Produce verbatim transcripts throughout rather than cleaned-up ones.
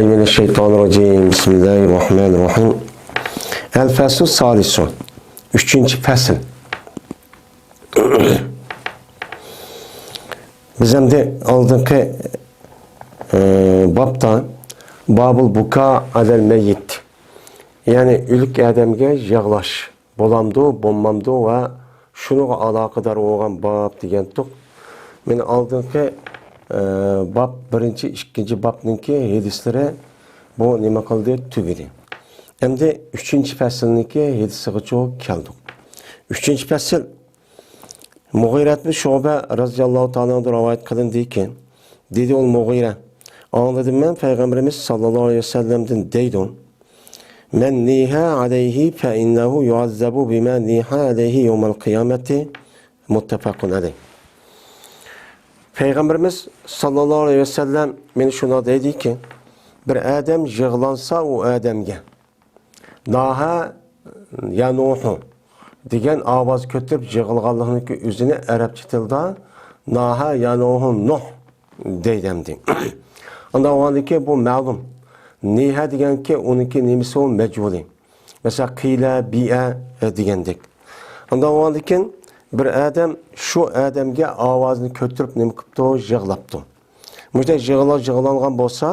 من الشيطان الرجيم. بسم الله الرحمن الرحيم. الفصل الثالث. ئۈچىنچى پەسىل. بىز ئەمدى ئالدىنقى، ئى، بابتا بابۇل بۇكا ئەلەل مەييىت، يەنى ئۆلۈك ئادەمگە يىغلاش بولامدۇ، بولمامدۇ ۋە شۇنىڭغا ئالاقىدار بولغان باب دېگەنتۇق. مەن ئالدىنقى، ئى، باب، بىرىنچى، ئىككىنچى بابنىڭكى ھەدىسلىرى بۇ نېمە قىلدى؟ تۈگىدى. ئەمدى ئۈچىنچى پەسىلنىڭكى ھەدىسىغىچۇ كەلدۇق. ئۈچىنچى پەسىل. مۇغىرەت بىن شۇبە رەزىياللاھۇ تائالا ئەنھۇدىن رىۋايەت قىلىندىكى، دېدى ئۇ مۇغىرە، ئاڭلىدىم مەن پەيغەمبىرىمىز ساللاللاھۇ ئەلەيھى ۋەسەللەمدىن دەيدۇ، مەن نىھە ئەلەيھى فەئىننەھۇ يۇئەززەبۇ بىمە نىھە ئەلەيھى يەۋمەل قىيامەتى، مۇتتەپەقۇن ئەلەيھ. پەيغەمبىرىمىز ساللاللاھۇ ئەلەيھى ۋەسەللەم مېنى شۇنداق دەيدىكى، بىر ئادەم يىغلانسا ئۇ ئادەمگە، ناھە يانۇھۇ دېگەن ئاۋاز كۆتۈرۈپ يىغلىغانلىقنىڭكى ئۆزىنى ئەرەبچە تىلدا ناھە يانۇھۇ نۇھ دەيدۇ ئەمدى. ئانداق بولغاندىكى بۇ مەلۇم. نىھە دېگەنكى ئۇنىڭكى نېمىسى ئۇ مەجھۇلى. مەسىلەن، قىلە، بىئە، ئە، دېگەندەك. ئانداق بولغاندىكىن بىر ئادەم شۇ ئادەمگە ئاۋازىنى كۆتۈرۈپ نېمە قىپتۇ؟ يىغلاپتۇ. مۇشۇنداق يىغلا-، يىغلانغان بولسا،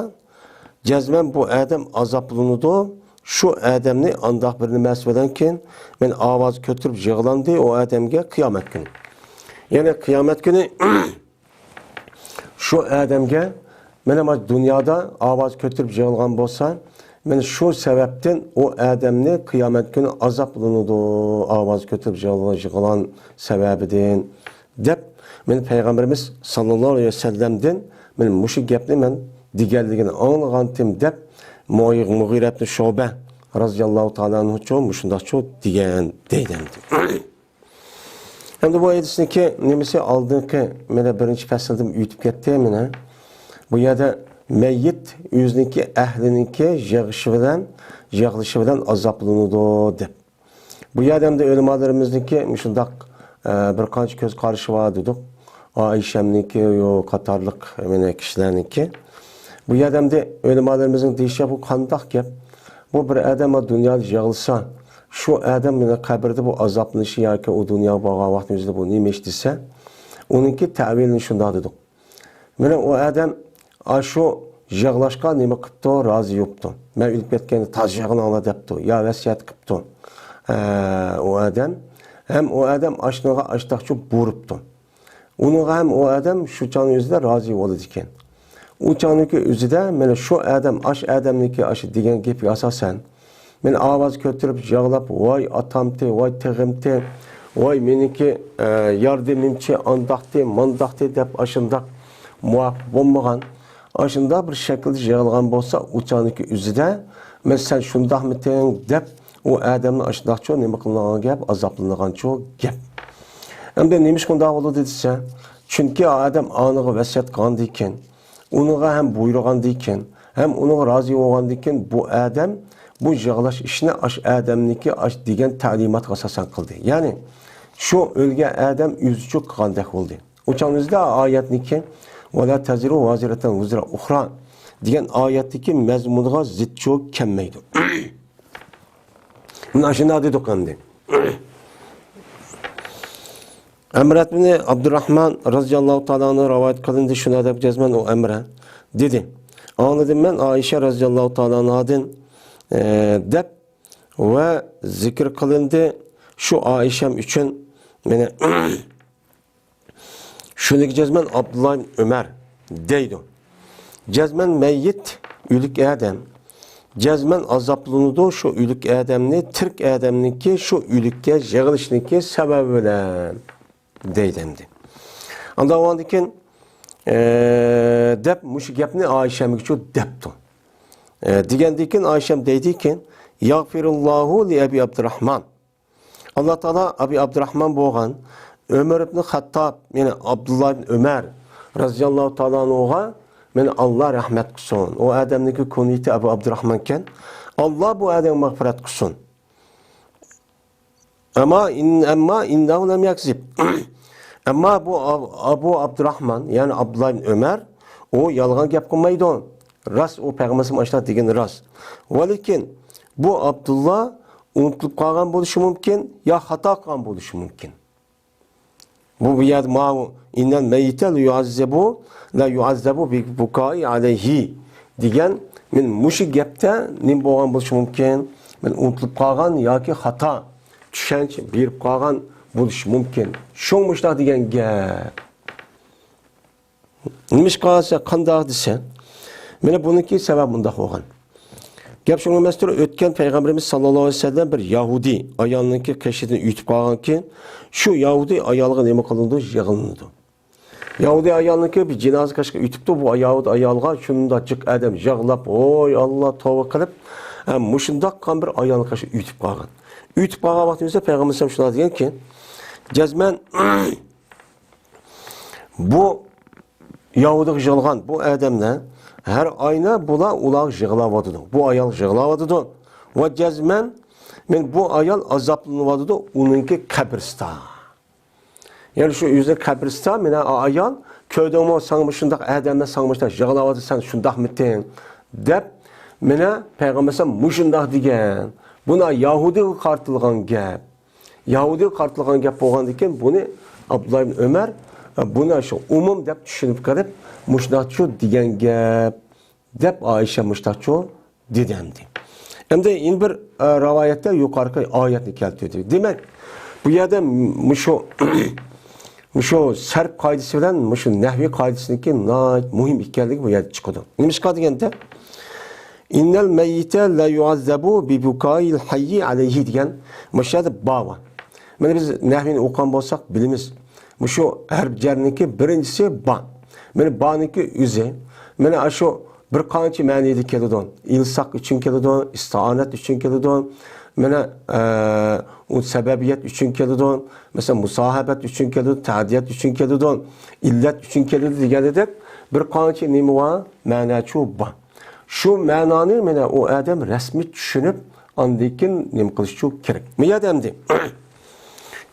جەزمەن بۇ ئادەم ئازابلىنىدۇ. شۇ ئادەمنى ئانداق بىر نېمىسى بىلەن كېيىن مەن ئاۋاز كۆتۈرۈپ يىغلاندى ئۇ ئادەمگە قىيامەت كۈنى. يەنى قىيامەت كۈنى شۇ ئادەمگە مەن ئەمما دۇنيادا ئاۋاز كۆتۈرۈپ يىغلىغان بولسا، مەن شۇ سەۋەبتىن ئۇ ئادەمنى قىيامەت كۈنى ئازابلىنىدۇ، ئاۋاز كۆتۈرۈپ يىغلىغان سەۋەبىدىن. دەپ، مەن پەيغەمبىرىمىز ساللاللاھۇ ئەلەيھى ۋەسەللەمدىن مەن مۇشۇ گەپنى مەن دېگەنلىكىنى ئاڭلىغانتىم دەپ، مۇغ-، مۇغىرەتنى شۇبە رازىياللاھۇ تائالا ئەنھۇچۇ مۇشۇنداقچۇ دېگەن دەيدۇ ئەمدى. ئەمدى بۇ ھەدىسنىڭكى نېمىسى ئالدىنقى مانا بىرىنچى پەسىلدىن ئۆتۈپ كەتتى مانا. بۇ يەردە مەييىت ئۆزىنىڭكى ئەھلىنىڭكى يىغىشى بىلەن، يىغلىشى بىلەن ئازابلىنىدۇ دەپ. بۇ يەردە ئەمدى ئۆلىمالىرىمىزنىڭكى مۇشۇنداق، ئە، بىر قانچە كۆز قارىشى بار دېدۇق. ئائىشەمنىڭكى، يو، قاتارلىق مانا كىشىلەرنىڭكى. بۇ يەردە ئەمدى ئۆلىمالىرىمىزنىڭ دېيىشى بۇ قانداق گەپ؟ بۇ بىر ئادەم دۇنيادا يىغلىسا، شۇ ئادەم مانا قەبرىدە بۇ ئازابلىنىشى ياكى ئۇ دۇنياغا بارغان ۋاقتىنىڭ ئۆزىدە بۇ نېمە ئىش دېسە، ئۇنىڭكى تەۋىلىنى شۇنداق دېدۇق. مانا ئۇ ئادەم ئاشۇ يىغلاشقا نېمە قىپتۇ؟ رازى بوپتۇ. مەن ئۆلۈپ كەتكەندە تازا يىغلاڭلار دەپتۇ. يا ۋەسىيەت قىپتۇ. ئە، ئۇ ئادەم. ھەم ئۇ ئادەم ئاشنىغا ئاشتاقچۇ بۇيرۇپتۇ. ئۇنىڭغا ھەم ئۇ ئادەم شۇ چاغنىڭ ئۆزىدە رازى بولىدىكەن. ئۇ چاغنىڭكى ئۆزىدە مانا شۇ ئادەم ئاش ئادەمنىڭكى ئاشۇ دېگەن گېپىگە ئاساسەن، مەن ئاۋاز كۆتۈرۈپ يىغلاپ، ۋاي ئاتامتى، ۋاي تېغىمتى، ۋاي مېنىڭكى، ئە، ياردىمىمچى ئانداقتى، مانداقتى دەپ ئاشۇنداق مۇۋاپىق بولمىغان، ئاشۇنداق بىر شەكىلدە يىغلىغان بولسا، ئۇ چاغنىڭكى ئۆزىدە، مەن سەن شۇنداقمىتىڭ دەپ، ئۇ ئادەمنى ئاشۇنداقچۇ نېمە قىلىنغان گەپ، ئازابلىنىدىغانچۇ گەپ. ئەمدى نېمىشقا ئۇنداق بولىدۇ دېسە، چۈنكى ئادەم ئانىغا ۋەسىيەت قىلغاندىكىن، ئۇنىڭغا ھەم بۇيرۇغاندىكىن، ھەم ئۇنىڭغا رازى بولغاندىكىن، بۇ ئادەم بۇ يىغلاش ئىشىنى ئاش ئادەمنىكى ئاش دېگەن تەلىماتقا ئاساسەن قىلدى. يەنى شۇ ئۆلگەن ئادەم ئۆزىچۇ قىلغاندەك بولدى. ئۇ چاغنىڭ ئۆزىدە ئايەتنىكى، ۋەلا تەزىرۇ ۋازىرەتەن ۋىزرا ئۇخرا دېگەن ئايەتتىكى مەزمۇنغا زىتچۇ كەلمەيدۇ. مانا شۇنداق دېدۇق ئەمدى. ئەمرەت بىن ئابدۇراخمان رازىياللاھۇ تائالا ئەنھۇ رىۋايەت قىلىندى، شۇنداق دەپ جەزمەن ئۇ ئەمرە دېدى. ئاڭلىدىم مەن ئائىشە رازىياللاھۇ تائالا ئەنھادىن، ئە، دەپ ۋە زىكىر قىلىندى. شۇ ئائىشەم ئۈچۈن مېنى شۇنىڭغا جەزمەن ئابدۇللا ئىبن ئۆمەر دەيدۇ. جەزمەن مەييىت، ئۆلۈك ئادەم. جەزمەن ئازابلىنىدۇ شۇ ئۆلۈك ئادەمنى تىرىك ئادەمنىڭكى شۇ ئۆلۈككە يىغلىشىنىڭكى سەۋەبى بىلەن دەيدۇ ئەمدى. ئاندىن ئاندىن كېيىن، ئە، دەپ مۇشۇ گەپنى ئائىشەمگىچۇ دەپتۇ. ئە، دېگەندىن كېيىن ئائىشەم دەيدىكەن، يەغفىرۇللاھۇ لىئەبى ئابدۇراخمان. ئاللا تائالا ئەبى ئابدۇراخمان بولغان ئۆمەر ئىبن خەتتاب، يەنى ئابدۇللا ئىبن ئۆمەر رازىياللاھۇ تائالا ئەنھۇغا، مېنى ئاللا رەھمەت قىلسۇن. ئۇ ئادەمنىڭكى كۇنيىتى ئەبۇ ئابدۇراخمانكەن. ئاللا بۇ ئادەمگە مەغپىرەت قىلسۇن. ئەمما ئىن-، ئەمما ئىننەھۇ لەم يەكزىب. ئەمما بۇ ئاب-، ئەبۇ ئابدۇراخمان، يەنى ئابدۇللا ئىبن ئۆمەر، ئۇ يالغان گەپ قىلمايدۇ. راست، ئۇ پەيغەمبەر ئەلەيھىسسالام ئاشۇنداق دېگىنى راست. ۋەلىكىن بۇ ئابدۇللا ئۇنتۇلۇپ قالغان بولۇشى مۇمكىن، يا خاتا قىلغان بولۇشى مۇمكىن. بۇ، بۇ يەردە ماۋۇ «ئىننەل مەييىتە لە يۇئەززەبۇ، لە يۇئەززەبۇ بى بۇكائى ئەلەيھى» دېگەن، مەن مۇشۇ گەپتە نېمە بولغان بولۇشى مۇمكىن؟ مەن ئۇنتۇلۇپ قالغان ياكى خاتا چۈشەنچە بېرىپ قالغان بولۇشى مۇمكىن. شۇڭا مۇشۇنداق دېگەن گەپ. نېمىشقا دېسە، قانداق دېسە، مانا بۇنىڭكى سەۋەبى مۇنداق بولغان. گەپ شۇڭا ئەمەستۇر، ئۆتكەن پەيغەمبىرىمىز ساللاللاھۇ ئەلەيھى ۋەسەللەم بىر يەھۇدىي ئايالنىڭكى قېشىدىن ئۆتۈپ قالغانكى، شۇ يەھۇدىي ئايالغا نېمە قىلىنىدۇ؟ يىغلىنىدۇ. يەھۇدىي ئايالنىڭكى بىر جىنازا قېشىغا ئۆتۈپتۇ، بۇ يەھۇدىي ئايالغا شۇنداق جىق ئادەم يىغلاپ، ۋوي ئاللا، توۋا قىلىپ، ھە، مۇشۇنداق قان بىر ئايالنىڭ قېشىغا ئۆتۈپ قالغان. ئۆتۈپ قالغان ۋاقتىمىزدا پەيغەمبەر ئەلەيھىسسالام شۇنداق دېگەنكى، جەزمەن بۇ يەھۇدىيغا يىغلىغان بۇ ئادەملەر ھەر ئاينى بۇلار ئۇلارغا يىغلاۋاتىدۇ. بۇ ئايال يىغلاۋاتىدۇ. ۋە جەزمەن، مەن بۇ ئايال ئازابلىنىۋاتىدۇ، ئۇنىڭكى قەبرىسىدا. يەنى شۇ ئۆزىنىڭ قەبرىسىدا، مانا ئايال، كۆردۈڭمۇ، ساڭا مۇشۇنداق ئادەملەر ساڭا مۇشۇنداق يىغلاۋاتىدۇ، سەن شۇنداقمىتىڭ؟ دەپ، مانا پەيغەمبەر ئەلەيھىسسالام مۇشۇنداق دېگەن. بۇنى يەھۇدىيغا قارىتىلغان گەپ. يەھۇدىيغا قارىتىلغان گەپ بولغاندىكىن، بۇنى ئابدۇللا ئىبن ئۆمەر، بۇنى شۇ ئومۇم دەپ چۈشىنىپ قېلىپ، مۇشۇنداقچۇ دېگەن گەپ دەپ ئائىشە مۇشۇنداقچۇ دېدى ئەمدى. ئەمدى يەنە بىر، ئە، رىۋايەتتە يۇقىرىقى ئايەتنى كەلتۈردى. دېمەك، بۇ يەردە مۇشۇ، مۇشۇ سەرپ قائىدىسى بىلەن مۇشۇ نەھۋىي قائىدىسىنىڭكى ناھايىتى مۇھىم ئىكەنلىكى بۇ يەردە چىقىدۇ. نېمىشقا دېگەندە، «ئىننەل مەييىتە لە يۇئەززەبۇ بى بۇكائىل ھەييى ئەلەيھى» دېگەن مۇشۇ يەردە با بار. مانا بىز نەھۋىنى ئوقۇغان بولساق بىلىمىز. مۇشۇ ھەرپ جەرنىڭكى بىرىنچىسى با. مانا بانىڭكى ئۆزى. مانا ئاشۇ بىر قانچە مەنىدە كېلىدۇ. ئىلساق ئۈچۈن كېلىدۇ، ئىستىئانەت ئۈچۈن كېلىدۇ. مانا، ئە، ئۇ سەۋەبىيەت ئۈچۈن كېلىدۇ. مەسىلەن، مۇساھەبەت ئۈچۈن كېلىدۇ، تەدىيەت ئۈچۈن كېلىدۇ، ئىللەت ئۈچۈن كېلىدۇ دېگەندەك بىر قانچە نېمە بار، مەناچۇ بار. شۇ مەنانى مانا ئۇ ئادەم رەسمىي چۈشىنىپ، ئاندىن كېيىن نېمە قىلىشچۇ كېرەك. بۇ يەردە ئەمدى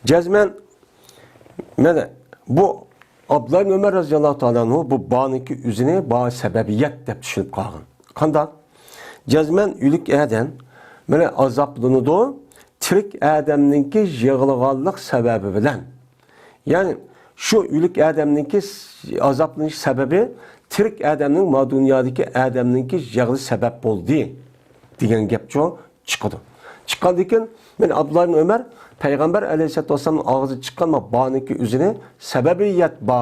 جەزمەن مانا بۇ ئابدۇللا ئىبن ئۆمەر رەزىياللاھۇ تائالا ئەنھۇ بۇ بانىڭكى ئۆزىنى با سەۋەبىيەت دەپ چۈشىنىپ قالغان. قانداق؟ جەزمەن ئۆلۈك ئادەم مانا ئازابلىنىدۇ، تىرىك ئادەمنىڭكى يىغلىغانلىق سەۋەبى بىلەن. يەنى شۇ ئۆلۈك ئادەمنىڭكى ئازابلىنىش سەۋەبى تىرىك ئادەمنىڭ، ما دۇنيادىكى ئادەمنىڭكى يىغلىشى سەۋەب بولدى دېگەن گەپچۇ چىقىدۇ. چىققاندىن كېيىن، مانا ئابدۇللا ئىبن ئۆمەر پەيغەمبەر ئەلەيھىسسالاتۇ ۋەسسالامنىڭ ئاغزىدىن چىققان ما بانىڭكى ئۆزىنى سەۋەبىيەت با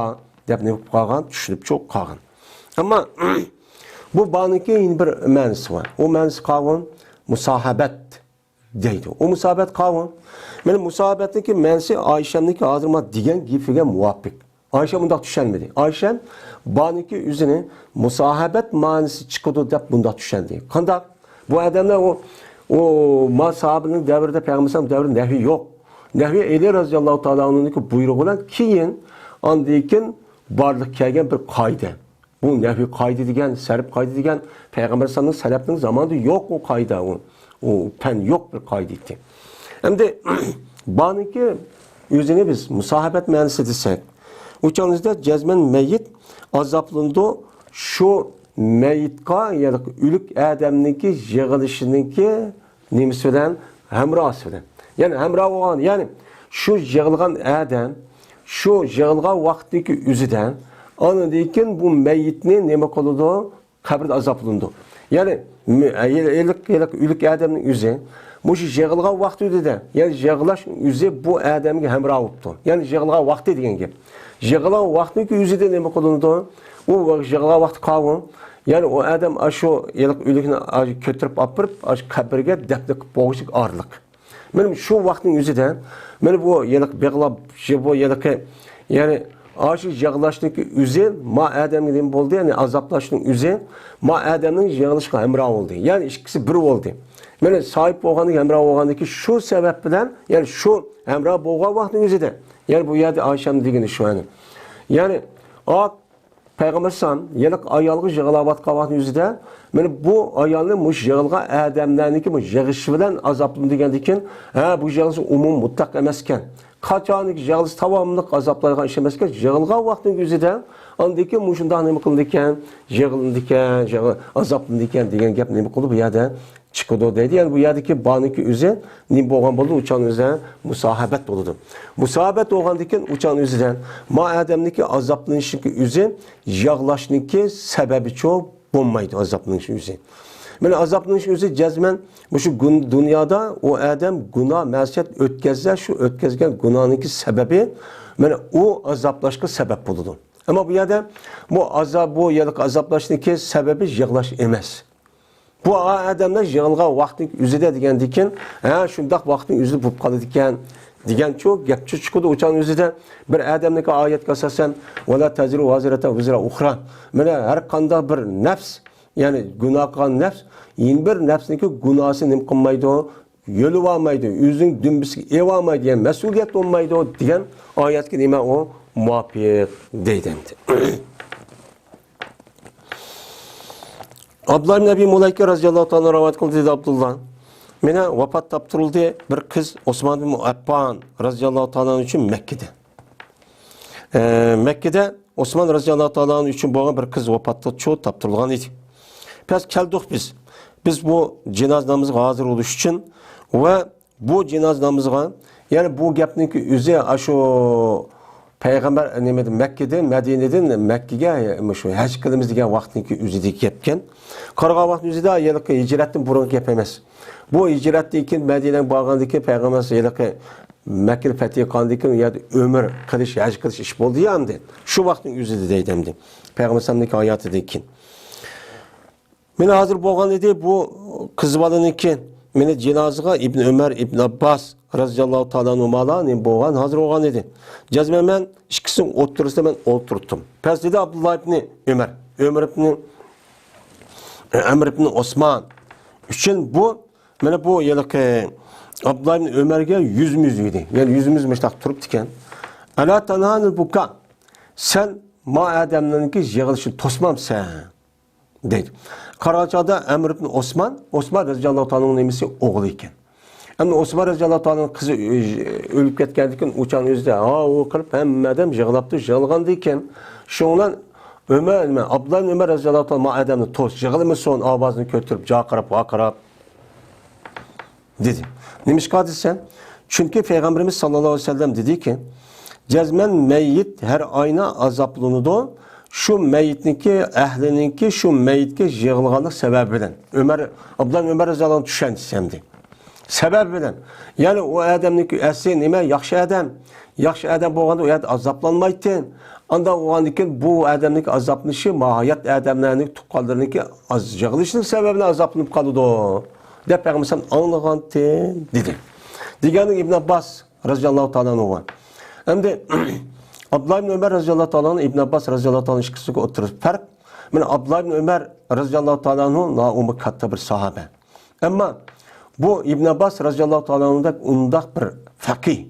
دەپ نېمە قىلىپ قالغان، چۈشىنىپچۇ قالغان. ئەمما بۇ بانىڭكى يەنە بىر مەنىسى بار. ئۇ مەنىسى قاۋۇن مۇساھەبەت دەيدۇ. ئۇ مۇساھەبەت قاۋۇن. مانا مۇساھەبەتنىڭكى مەنىسى ئائىشەمنىڭكى ھازىر ما دېگەن گېپىگە مۇۋاپىق. ئائىشە مۇنداق چۈشەنمىدى. ئائىشە بانىڭكى ئۆزىنى مۇساھەبەت مەنىسى چىقىدۇ دەپ مۇنداق چۈشەندى. قانداق؟ بۇ ئادەملەر ئۇ، ئۇ ما ساھابىنىڭ دەۋرىدە، پەيغەمبەر ئەلەيھىسسالام دەۋرىدە نەھۋى يوق. نەھۋى ئەلى رەزىياللاھۇ تائالا ئەنھۇنىڭكى بۇيرۇقى بىلەن كېيىن ئاندىن كېيىن بارلىققا كەلگەن بىر قائىدە. بۇ نەھۋىي قائىدە دېگەن، سەرپ قائىدە دېگەن پەيغەمبەر ئەلەيھىسسالامنىڭ، سەلەفنىڭ زامانىدا يوق ئۇ قائىدە، ئۇ، ئۇ پەن يوق بىر قائىدە ئىدى. ئەمدى بانىڭكى ئۆزىنى بىز مۇساھەبەت مەنىسى دېسەك، ئۇ چاغىمىزدا جەزمەن مەييىت ئازابلىنىدۇ، شۇ مەييىتقا، يەنى ئۆلۈك ئادەمنىڭكى يىغلىشىنىڭكى نېمىسى بىلەن؟ ھەمراھى بىلەن. يەنى ھەمراھ بولغان، يەنى شۇ يىغلىغان ئادەم، شۇ يىغلىغان ۋاقىتتىكى ئۆزىدە، ئاندىن كېيىن بۇ مەييىتنى نېمە قىلىدۇ؟ قەبرىدە ئازابلىنىدۇ. يەنى مۇ-، ھېلىقى، ھېلىقى ئۆلۈك ئادەمنىڭ ئۆزى، مۇشۇ يىغلىغان ۋاقتى ئۆزىدە، يەنى يىغلاشنىڭ ئۆزى بۇ ئادەمگە ھەمراھ بوپتۇ. يەنى يىغلىغان ۋاقتى دېگەن گەپ. يىغلىغان ۋاقتىنىڭكى ئۆزىدە نېمە قىلىنىدۇ؟ ئۇ يىغلىغان ۋاقتى قاۋۇ. يەنى ئۇ ئادەم ئاشۇ ھېلىقى ئۆلۈكنى ئاشۇ كۆتۈرۈپ ئاپىرىپ، ئاشۇ قەبرىگە دەپنە قىلىپ بولغۇچىلىك ئارىلىق. مانا شۇ ۋاقىتنىڭ ئۆزىدە، مانا بۇ ھېلىقى بېغىلاپ، شۇ بۇ ھېلىقى، يەنى ئاشۇ يىغلاشنىڭكى ئۆزى ما ئادەمگە نېمە بولدى؟ يەنى ئازابلاشنىڭ ئۆزى ما ئادەمنىڭ يىغلىشىغا ھەمراھ بولدى. يەنى ئىككىسى بىر بولدى. مانا ساھىب بولغاندىكى، ھەمراھ بولغاندىكى شۇ سەۋەب بىلەن، يەنى شۇ ھەمراھ بولغان ۋاقىتنىڭ ئۆزىدە، يەنى بۇ يەردە ئائىشەم دېگىنى شۇ، يەنى. يەنى، ئا، پەيغەمبەر ئەلەيھىسسالام ھېلىقى ئايالغا يىغلاۋاتقان ۋاقىتنىڭ ئۆزىدە، مانا بۇ ئايالنى مۇشۇ يىغلىغان ئادەملەرنىڭكى مۇشۇ يىغلىشى بىلەن ئازابلىدى دېگەندىن كېيىن، ھە، بۇ يىغلىشى ئومۇمىي مۇتلەق ئەمەسكەن. قاچانكى يىغلىسا داۋاملىق ئازابلايدىغان ئىش ئەمەسكەن، يىغلىغان ۋاقتىنىڭ ئۆزىدە ئاندىن كېيىن مۇشۇنداق نېمە قىلىدىكەن، يىغلىنىدىكەن، يىغ-، ئازابلىنىدىكەن دېگەن گەپ نېمە قىلدى بۇ يەردە؟ چىقىدۇ دەيدۇ. يەنى بۇ يەردىكى بانىڭكى ئۆزى نېمە بولغان بولىدۇ؟ ئۇچان ئۆزى مۇساھەبەت بولىدۇ. مۇساھەبەت بولغاندىكىن ئۇچان ئۆزىدە ما ئادەمنىڭكى ئازابلىنىشىنىڭكى ئۆزى يىغلاشنىڭكى سەۋەبىچۇ بولمايدۇ، ئازابلىنىش ئۆزى. مانا ئازابلىنىش ئۆزى جەزمەن مۇشۇ گۇن-، دۇنيادا ئۇ ئادەم گۇناھ، مەسىيەت ئۆتكەزسە، شۇ ئۆتكەزگەن گۇناھنىڭكى سەۋەبى مانا ئۇ ئازابلاشقا سەۋەب بولىدۇ. ئەمما بۇ يەردە بۇ ئازاب، بۇ يەردىكى ئازابلاشنىڭكى سەۋەبى يىغلاش ئەمەس. بۇ ئادەملەر يىغىلغان ۋاقىتنىڭ ئۆزىدە دېگەندىكىن، ھە، شۇنداق ۋاقىتنىڭ ئۆزىدە بولۇپ قالىدىكەن دېگەنچۇ گەپچۇ چىقىدۇ ئۇچان ئۆزىدە. بىر ئادەمنىڭكى ئايەتكە ئاساسەن، «ۋەلا تەزىرۇ ۋازىرەتە ۋىزرا ئۇخرا.» مانا ھەر قانداق بىر نەپس، يەنى گۇناھ قىلغان نەپس، يەنە بىر نەپسنىڭكى گۇناھىنى نېمە قىلمايدۇ؟ يۆلىۋالمايدۇ، ئۆزىنىڭ دۈمبىسىگە ئېلىۋالمايدۇ، يەنى مەسئۇلىيەت بولمايدۇ دېگەن ئايەتكە نېمە ئۇ؟ مۇۋاپىق دەيدۇ ئەمدى. ئابدۇللا ئىبن ئەبى مۇلەيكە رەزىياللاھۇ تائالا رىۋايەت قىلدى دېدى ئابدۇللا. مانا ۋاپات تاپتۇرۇلدى بىر قىز ئوسمان بىن ئەففان رەزىياللاھۇ تائالا ئۈچۈن مەككىدە. ئە، مەككىدە ئوسمان رەزىياللاھۇ تائالا ئۈچۈن بولغان بىر قىز ۋاپاتلىقچۇ تاپتۇرۇلغان ئىدى. پەس كەلدۇق بىز. بىز بۇ جىنازا نامىزىغا ھازىر بولۇش ئۈچۈن ۋە بۇ جىنازا نامىزىغا، يەنى بۇ گەپنىڭكى ئۆزى ئاشۇ پەيغەمبەر نېمىدىن، مەككىدىن، مەدىنىدىن مەككىگە مۇشۇ ھەج قىلىمىز دېگەن ۋاقىتنىڭكى ئۆزىدىكى گەپكەن. قارىغان ۋاقىتنىڭ ئۆزىدە ھېلىقى ھىجرەتتىن بۇرۇنقى گەپ ئەمەس. بۇ ھىجرەتتىن كېيىن مەدىنەگە بارغاندىن كېيىن پەيغەمبەر ھېلىقى مەككىنى پەتھى قىلغاندىن كېيىن ئۇ يەردە ئۆمرە قىلىش، ھەج قىلىش ئىش بولدى يا ئەمدى. شۇ ۋاقىتنىڭ ئۆزىدە دەيدۇ ئەمدى. پەيغەمبەر ئەلەيھىسسالامنىڭكى ھاياتىدىن كېيىن. مانا ھازىر بولغان ئىدى بۇ قىز بالىنىڭكى. مانا جىنازىغا ئىبن ئۆمەر، ئىبن ئابباس رەزىياللاھۇ تائالا ئەنھۇمالار نېمە بولغان، ھازىر بولغان ئىدى. جەزمەن مەن ئىككىسىنىڭ ئوتتۇرىسىدا مەن ئولتۇرتتۇم. پەس دېدى ئابدۇللا ئىبنى ئۆمەر، ئۆمەر ئىبنى، ئەمر ئىبنى ئوسمان ئۈچۈن بۇ، مانا بۇ ھېلىقى ئابدۇللا ئىبنى ئۆمەرگە يۈزمۇ يۈز ئىدى. يەنى يۈزمۇ يۈز مۇشۇنداق تۇرۇپ ئىكەن. ئەلا تەنھانىل بۇكا. سەن ما ئادەمنىڭكى يىغلىشىنى توسمامسەن؟ دەيدۇ. قارىغان چاغدا ئەمر ئىبن ئوسمان، ئوسمان رەزىياللاھۇ تائالانىڭ نېمىسى ئوغلى ئىكەن. ئەمدى ئوسمان رەزىياللاھۇ تائالانىڭ قىزى ئۆ-، ئۆلۈپ كەتكەندىن كېيىن ئۇچان ئۆزىدە ھاۋۇ قىلىپ ھەممە ئادەم يىغلاپتۇ، يىغلىغاندىن كېيىن شۇنىڭ بىلەن ئۆمەر، ئابدۇللا ئۆمەر رەزىياللاھۇ تائالا ما ئادەمنى توس، يىغلىمىسۇن، ئاۋازىنى كۆتۈرۈپ، جارقىراپ، ۋارقىراپ. دېدى. نېمىشقا دېسە، چۈنكى پەيغەمبىرىمىز ساللاللاھۇ ئەلەيھى ۋەسەللەم دېدىكى، جەزمەن مەييىت ھەر ئاينا ئازابلىنىدۇ، شۇ مەييىتنىڭكى ئەھلىنىڭكى شۇ مەييىتكە يىغلىغانلىق سەۋەبى بىلەن. ئۆمەر، ئابدۇللا ئۆمەر رەزىياللاھۇ ئەنھۇ چۈشەنچىسى ئەمدى. سەۋەبى بىلەن. يەنى ئۇ ئادەمنىڭكى ئەسلى نېمە؟ ياخشى ئادەم. ياخشى ئادەم بولغاندا ئۇ يەردە ئازابلانمايتتى. ئانداق بولغاندىكىن بۇ ئادەمنىڭكى ئازابلىنىشى ماھايات ئادەملەرنىڭ تۇغقانلىرىنىڭكى ئاز-، يىغلىشىنىڭ سەۋەبىدىن ئازابلىنىپ قالىدۇ، دەپ پەيغەمبەر ئاڭلىغانتىم، دېدى. دېگەندىن ئىبن ئابباس رەزىياللاھۇ تائالا ئەنھۇغا. ئەمدى ئابدۇللا ئىبن ئۆمەر رەزىياللاھۇ تائالا ئەنھۇ، ئىبن ئابباس رەزىياللاھۇ تائالا ئەنھۇ ئىككىسىدىكى ئوتتۇرىسىدا پەرق. مانا ئابدۇللا ئىبن ئۆمەر رەزىياللاھۇ تائالا ئەنھۇ ناھايىتى كاتتا بىر ساھابە. ئەمما بۇ ئىبن ئابباس رەزىياللاھۇ تائالا ئەنھۇدەك ئۇنداق بىر فەقىھ،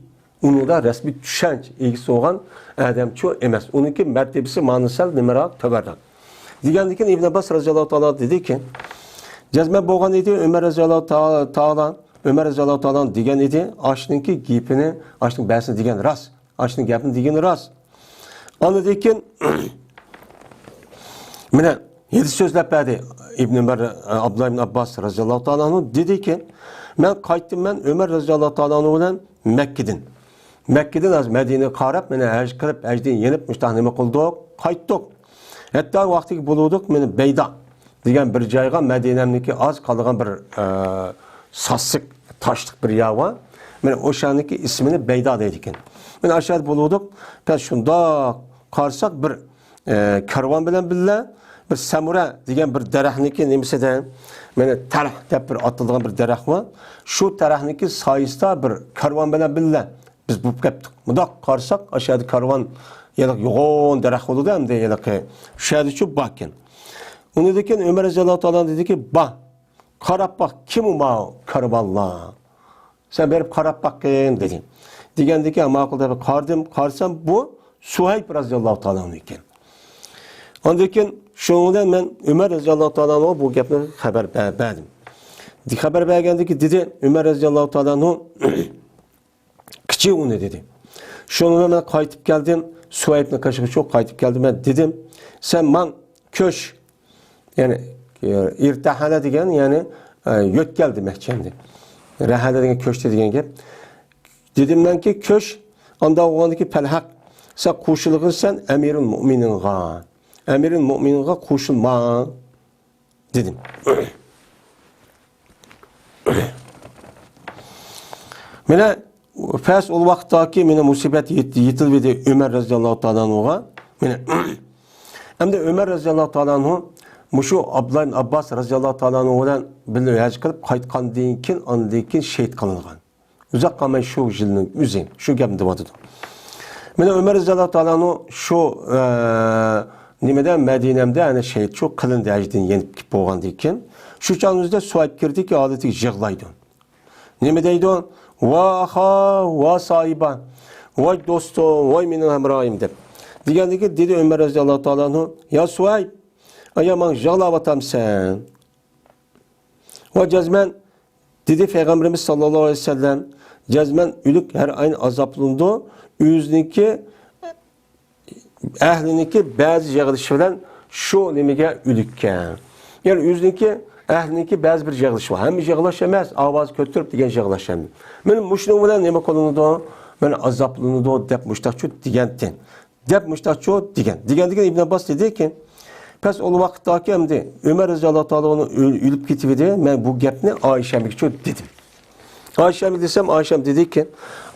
ئۇنىڭدا رەسمىي چۈشەنچە ئىگىسى بولغان ئادەمچۇ ئەمەس. ئۇنىڭكى مەرتىبىسى مانا سەل نېمىراق، تۆۋەنرەك. دېگەندىكىن ئىبن ئابباس رەزىياللاھۇ تائالا دېدىكى، جەزمەن بولغان ئىدى، ئۆمەر رەزىياللاھۇ تائالا، تائالا، ئۆمەر رەزىياللاھۇ تائالا دېگەن ئىدى، ئاشنىڭكى گېپىنى، ئاشنىڭ بەزىنى دېگەن راست. ئاشنىڭ گەپنى دېگىنى راست. ئاندىن كېيىن مانا ھېلى سۆزلەپ بەردى ئىبن ئۆمەر، ئابدۇللا ئىبن ئابباس رەزىياللاھۇ تائالا ئەنھۇ دېدىكى، مەن قايتتىم، مەن ئۆمەر رەزىياللاھۇ تائالا ئەنھۇ بىلەن مەككىدىن. مەككىدىن ھازىر مەدىنىگە قاراپ، مانا ھەج قىلىپ، ھەجدىن يېنىپ، مۇشۇنداق نېمە قىلدۇق، قايتتۇق. ھەتتا ۋاقتىدىكى بولۇۋاتىدۇق، مانا بەيدا دېگەن بىر جايغا، مەدىنەمنىڭكى ئاز قالىدىغان بىر، ئە، ساسسىق، تاشلىق بىر يەر بار. مانا ئوشۇنىڭكى ئىسمىنى بەيدا دەيدىكەن. مانا ئاشۇ يەردە بولۇۋاتىدۇق. پەس شۇنداق قارىساق بىر، ئە، كارۋان بىلەن بىللە بىر سەمۇرە دېگەن بىر دەرەخنىڭكى نېمىسىدە، مانا تەرھ دەپ بىر ئاتىلىدىغان بىر دەرەخ بار. شۇ تەرەخنىڭكى سايىسىدا بىر كارۋان بىلەن بىللە بىز بوپ كەتتۇق. مۇنداق قارىساق، ئاشۇ يەردە كارۋان، ھېلىقى يوغان دەرەخ بولىدۇ ئەمدى ھېلىقى. شۇ يەردىچۇ باركەن. ئۇنىڭدىن كېيىن ئۆمەر رەزىياللاھۇ تائالا دېدىكى، بار، قاراپ باق، كىم ئۇ ماۋۇ كارۋانلار؟ سەن بېرىپ قاراپ باققىن، دېدى. دېگەندىكىن، ماقۇل دەپ قارىدىم، قارىسام، بۇ سۇھەيب رەزىياللاھۇ تائالا ئەنھۇ ئىكەن. ئاندىن كېيىن شۇنىڭ بىلەن مەن ئۆمەر رەزىياللاھۇ تائالا ئەنھۇغا بۇ گەپنى خەۋەر بە-، بەردىم. خەۋەر بەرگەندىكىن دېدى، ئۆمەر رەزىياللاھۇ تائالا ئەنھۇ، قىچىي ئۇنى دېدى. شۇنىڭ بىلەن مەن قايتىپ كەلدىم. سۇھەيبنىڭ قېشىغا شۇ قايتىپ كەلدىم. مەن دېدىم، سەن ماڭ كۆچ. يەنى، ئىرتەھەلە دېگەن، يەنى، ئە، يۆتكەل دېمەكچى ئەمدى. رەھەلە دېگەن كۆچتى دېگەن گەپ. دېدىم مەنكى، كۆچ، ئانداق بولغاندىكى پەلھەق، سەن قوشۇلغىنسەن ئەمىرۇل مۆمىنىنغا. ئەمىرۇل مۆمىنىنغا قوشۇلما. دېدىم. مانا پەس ئۇ ۋاقىتتاكى مانا مۇسىبەت يېت-، يېتىلىۋىدى ئۆمەر رەزىياللاھۇ تائالا ئەنھۇغا. مانا ئەمدى ئۆمەر رەزىياللاھۇ تائالا ئەنھۇ مۇشۇ ئابدۇللا ئىبن ئابباس رەزىياللاھۇ تائالا ئەنھۇ بىلەن بىللە ھەج قىلىپ قايتقاندىن كېيىن، ئاندىن كېيىن شېھىت قىلىنغان. ئۇزاق قالماي شۇ يىلنىڭ ئۆزى، شۇ گەپنى دەۋاتىدۇ. مانا ئۆمەر رەزىياللاھۇ تائالا ئەنھۇ شۇ، ئە، نېمىدە، مەدىنەمدە ئەنە شېھىت شۇ قىلىندى، ھەجدىن يېنىپ كېلىپ بولغاندىن كېيىن. شۇ چاغنىڭ ئۆزىدە سۇھەيب كىردىكى، ھالىتىگە يىغلايدۇ. نېمە دەيدۇ؟ ۋا ئاخا، ۋا ساھىبا، ۋاي دوستۇم، ۋاي مېنىڭ ھەمراھىم دەپ. دېگەندىكىن دېدى ئۆمەر رەزىياللاھۇ تائالا ئەنھۇ، يا سۇھەيب، ئايا ماڭا يىغلاۋاتامسەن؟ ۋا جەزمەن دېدى پەيغەمبىرىمىز ساللاللاھۇ ئەلەيھى ۋەسەللەم، جەزمەن ئۆلۈك ھەر ئاينى ئازابلىنىدۇ، ئۆزىنىڭكى ئەھلىنىڭكى بەزى يىغلىشى بىلەن شۇ نېمىگە ئۆلۈككە. يەنى ئۆزىنىڭكى ئەھلىنىڭكى بەزى بىر يىغلىشى بار. ھەممە يىغلاش ئەمەس، ئاۋاز كۆتۈرۈپ دېگەن يىغلاش ئەمەس. مانا مۇشۇنىڭ بىلەن نېمە قىلىنىدۇ؟ مانا ئازابلىنىدۇ دەپ مۇشتاقچۇ دېگەنتى. دەپ مۇشتاقچۇ دېگەن. دېگەندىكىن ئىبن ئابباس دېدىكى، پەس ئۇ ۋاقىتتاكى ئەمدى ئۆمەر رەزىياللاھۇ تائالا ئەنھۇ ئۆل-، ئۆلۈپ كېتىۋىدى. مەن بۇ گەپنى ئائىشەمگىچۇ دېدىم. ئائىشەمگە دېسەم، ئائىشەم دېدىكى،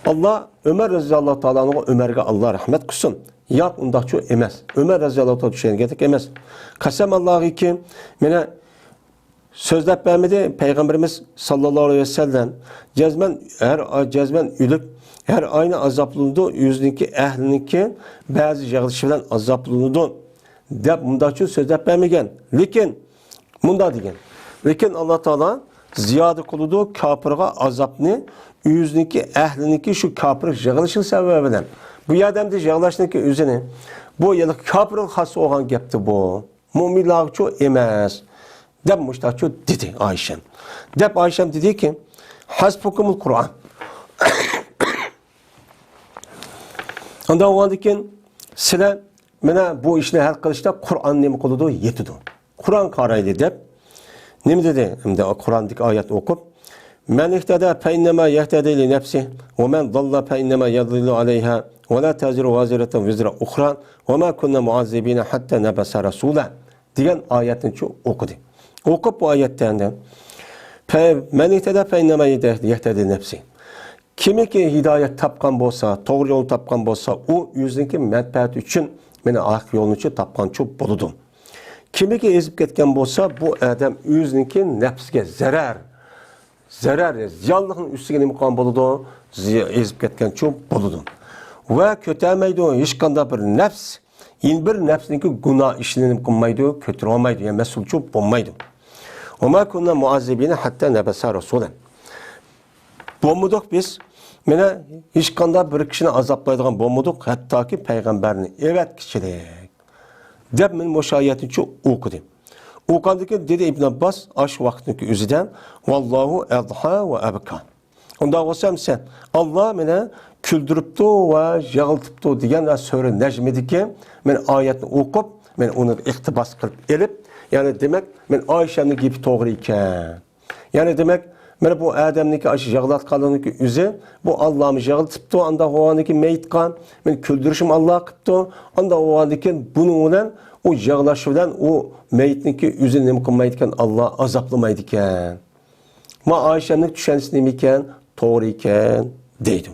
ئاللا ئۆمەر رەزىياللاھۇ تائالا ئەنھۇغا، ئۆمەرگە ئاللا رەھمەت قىلسۇن. ياق، ئۇنداقچۇ ئەمەس. ئۆمەر رەزىياللاھۇ تائالا چۈشەنگەندەك ئەمەس. قەسەم ئاللاغىكى، مانا سۆزلەپ بەرمىدى پەيغەمبىرىمىز ساللاللاھۇ ئەلەيھى ۋەسەللەم. جەزمەن ھەر ئاي، جەزمەن ئۆلۈپ، ھەر ئاينى ئازابلىنىدۇ، ئۆزىنىڭكى ئەھلىنىڭكى بەزى يىغلىشى بىلەن ئازابلىنىدۇ دەپ مۇنداقچۇ سۆزلەپ بەرمىگەن. لېكىن مۇنداق دېگەن. لېكىن ئاللا تائالا زىيادە قىلىدۇ كاپىرغا ئازابنى، ئۆزىنىڭكى ئەھلىنىڭكى شۇ كاپىر يىغلىشى سەۋەبى بىلەن. بۇ يەردە ئەمدى يىغلاشنىڭكى ئۆزىنى، بۇ يەنە كاپىرغا خاس بولغان گەپتى بۇ. مۆمىنلارغىچۇ ئەمەس، دەپ مۇشتاقچۇ دېدى ئائىشەم. دەپ ئائىشەم دېدىكى، ھەسبۇكۇمۇل قۇرئان. ئاندىن ئۇندىن كېيىن سىلەر مانا بۇ ئىشنى ھەل قىلىشتا قۇرئان نېمە قىلىدۇ؟ يېتىدۇ. قۇرئان قارايلى دەپ نېمە دېدى؟ ئەمدى قۇرئاندىكى ئايەتنى ئوقۇپ، مەن ئىھتەدە فەئىننەما يەھتەدى لىنەفسىھ، ۋە مەن زەللە فەئىننەما يەزىللۇ ئەلەيھا، ۋە لا تەزىرۇ ۋازىرەتۇن ۋىزرە ئۇخرا، ۋە ما كۇننا مۇئەززىبىنە ھەتتا نەبئەسە رەسۇلا. دېگەن ئايەتنىچۇ ئوقۇدى. ئوقۇپ بۇ ئايەتتە ئەمدى، فە-، مەن ئىھتەدە فەئىننەما يەھتەدى لىنەفسىھ. كىمكى ھىدايەت تاپقان بولسا، توغرا يولنى تاپقان بولسا، ئۇ ئۆزىنىڭكى مەنپەئەتى ئۈچۈن مانا ھەق يولنىچۇ تاپقانچۇ بولىدۇ. كىمكى ئېزىپ كەتكەن بولسا، بۇ ئادەم ئۆزىنىڭكى نەپسىگە زەرەر، زەرەر، زىيانلىقنىڭ ئۈستىگە نېمە قىلغان بولىدۇ؟ زىي-، ئېزىپ كەتكەنچۇ بولىدۇ. ۋە كۆتەرمەيدۇ ھېچقانداق بىر نەپس، يەنە بىر نەپسنىڭكى گۇناھ ئىشىنى نېمە قىلمايدۇ؟ كۆتۈرۈۋالمايدۇ، يەنى مەسئۇلچۇ بولمايدۇ. ۋە ما كۇننا مۇئەززىبىنە ھەتتا نەبئەسە رەسۇلا. بولمىدۇق بىز، مانا، ھېچقانداق بىر كىشىنى ئازابلايدىغان بولمىدۇق، ھەتتاكى پەيغەمبەرنى ئەۋەتكۈچىلىك. دەپ مانا مۇشۇ ئايەتنىچۇ ئوقۇدى. ئوقۇغاندىن كېيىن دېدى ئىبن ئابباس، ئاشۇ ۋاقىتنىڭكى ئۆزىدە، ۋاللاھۇ ئەزھا ۋە ئەبكا. ئۇنداق بولسا ئەمىسە، ئاللا مېنى كۈلدۈرۈپتۇ ۋە يىغلىتىپتۇ دېگەن ۋە سۈرە نەجمىدىكى مەن ئايەتنى ئوقۇپ، مەن ئۇنى ئىقتىباس قىلىپ ئېلىپ، يەنى دېمەك، مەن ئائىشەمنىڭ گېپى توغرا ئىكەن. يەنى دېمەك، مانا بۇ ئادەمنىڭكى ئاشۇ يىغلاتقانلىقىنىڭكى ئۆزى، بۇ ئاللامۇ يىغلىتىپتۇ، ئانداق بولغاندىكىن مېيىتقا، مېنى كۈلدۈرۈشىمۇ ئاللا قىپتۇ، ئانداق بولغاندىكىن بۇنىڭ بىلەن، ئۇ يىغلاش بىلەن ئۇ مېيىتنىڭكى ئۆزىنى نېمە قىلمايدىكەن، ئاللا ئازابلىمايدىكەن. ما ئائىشەمنىڭ چۈشەنچىسى نېمە ئىكەن؟ توغرا ئىكەن، دەيدۇ.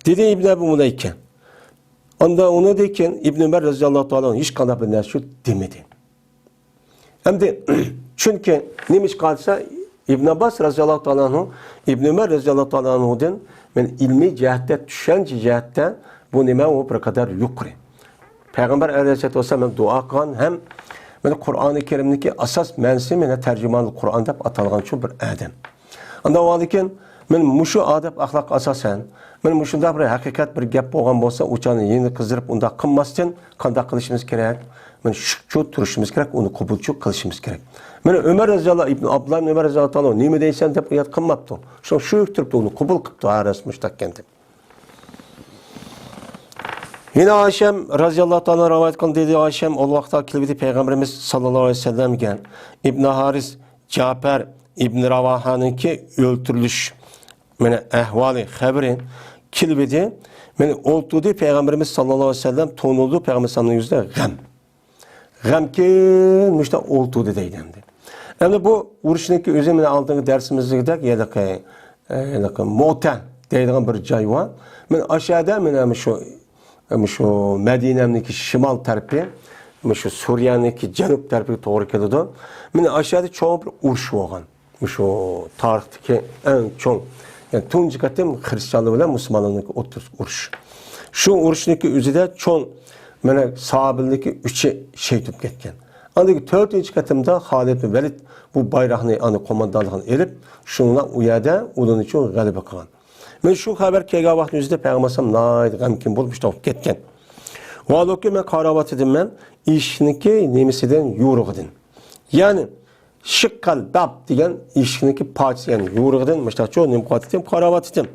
دېدى ئىبن ئەبۇ مۇلەيكە. ئاندا ئۇنىڭدىن كېيىن ئىبن ئۆمەر رەزىياللاھۇ تائالا ھېچقانداق بىر نەرسە دېمىدى. ئەمدى، چۈنكى نېمە ئىشقا دېسە، ئىبن ئابباس رەزىياللاھۇ تائالا ئەنھۇ، ئىبن ئۆمەر رەزىياللاھۇ تائالا ئەنھۇدىن مەن ئىلمىي جەھەتتە، چۈشەنچە جەھەتتە بۇ نېمە، ئۇ بىر قەدەر يۇقىرى. پەيغەمبەر ئەلەيھىسسالاتۇ ۋەسسالام مەن دۇئا قىلغان ھەم مەن قۇرئانى كەرىمدىكى ئاساس مەنىسى مەن تەرجىمانۇل قۇرئان دەپ ئاتالغان شۇ بىر ئادەم. ئانداق بولغاندىكىن، مەن مۇشۇ ئادەپ ئەخلاققا ئاساسەن، مەن مۇشۇنداق بىر ھەقىقەت بىر گەپ بولغان بولسا، ئۇ چاغنى يېنىنى قىزدۇرۇپ ئۇنداق قىلماستىن، قانداق قىلىشىمىز كېرەك؟ مەن شۇچۇ تۇرۇشىمىز كېرەك، ئۇنى قوبۇلچۇ قىلىشىمىز كېرەك. مەن ئۆمەر رەزىياللاھۇ، ئىبن ئابدۇللا ئىبن ئۆمەر رەزىياللاھۇ تائالا، نېمە دەيسەن دەپ ئۇ يەردە قىلماپتۇ. شۇ، شۇ تۇرۇپتۇ، ئۇنى قوبۇل قىپتۇ، ھە، راست مۇشۇنداق ئىكەن دەپ. يەنە ئائىشەم رازىياللاھۇ تائالا رىۋايەت قىلدى، دېدى ئائىشەم، ئۇ ۋاقىتتا كېلىۋىدى پەيغەمبىرىمىز ساللاللاھۇ ئەلەيھى ۋەسەللەمگە ئىبن ھارىس، جەپەر ئىبن راۋاھانىڭكى ئۆلتۈرۈلۈش، مانا، ئەھۋالى، خەۋىرى كېلىۋىدى. مانا، ئولتۇردى پەيغەمبىرىمىز ساللاللاھۇ ئەلەيھى ۋەسەللەم، تونۇلدى پەيغەمبىرىمىزنىڭ يۈزىدە غەم. غەمكىن مۇشۇنداق ئولتۇردى دەيدۇ ئەمدى. ئەمدى بۇ ئۇرۇشنىڭكى ئۆزى مانا ئالدىنقى دەرسىمىزدىكىدەك ھېلىقى، ھېلىقى مۆتە دەيدىغان بىر جاي بار. مانا ئاشۇ يەردە مانا مۇشۇ، مۇشۇ مەدىنەنىڭكى شىمال تەرىپى، مۇشۇ سۈرىيەنىڭكى جەنۇب تەرىپىگە توغرا كېلىدۇ. مانا ئاشۇ يەردە چوڭ بىر ئۇرۇش بولغان. مۇشۇ تارىختىكى ئەڭ چوڭ، يەنى تۇنجى قېتىم خرىستىيانلار بىلەن مۇسۇلمانلارنىڭكى ئوتتۇرىسىدا ئۇرۇش. شۇ ئۇرۇشنىڭكى ئۆزىدە چوڭ، مانا، ساھابىلىرنىڭكى ئۈچى شېھىت بولۇپ كەتكەن. ئاندىن كېيىن تۆتىنچى قېتىمدا خالىد بىن ۋەلىد بۇ بايراقنى، ئانا قوماندانلىقىنى ئېلىپ، شۇنىڭ بىلەن ئۇ يەردە ئۇلار ئۈچۈن غەلىبە قىلغان. مانا شۇ خەۋەر كەلگەن ۋاقىتنىڭ ئۆزىدە پەيغەمبەر ئەلەيھىسسالام ناھايىتى غەمكىن بولۇپ، مۇشۇنداق بولۇپ كەتكەن. ۋاھالۇكى، مەن قاراۋاتىدىم، مەن ئىشىكنىڭكى نېمىسىدىن، يورۇقىدىن. يەنى، شىققەل باب دېگەن ئىشىكنىڭكى پارچىسى، يەنى يورۇقىدىن مۇشتاقچۇ نېمە قىلىۋاتىدىم، قاراۋاتىدىم.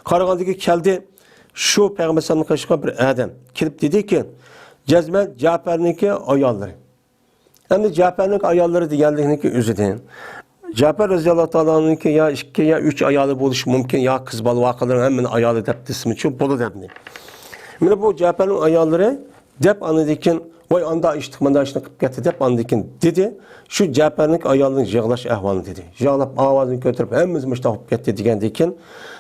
قارىغاندىكى كەلدى، شۇ پەيغەمبەر ئەلەيھىسسالامنى قېشىغا بىر ئادەم كېلىپ دېدىكى، جەزمەن جەپەرنىڭكى ئاياللىرى. ئەمدى جەپەرنىڭكى ئاياللىرى دېگەنلىكنىڭكى ئۆزىدىن، جەپەر رەزىياللاھۇ تائالا ئانھۇنىڭكى يا ئىككى، يا ئۈچ ئايالى بولۇشى مۇمكىن، يا قىز بالا ۋاقىلىرى ھەممىنى ئايالى دەپ دېسىمۇچۇ بولىدۇ ئەمدى. مانا بۇ جەپەرنىڭ ئاياللىرى دەپ ئاندىن كېيىن، ۋاي، ئاندا ئىشتىك، ماندا ئىشنى قىلىپ كەتتى دەپ ئاندىن كېيىن دېدى. شۇ جەپەرنىڭكى ئايالىنىڭ يىغلاش ئەھۋالىنى دېدى. يىغلاپ ئاۋازىنى كۆتۈرۈپ، ھەممىمىز مۇشتاق بولۇپ كەتتى دېگەندىن كېيىن،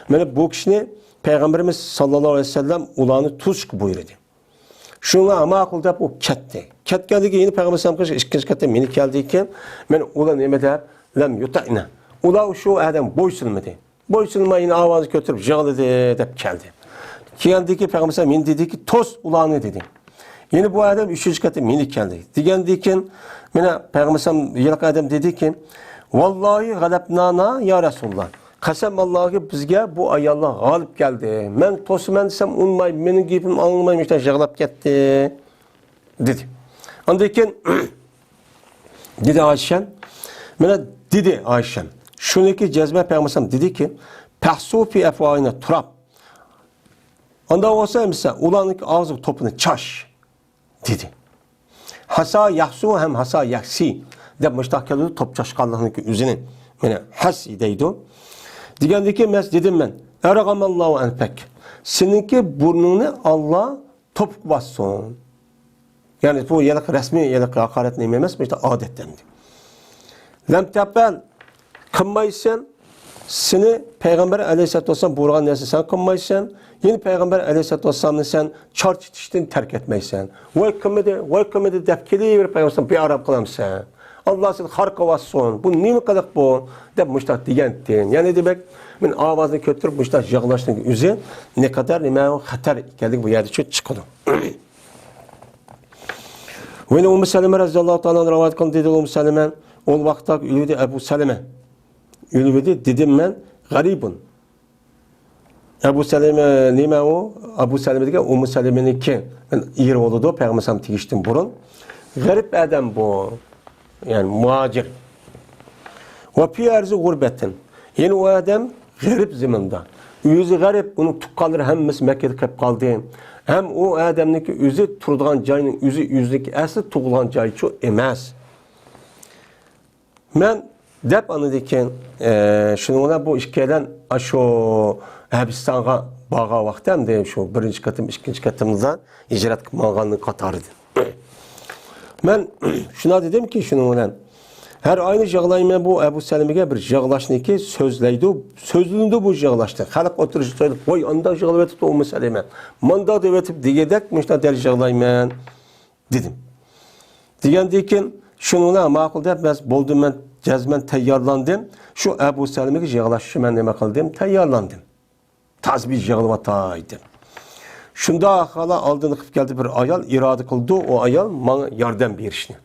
مانا بۇ كىشىنى پەيغەمبىرىمىز ساللاللاھۇ ئەلەيھى ۋەسەللەم ئۇلارنى توسۇشقا بۇيرۇدى. شۇڭا ماقۇل دەپ ئۇ كەتتى. كەتكەندىن كېيىن يەنە پەيغەمبەر ئەلەيھىسسالام ئىككىنچى قېتىم يەنە كەلدىكەن، مانا ئۇلار نېمە دەپ، لەم يۇتەئنە. ئۇلار شۇ ئادەم بويسۇنمىدى. بويسۇنماي يەنە ئاۋازىنى كۆتۈرۈپ يىغلىدى دەپ كەلدى. كېيىندىكى پەيغەمبەر ئەلەيھىسسالام يەنە دېدىكى، توس ئۇلارنى دېدى. يەنە بۇ ئادەم ئۈچىنچى قېتىم يەنە كەلدى. دېگەندىن كېيىن، مانا پەيغەمبەر ئەلەيھىسسالام ھېلىقى ئادەم دېدىكى، ۋاللاھى غەلەبنانا يا رەسۇلاللا. قەسەم ئاللاھكى، بىزگە بۇ ئاياللار غالىب كەلدى. مەن توسىمەن دېسەم ئۇنىماي، مېنىڭ گېپىمنى ئاڭلىماي مۇشۇنداق يىغلاپ كەتتى، دېدى. ئاندىن كېيىن دېدى ئائىشەم، مانا دېدى ئائىشەم، شۇنىكى جەزمە پەيغەمبەر دېدىكى، پەخسۇ فى ئەفۋاھىنە تۇراب. ئاندا بولسا ئەمىسە ئۇلارنىڭكى ئاغزىغا توپىنى چاش. دېدى. ھاسا ياخسۇ ھەم ھاسا ياخسى دەپ مۇشتاق كەلدى، توپ چاشقانلىقنىڭكى ئۆزىنى. مانا ھەس دەيدۇ. دېگەندىن كېيىن مەن دېدىم مەن، ئەرغەمەللاھۇ ئەنفەك. سېنىڭكى بۇرنۇڭنى ئاللا توپۇق باسسۇن. يەنى بۇ ھېلىقى رەسمىي، ھېلىقى ھاقارەت نېمە ئەمەس، مۇشۇ ئادەت ئەمدى. لەم تەپئەل، قىلمايسەن، سېنى پەيغەمبەر ئەلەيھىسسالاتۇ ۋەسسالام بۇيرۇغان نەرسە سەن قىلمايسەن، يەنە پەيغەمبەر ئەلەيھىسسالاتۇ ۋەسسالامنى سەن چارچىتىشتىن تەرك ئەتمەيسەن. ۋاي قىلمىدى، ۋاي قىلمىدى دەپ كېلىۋېرىپ پەيغەمبەر بىئارام قىلامسەن؟ ئاللا سېنى خار قىلىۋاتسۇن، بۇ نېمە قىلىق بۇ؟ دەپ مۇشۇنداق دېگەنتى. يەنى دېمەك، مەن ئاۋازنى كۆتۈرۈپ مۇشۇنداق يىغلاشنىڭ ئۆزى نەقەدەر نېمە خەتەر ئىكەنلىكى بۇ يەردە چىقىدۇ. ۋەنە ئۇممۇ سەلەمە رەزىياللاھۇ تائالا ئانھا رىۋايەت قىلىندى، دېدى ئۇممۇ سەلەمە، ئۇ ۋاقىتتا ئۆلۈۋىدى ئەبۇ سەلەمە. ئۆلۈۋىدى، دېدىم مەن، غەرىبۇن. ئەبۇ سەلەمە نېمە ئۇ؟ ئەبۇ سەلەمە دېگەن ئۇممۇ سەلەمىنىڭكى ئېرى بولىدۇ، پەيغەمبەر ئەلەيھىسسالام تېگىشتىن بۇرۇن. غەرىب ئادەم بۇ. يەنى مۇھاجىر. ۋە پى ئەرزى غۇربەتىن. يەنى ئۇ ئادەم غەرىب زېمىندا. ئۆزى غەرىب، ئۇنىڭ تۇغقانلىرى ھەممىسى مەككىدە قېلىپ قالدى. ھەم ئۇ ئادەمنىڭكى ئۆزى تۇرىدىغان جاينىڭ ئۆزى ئۆزىنىڭكى ئەسلى تۇغۇلغان جايىچۇ ئەمەس. مەن دەپ ئاندىن كېيىن، ئە، شۇنىڭ بىلەن بۇ ئىككىيلەن ئاشۇ ھەبىستانغا بارغان ۋاقتى، ئەمدى شۇ بىرىنچى قېتىم، ئىككىنچى قېتىمدا ھىجرەت قىلىپ ماڭغاننىڭ قاتارىدىن. مەن شۇنداق دېدىمكى، شۇنىڭ بىلەن ھەر ئاينى يىغلايمەن بۇ ئەبۇ سەلىمىگە بىر يىغلاشنىكى سۆزلەيدۇ، سۆزلىنىدۇ بۇ يىغلاشتا. خەلق ئوتتۇرىسىدا سۆزلەپ، ۋاي، ئانداق يىغلاۋېتىپتۇ ئۇممۇ سەلىمە، مانداق دەۋېتىپ دېگۈدەك مۇشۇنداق دەرىجە يىغلايمەن. دېدىم. دېگەندىن كېيىن، شۇنىڭ بىلەن ماقۇل دەپ، بەس، بولدى، مەن جەزمەن تەييارلاندىم. شۇ ئەبۇ سەلىمىگە يىغلاشقا مەن نېمە قىلدىم؟ تەييارلاندىم. تازا بىر يىغلىۋاتاي دېدىم. شۇنداق ھالا ئالدىن قىلىپ كەلدى بىر ئايال، ئىرادە قىلدى ئۇ ئايال ماڭا ياردەم بېرىشنى.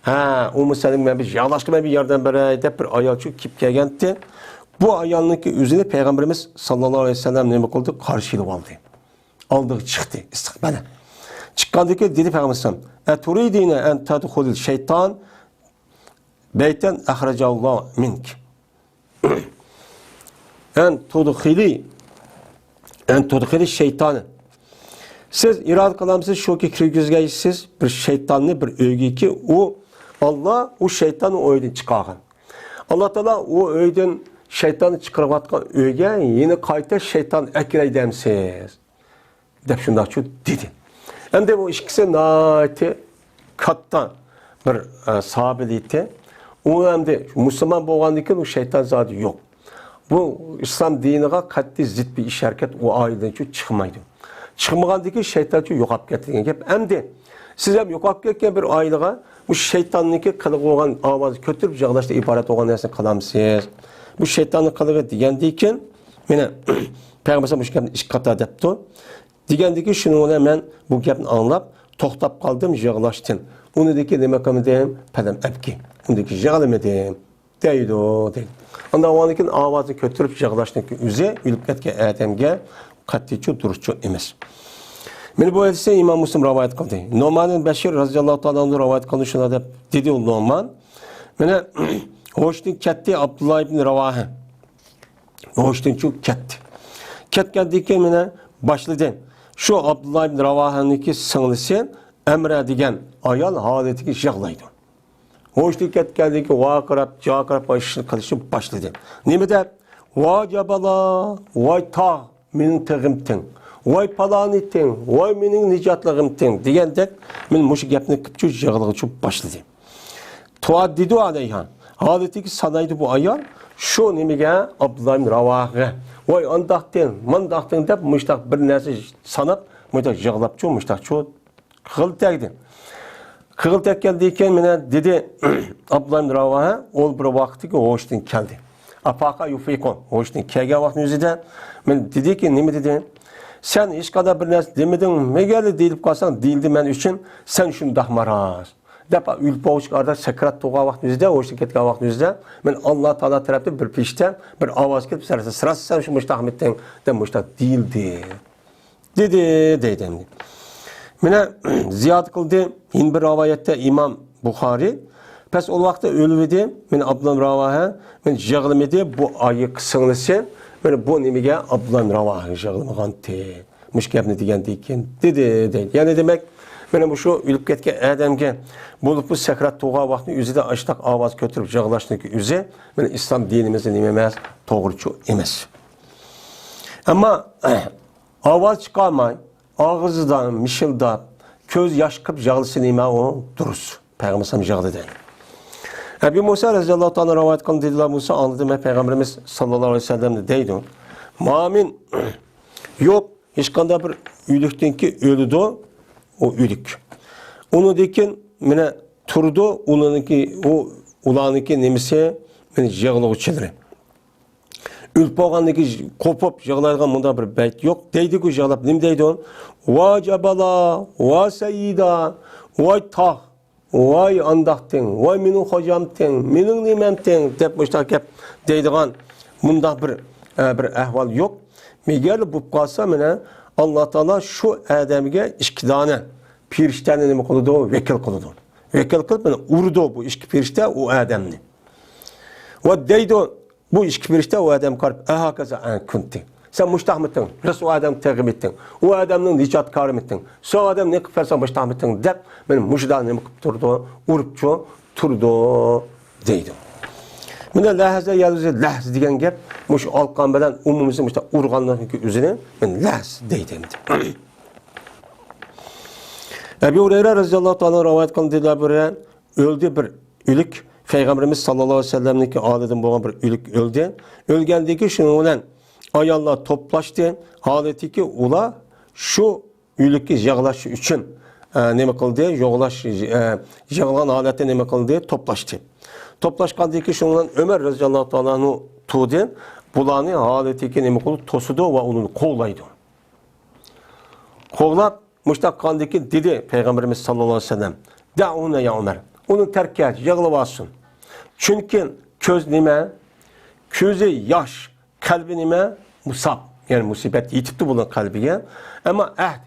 ھە، ئۇممۇ سەلىم، مەن بىر يىغلاشقا مەن بىر ياردەم بېرەي دەپ بىر ئايال چىقىپ كەلگەنتى. بۇ ئايالنىڭكى ئۆزىنى پەيغەمبىرىمىز ساللاللاھۇ ئەلەيھى ۋەسەللەم نېمە قىلدى؟ قارشى ئېلىۋالدى. ئالدىغا چىقتى، ئىستىقبالە. چىققاندىن كېيىن دېدى پەيغەمبەر ئەلەيھىسسالام، ئەتۇرىدىنە ئەن تەدخۇلىل شەيتان بەيتەن ئەخرەجەھۇللاھۇ مىنك. ئەن تۇدخىلى، ئەن تۇدخىلى شەيتانە. سىز ئىرادە قىلامسىز، شۇكى كىرگۈزگەيسىز بىر شەيتاننى بىر ئۆيگىكى، ئۇ ئاللا ئۇ شەيتاننى ئۆيدىن چىقارغان. ئاللا تائالا ئۇ ئۆيدىن شەيتاننى چىقىرىۋاتقان ئۆيگە يەنە قايتا شەيتان ئەكىرەي دەمسىز؟ دەپ شۇنداقچۇ دېدى. ئەمدى بۇ ئىككىسى ناھايىتى كاتتا بىر، ئە، ساھابىلىتى. ئۇ ئەمدى مۇسۇلمان بولغاندىن كېيىن ئۇ شەيتان زادى يوق. بۇ ئىسلام دىنىغا قەتئىي زىت بىر ئىش ھەرىكەت ئۇ ئائىلىدىن چىقمايدۇ. چىقمىغاندىن كېيىن شەيتانچۇ يوقاپ كەتتى دېگەن گەپ. ئەمدى سىز ھەم يوقاپ كەتكەن بىر ئائىلىغا بۇ شەيتاننىڭكى قىلىقى بولغان ئاۋازى كۆتۈرۈپ يىغلاشتىن ئىبارەت بولغان نەرسىنى قىلامسىز؟ بۇ شەيتاننىڭ قىلىقى دېگەندىن كېيىن، مانا، پەيغەمبەر مۇشۇ گەپنى ئىككى قاتا دەپتۇ. دېگەندىكى شۇنىڭ بىلەن مەن بۇ گەپنى ئاڭلاپ توختاپ قالدىم يىغلاشتىن. ئۇنىڭدىكى نېمە قىلمىدىم؟ پەلەم ئەبكى. ئۇنىڭدىكى يىغلىمىدىم. دەيدۇ، دەيدۇ. ئاندىن كېيىن ئاۋازىنى كۆتۈرۈپ يىغلاشنىڭكى ئۆزى ئۆلۈپ كەتكەن ئادەمگە قەتئىيچۇ دۇرۇسچۇ ئەمەس. مانا بۇ ھەدىسنى ئىمام مۇسلىم رىۋايەت قىلدى. نۇئمان بىن بەشىر رازىياللاھۇ تائالا ئەنھۇ رىۋايەت قىلدى، شۇنداق دەپ دېدى ئۇ نۇئمان. مانا ھوشتىن كەتتى ئابدۇللا ئىبن راۋاھە. ھوشتىنچۇ كەتتى. كەتكەندىن كېيىن مانا باشلىدى. شۇ ئابدۇللا ئىبن راۋاھەنىڭكى سىڭلىسى ئەمرە دېگەن ئايال ھالىتىگە يىغلايدۇ. ھوشتىن كەتكەندىن كېيىن ۋارقىراپ، جارقىراپ، ئىشنى قىلىشنى باشلىدى. نېمە دەپ؟ ۋاي جابالا، ۋاي تاغ، مېنىڭ تېغىم تەڭ. ۋاي پالانى تەڭ، ۋاي مېنىڭ نىجاتلىقىم تەڭ دېگەندەك، مانا مۇشۇ گەپنى قىپچۇ يىغلىغۇچۇ باشلىدى. تۇئەددىدۇ ئەلەيھا. ھالىتىگە سانايدۇ بۇ ئايال. شۇ نېمىگە؟ ئابدۇللا ئىبن راۋاھىغا. ۋاي ئانداقتىڭ، مانداقتىڭ دەپ مۇشتاق بىر نەرسە ساناپ، مۇشتاق يىغلاپچۇ، مۇشتاقچۇ قىغىل تەگدى. قىغىل تەگكەندىن كېيىن مانا دېدى، ئابدۇللا ئىبن راۋاھە ئول بىر ۋاقىتتىكى ھوشتىن كەلدى. ئافاقا يۇفىقۇ، ھوشتىن كەلگەن ۋاقىتنىڭ ئۆزىدە مانا دېدىكى، نېمە دېدى؟ سەن ھېچقانداق بىر نەرسە دېمىدىڭ، مەگەر دېيىلىپ قالساڭ، دېيىلدى مەن ئۈچۈن، سەن شۇنداقمۇ راست؟ دەپ، ئۆلۈپ بولغۇچە ئارىدا سەكرات تۇرغان ۋاقىتنىڭ ئۆزىدە، ھوشتىن كەتكەن ۋاقىتنىڭ ئۆزىدە، مانا ئاللا تائالا تەرەپتىن بىر پىرىشتە، بىر ئاۋاز كېلىپ، سەن، سەن شۇ مۇشتاقمىتىڭ؟ دەپ مۇشتاق دېيىلدى. دېدى، دەيدۇ ئەمدى. مانا زىيادە قىلدى، يەنە بىر رىۋايەتتە ئىمام بۇخارىي، پەس ئۇ ۋاقىتتا ئۆلۈۋىدى، مانا ئابدۇللا راۋاھە، مانا يىغلىمىدى، بۇ ئايال سىڭلىسى، مانا بۇ نېمىگە ئابدۇللا راۋاھە يىغلىمىغانتى. مۇشۇ گەپنى دېگەندىن كېيىن دېدى، دەيدۇ. يەنى دېمەك، مانا مۇشۇ ئۆلۈپ كەتكەن ئادەمگە بولۇپمۇ سەكرات تۇرغان ۋاقىتنىڭ ئۆزىدە ئاشتاق ئاۋاز كۆتۈرۈپ يىغلاشنىڭكى ئۆزى، مانا ئىسلام دىنىمىزدا نېمە ئەمەس، توغرىچۇ ئەمەس. ئەمما ئاۋاز چىقارماي، ئاغزىدا مىشىلداپ، كۆز ياش قىلىپ يىغلىسا نېمە ئۇ؟ دۇرۇس. پەيغەمبەر ئەلەيھىسسالام يىغلىدى. ئەبۇ مۇسا رەزىياللاھۇ تائالا رىۋايەت قىلغان دېدىلەر، مۇسا ئاڭلىدىم مەن پەيغەمبىرىمىز ساللاللاھۇ ئەلەيھى ۋەسەللەمنى دەيدۇ. مامىن يوق، ھېچقانداق بىر ئۆلۈكتىنكى ئۆلىدۇ، ئۇ ئۆلۈك. ئۇنىڭدىن كېيىن مانا تۇرىدۇ، ئۇلارنىڭكى، ئۇ، ئۇلارنىڭكى نېمىسى، مانا يىغلىغۇچىلىرى. ئۆلۈپ بولغاندىن كېيىن قوپۇپ يىغلايدىغان مۇنداق بىر بەيت يوق. دەيدىكۇ يىغلاپ، نېمە دەيدۇ؟ ۋا جابالا، ۋا سەيدا، ۋاي تاغ، ۋاي ئانداقتىڭ، ۋاي مېنىڭ خوجامتىڭ، مېنىڭ نېمەمتىڭ دەپ مۇشۇنداق گەپ دەيدىغان مۇنداق بىر، ئە، بىر ئەھۋال يوق. مەگەر بولۇپ قالسا، مانا ئاللا تائالا شۇ ئادەمگە ئىككى دانە پىرىشتەنى نېمە قىلىدۇ؟ ۋەكىل قىلىدۇ. ۋەكىل قىلىپ، مانا ئۇرىدۇ بۇ ئىككى پىرىشتە ئۇ ئادەمنى. ۋە دەيدۇ، بۇ ئىككى پىرىشتە ئۇ ئادەمگە قاراپ، ئەھاكازا ئەن كۇنتى. سەن مۇشتاقمىتىڭ؟ راست ئۇ ئادەم تېغىمىتىڭ؟ ئۇ ئادەمنىڭ نىجاتكارىمىتىڭ؟ سەن ئۇ ئادەم نېمە قىلىپ بەرسەڭ مۇشتاقمىتىڭ؟ دەپ، مانا مۇشۇنداق نېمە قىلىپ تۇرىدۇ؟ ئۇرۇپچۇ تۇرىدۇ دەيدۇ. مانا لەھزە يەلزۇ لەھز دېگەن گەپ مۇشۇ ئالقان بىلەن ئومۇمىي مۇشۇنداق ئۇرغانلىقنىڭكى ئۆزىنى مانا لەھز دەيدۇ ئەمدى. ئەبۇ ھۇرەيرە رەزىياللاھۇ تائالا رىۋايەت قىلغان دېدىلەر، بىر ئۆلدى بىر ئۆلۈك، پەيغەمبىرىمىز ساللاللاھۇ ئەلەيھى ۋەسەللەمنىڭكى ئالىدىن بولغان بىر ئۆلۈك ئۆلدى. ئۆلگەندىن كېيىن شۇنىڭ بىلەن ئاياللار توپلاشتى. ھالىتىكى ئۇلار شۇ ئۆلۈككە يىغلاش ئۈچۈن، ئە، نېمە قىلدى؟ يىغلاش، ئە، يىغلىغان ھالەتتە نېمە قىلدى؟ توپلاشتى. توپلاشقاندىن كېيىن شۇنىڭ بىلەن ئۆمەر رەزىياللاھۇ تائالا ئەنھۇ تۇردى. بۇلارنى ھالىتىكى نېمە قىلدى؟ توسىدۇ ۋە ئۇلارنى قوغلايدۇ. قوغلاپ، مۇشۇنداق قىلغاندىن كېيىن دېدى پەيغەمبىرىمىز ساللاللاھۇ ئەلەيھى ۋەسەللەم، دەئۇنە يا ئۆمەر، ئۇنى تەرك ئەت، يىغلىۋالسۇن. چۈنكى كۆز نېمە؟ كۆزى ياش، قەلبى نېمە؟ مۇساب، يەنى مۇسىبەت يېتىپتۇ بۇنىڭ قەلبىگە. ئەمما ئەھد،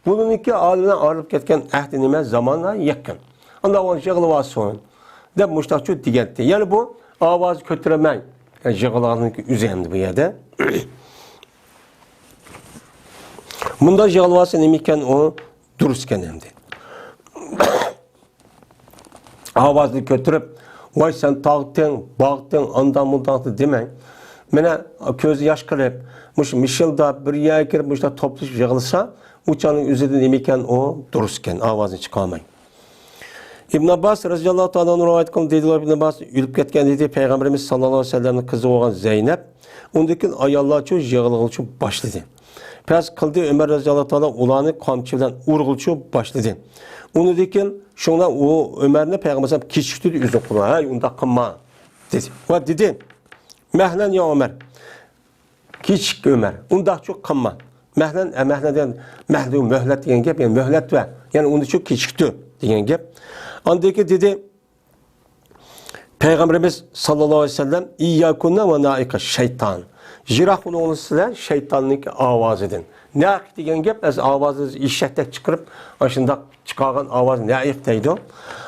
بۇنىڭكى ئالىم بىلەن ئايرىلىپ كەتكەن ئەھدى نېمە؟ زامانلا يېقىن. ئانداق ئۇنى يىغلىۋالسۇن دەپ مۇشۇنداقچۇ دېگەنتى. يەنى بۇ ئاۋاز كۆتۈرمەي، يەنى يىغلىغاننىڭكى ئۆزى ئەمدى بۇ يەردە. مۇنداق يىغلىۋالسا نېمە ئىكەن ئۇ؟ دۇرۇس ئىكەن ئەمدى. ئاۋازنى كۆتۈرۈپ، ۋاي سەن تاغتىڭ، باغتىڭ، ئانداق مۇنداق دېمەڭ. مانا كۆز ياش قىلىپ، مۇشۇ مىشىلداپ، بىر يەرگە كىرىپ، مۇشۇنداق توپلىشىپ يىغلىسا، ئۇ چاغنىڭ ئۆزىدە نېمە ئىكەن ئۇ؟ دۇرۇس ئىكەن، ئاۋازنى چىقارماي. ئىبن ئابباس رەزىياللاھۇ تائالا ئەنھۇ رىۋايەت قىلدى، دەيدۇ ئىبن ئابباس، ئۆلۈپ كەتكەن ئىدى پەيغەمبىرىمىز ساللاللاھۇ ئەلەيھى ۋەسەللەمنىڭ قىزى بولغان زەينەپ. ئۇندىن كېيىن ئاياللارچۇ يىغلىغىلىچۇ باشلىدى. پەرز قىلدى، ئۆمەر رەزىياللاھۇ تائالا ئۇلارنى قامچا بىلەن ئۇرغىلىچۇ باشلىدى. ئۇنىڭدىن كېيىن شۇڭلار ئۇ ئۆمەرنى پەيغەمبەر ئەلەيھىسسالام كېچىكتۈردى، ئۆزىنىڭ قولىغا، ھەي ئۇنداق قىلما دېدى. ۋە دېدى، مەھلەن يا ئۆمەر، كېچىك ئۆمەر، ئۇنداقچۇ قىلما. مەھلەن، ئە، مەھلەن دېگەن، مەھلەن مۆھلەت دېگەن گەپ، يەنى مۆھلەت ۋە، يەنى ئۇنىچۇ كېچىكتۈر دېگەن گەپ. ئاندىن كېيىن دېدى، پەيغەمبىرىمىز ساللاللاھۇ ئەلەيھى ۋەسەللەم، ئىيياكۇننا ۋە نائىقە شەيتان. يىراق بولۇڭلار سىلەر شەيتاننىڭ ئاۋازىدىن. نائىق دېگەن گەپ، ئەز ئاۋازىنى ئېشەكتەك چىقىرىپ، ئاشۇنداق چىقارغان ئاۋاز نائىق دەيدۇ.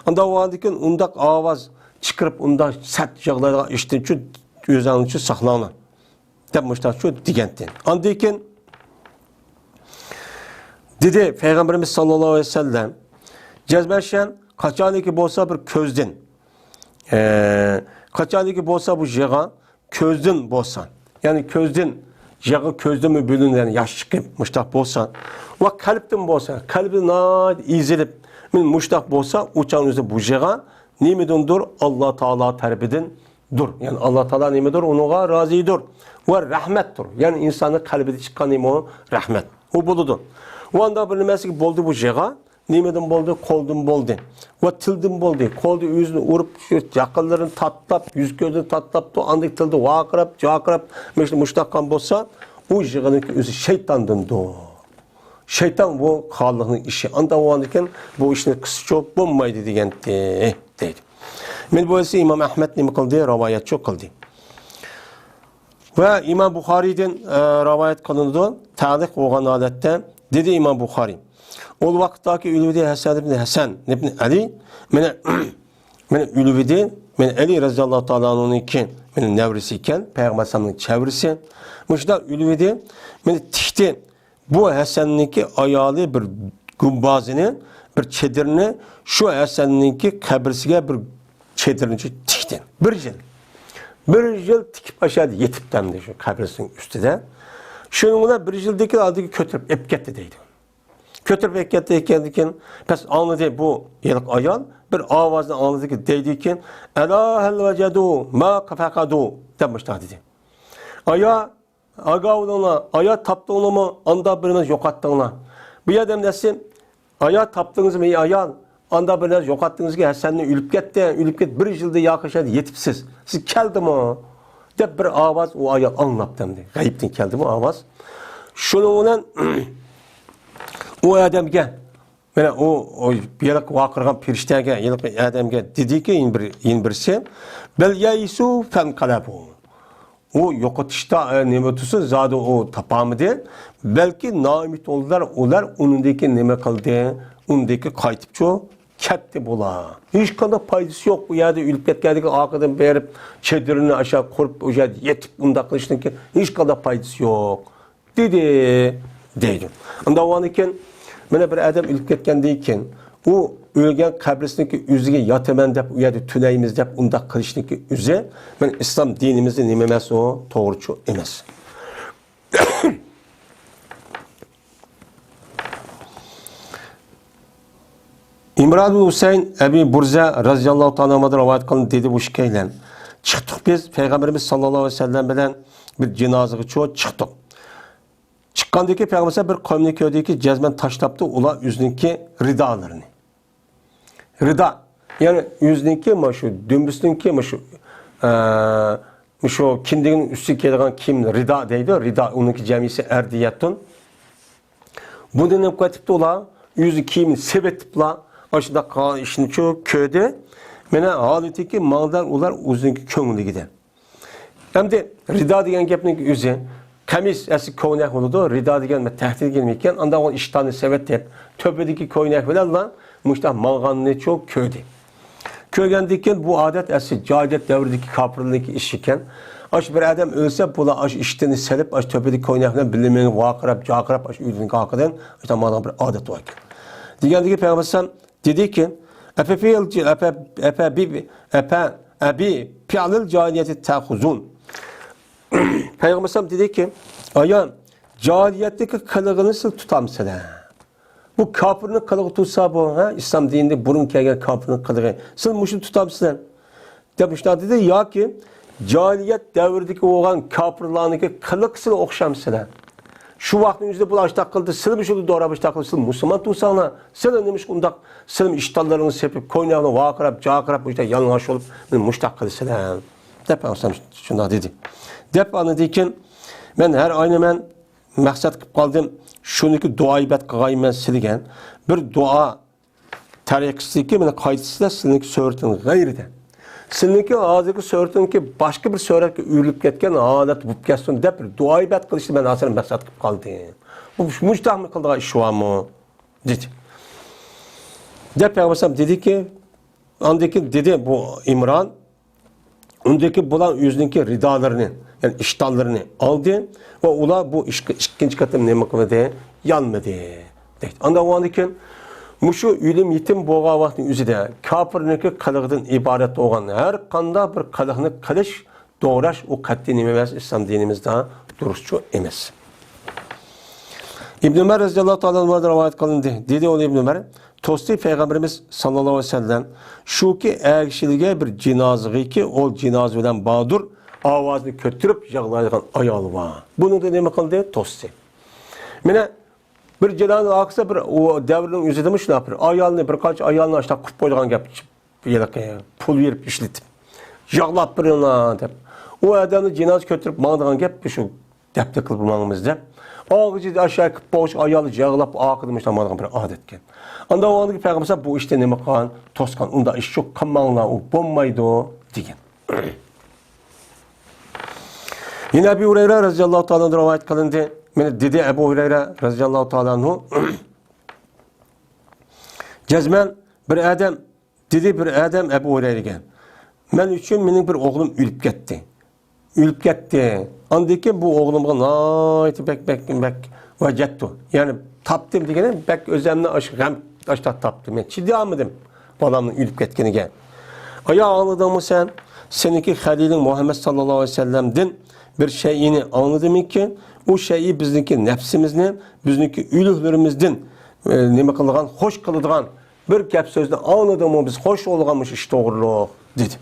ئانداق بولغاندىن كېيىن ئۇنداق ئاۋاز چىقىرىپ، ئۇنداق سەت يىغلايدىغان ئىشتىنچۇ ئۆزۈڭلارچۇ ساقلاڭلار دەپ مۇشتاقچۇ دېگەنتى. ئاندىن كېيىن دېدى پەيغەمبىرىمىز ساللاللاھۇ ئەلەيھى ۋەسەللەم، جەزمەشەن قاچانكى بولسا بىر كۆزدىن، ئە، قاچانكى بولسا بۇ يىغا كۆزدىن بولسا، يەنى كۆزدىن، يىغا كۆزدىنمۇ بۆلۈنگەن ياش چىقىپ مۇشتاق بولسا، ۋە قەلبتىن بولسا، قەلبى ناھايىتى ئېزىلىپ، مەن مۇشتاق بولسا، ئۇ چاغ ئۆزى بۇ يىغا نېمىدىندۇر؟ ئاللا تائالا تەرىپىدىن دۇر. يەنى ئاللا تائالا نېمىدۇر؟ ئۇنىڭغا رازىدۇر. ۋە رەھمەتتۇر. يەنى ئىنساننىڭ قەلبىدە چىققان نېمە ئۇ؟ رەھمەت. ئۇ بولىدۇ. ۋە ئانداق بىر نېمىسىگە بولدى بۇ يىغا. نېمىدىن بولدى؟ قولدىن بولدى. ۋە تىلدىن بولدى. قولدا ئۆزىنى ئۇرۇپ، شۇ ياقىلىرىنى تاتلاپ، يۈز كۆزىنى تاتلاپتۇ. ئاندىن تىلدا ۋارقىراپ، جارقىراپ، مۇشۇ، مۇشۇنداق قىلغان بولسا، ئۇ يىغىنىڭكى ئۆزى شەيتاندىندۇ. شەيتان بۇ خالىقنىڭ ئىشى. ئانداق بولغاندىكىن بۇ ئىشنى قىلسىچۇ بولمايدۇ دېگەنتى، دەيدۇ. مانا بۇ ئىسى ئىمام ئەھمەد نېمە قىلدى؟ راۋايەتچۇ قىلدى. ۋە ئىمام بۇخارىيدىن، ئە، راۋايەت قىلىنىدۇ. تەلىق بولغان ھالەتتە دېدى ئىمام بۇخارىي. ئۇ ۋاقىتتاكى ئۆلۈۋىدى ھەسەن ئىبن ھەسەن ئىبن ئەلى، مانا، مانا ئۆلۈۋىدى، مانا ئەلى رەزىياللاھۇ تائالا ئەنھۇنىڭكى، مانا نەۋرىسى ئىكەن، پەيغەمبەر ئەلەيھىسسالامنىڭ چەۋرىسى. مۇشۇنداق ئۆلۈۋىدى، مانا تىكتى. بۇ ھەسەننىڭكى ئايالى بىر گۇمبازىنى، بىر چېدىرنى، شۇ ھەسەننىڭكى قەبرىسىگە بىر چېدىرنى تىكتى. بىر يىل. بىر يىل تىكىپ ئاشۇ يەردە يېتىپتۇ ئەمدى شۇ قەبرىسىنىڭ ئۈستىدە. شۇنىڭ بىلەن بىر يىلدىن كېيىن ئالدىغا كۆتۈرۈپ ئېلىپ كەتتى دەيدۇ. كۆتۈرۈپ ئېلىپ كەتكەندىن كېيىن، پەس ئاڭلىدى بۇ ھېلىقى ئايال، بىر ئاۋازنى ئاڭلىدىكى دەيدىكىن، ئەلا ھەل ۋەجەدۇ ما فەقەدۇ دەپ مۇشۇنداق دېدى. ئايا، ئاگاھ بولۇڭلار، ئايا تاپتىڭلارمۇ؟ ئانداق بىر نەرسە يوقاتتىڭلار. بۇ يەردە نەسى، ئايا تاپتىڭىزمۇ، ئەي ئايال؟ ئانداق بىر نەرسە يوقاتتىڭىزكى، ھەسەننى ئۆلۈپ كەتتى، ئۆلۈپ كەتتى، بىر يىلدا ياقى شەدە يېتىپسىز. سىز كەلدىمۇ؟ دەپ بىر ئاۋاز ئۇ ئايال ئاڭلاپتۇ ئەمدى. غەيىبتىن كەلدىمۇ ئاۋاز؟ شۇنىڭ بىلەن ئۇ ئادەمگە، مانا ئۇ، ئۇ ھېلىقى ۋارقىرىغان پىرىشتەگە، ھېلىقى ئادەمگە دېدىكى، يەنە بىر، يەنە بىرسى، بەل يەئىسۇ فەنقەلەبۇ. ئۇ يوقىتىشتا، ئە، نېمە تۇرسۇن، زادى ئۇ تاپالمىدى. بەلكى نائۈمىد بولدىلار، ئۇلار ئۇنىڭدىكى نېمە قىلدى؟ ئۇنىڭدىكى قايتىپچۇ كەتتى بۇلار. ھېچقانداق پايدىسى يوق. بۇ يەردە ئۆلۈپ كەتكەندىكى ئارقىدىن بېرىپ چېدىرىنى ئاشا قۇرۇپ، ئۇ يەردە يېتىپ ئۇنداق قىلىشنىڭكى ھېچقانداق پايدىسى يوق. دېدى، دەيدۇ. ئۇنداق بولغاندىكىن، مانا بىر ئادەم ئۆلۈپ كەتكەندىن كېيىن، ئۇ ئۆلگەن قەبرىسىنىڭكى ئۆزىگە ياتىمەن دەپ، ئۇ يەردە تۈنەيمىز دەپ، ئۇنداق قىلىشنىڭكى ئۆزى، مانا ئىسلام دىنىمىزدە نېمە ئەمەس ئۇ؟ توغرىچۇ ئەمەس. ئىمران بىن ھۈسەيىن ئەبى بۇرزە رەزىياللاھۇ تائالا ئەنھۇدىن رىۋايەت قىلىنىپ دېدى، بۇ ئىككىيلەن چىقتۇق بىز، پەيغەمبىرىمىز ساللاللاھۇ ئەلەيھى ۋەسەللەم بىلەن بىر جىنازىغىچۇ چىقتۇق. چىققاندىكى پەيغەمبەر بىر قومنى كۆردىكى، جەزمەن تاشلاپتۇ ئۇلار ئۆزىنىڭكى رىدالىرىنى. رىدا، يەنى ئۆزىنىڭكى، مانا شۇ دۈمبىسىنىڭكى، مانا شۇ، ئە، شۇ كىندىكنىڭ ئۈستىگە كىيىدىغان كىيىم رىدا دەيدۇ. رىدا، ئۇنىڭكى جەمئىيسى ئەردىيەتتۇن. بۇنى نېمە قىلىۋېتىپتۇ ئۇلار؟ ئۆزى كىيىمىنى سېۋىتىپلا، ئاشۇنداق قىلغان ئىشنىچۇ كۆردى. مانا ھالىتىكى ماڭدار ئۇلار ئۆزىنىڭكى كۆڭلىگىدە. ئەمدى رىدا دېگەن گەپنىڭ ئۆزى، قەمىس ئەسلى كۆينەك بولىدۇ، رىدا دېگەن تەختە دېگەن ئىكەن، ئانداق ئۇ ئىشتاننى سېۋەتىپ، تۆپىدىكى كۆينەك بىلەنلا مۇشۇنداق ماڭغاننىچۇ كۆردى. كۆرگەندىن كېيىن بۇ ئادەت ئەسلى جاھىلىيەت دەۋرىدىكى كاپىرلارنىڭكى ئىشى ئىكەن. ئاشۇ بىر ئادەم ئۆلسە، بۇلار ئاشۇ ئىشتىنى سېلىپ، ئاشۇ تۆپىدىكى كوينەك بىلەن بىللە مېڭىپ، ۋارقىراپ، جارقىراپ، ئاشۇ ئۆيدىن قالقىدىن، ئاشۇ مانا بىر ئادەت بار ئىكەن. دېگەندىكى پەيغەمبەر ئەلەيھىسسالام دېدىكى، ئەپە فىئل، ئەپە، ئەپە بى، ئەپە، ئەبى فىئلىل جاھىلىيەتى تەخۇزۇن. پەيغەمبەر ئەلەيھىسسالام دېدىكى، ئايان، جاھىلىيەتتىكى قىلىقىنى سىز تۇتامسىلەر؟ بۇ كاپىرنىڭ قىلىقى تۇرسا بۇ، ھە؟ ئىسلام دىنىدا بۇرۇن كەلگەن كاپىرنىڭ قىلىقى. سىز مۇشۇنى تۇتامسىلەر؟ دەپ مۇشۇنداق دېدى، ياكى جاھىلىيەت دەۋرىدىكى بولغان كاپىرلارنىڭكى قىلىقى سىلەر ئوخشامسىلەر؟ شۇ ۋاقىتنىڭ ئۆزىدە بۇلار ئاشتاق قىلدى، سىلىمۇ شۇنى دوراپ ئاشتاق قىلىپ، سىلە مۇسۇلمان تۇرساڭلار، سىلە نېمىشقا ئۇنداق سىلىم ئىشتانلىرىڭنى سېپىپ، كويناڭنى ۋارقىراپ، جارقىراپ، مۇشۇنداق يالىڭاچ بولۇپ، مېنى مۇشۇنداق قىلىسىلەر؟ دەپ ئەلەيھىسسالام شۇنداق دېدى. دەپ ئاندىن كېيىن مەن ھەر ئاينى مەن مەقسەت قىلىپ قالدىم، شۇنىڭكى دۇئا ئىبادەت قىلغايمەن سىلىگە. بىر دۇئا تەرىقىسىدىكى مېنى قايتىسىدا سىلىنىڭكى سۈرىتىڭ غەيرىدە، سىلىنىڭكى ھازىرقى سۈرىتىڭكى باشقا بىر سۈرەتكە ئۆرۈلۈپ كەتكەن ھالەت بولۇپ كەتسۇن دەپ بىر دۇئا ئىبادەت قىلىشنى مەن ھازىر مەقسەت قىلىپ قالدىم. بۇ مۇشتاقمۇ قىلىدىغان ئىش بارمۇ؟ دېدى. دەپ پەيغەمبەر ئەلەيھىسسالام دېدىكى، ئاندىن كېيىن دېدى بۇ ئىمران، ئۇندىكى بۇلار ئۆزىنىڭكى رىدالىرىنى، يەنى ئىشتانلىرىنى ئالدى ۋە ئۇلار بۇ ئىشقا ئىككىنچى قېتىم نېمە قىلدى؟ يانمىدى. دەيدۇ. ئاندىن ئاندىن كېيىن مۇشۇ ئۆلۈم يېتىم بولغان ۋاقىتنىڭ ئۆزىدە كاپىرنىڭكى قىلىقىدىن ئىبارەت بولغان ھەر قانداق بىر قىلىقنى قىلىش، دوغراش، ئۇ قەتئىي نېمە ئەمەس، ئىسلام دىنىمىزدا دۇرۇسچۇ ئەمەس. ئىبن ئۆمەر رەزىياللاھۇ تائالا ئەنھۇدىن رىۋايەت قىلىندى. دېدى ئۇ ئىبن ئۆمەر، توستى پەيغەمبىرىمىز ساللاللاھۇ ئەلەيھى ۋەسەللەم، شۇكى ئەگىشىلگەن بىر جىنازىغىكى ئۇ جىنازا بىلەن بادۇر ئاۋازىنى كۆتۈرۈپ يىغلايدىغان ئايال بار. بۇنىڭدا نېمە قىلدى؟ توستى. مانا بىر جىنازا ئارقىسىدا بىر ئۇ دەۋرنىڭ ئۆزىدىمۇ شۇنداق بىر ئايالنى، بىر قانچە ئايالنى ئاشۇنداق قىلىپ قويىدىغان گەپ. ھېلىقى پۇل بېرىپ ئىشلىتىپ، يىغلاپ بېرىڭلار دەپ. ئۇ ئادەمنى جىنازا كۆتۈرۈپ ماڭىدىغان گەپ شۇ دەپتە قىلىپ ماڭىمىز دەپ. ئاغىچى ئاشۇ كىپ بولغۇچە ئايالى يىغلاپ ئارقىدىن مۇشۇنداق ماڭىدىغان بىر ئادەتكەن. ئاندا ئۇنىڭدىكى پەيغەمبەر بۇ ئىشتا نېمە قىلغان؟ توسقان، ئۇنداق ئىش يوق، قىلماڭلار، ئۇ بولمايدۇ دېگەن. يەنە ئەبۇ ھۇرەيرە رەزىياللاھۇ تائالا ئەنھۇدىن رىۋايەت قىلىندى. مانا دېدى ئەبۇ ھۇرەيرە رەزىياللاھۇ تائالا ئەنھۇ، جەزمەن بىر ئادەم دېدى بىر ئادەم ئەبۇ ھۇرەيرىگە، مەن ئۈچۈن مېنىڭ بىر ئوغلۇم ئۆلۈپ كەتتى. ئۆلۈپ كەتتى. ئاندىن كېيىن بۇ ئوغلۇمغا ناھايىتى بەك، بەك، بەك ۋەجەتتۇ. يەنى تاپتىم دېگىنى بەك ئۆزۈمنى ئاشۇ غەم ئاشتا تاپتىم. مەن چىدىيالمىدىم بالامنىڭ ئۆلۈپ كەتكىنىگە. ئايا، ئاڭلىدىڭمۇ سەن؟ سېنىڭكى خەلىلىڭ مۇھەممەد ساللاللاھۇ ئەلەيھى ۋەسەللەمدىن بىر شەيئىنى ئاڭلىدىمكى؟ ئۇ شەيئى بىزنىڭكى نەپسىمىزنى، بىزنىڭكى ئۆلۈكلىرىمىزدىن، ئە، نېمە قىلىدىغان، خوش قىلىدىغان بىر گەپ سۆزنى ئاڭلىدىڭمۇ؟ بىز خوش بولىدىغان مۇشۇ ئىش توغرۇلۇق، دېدى.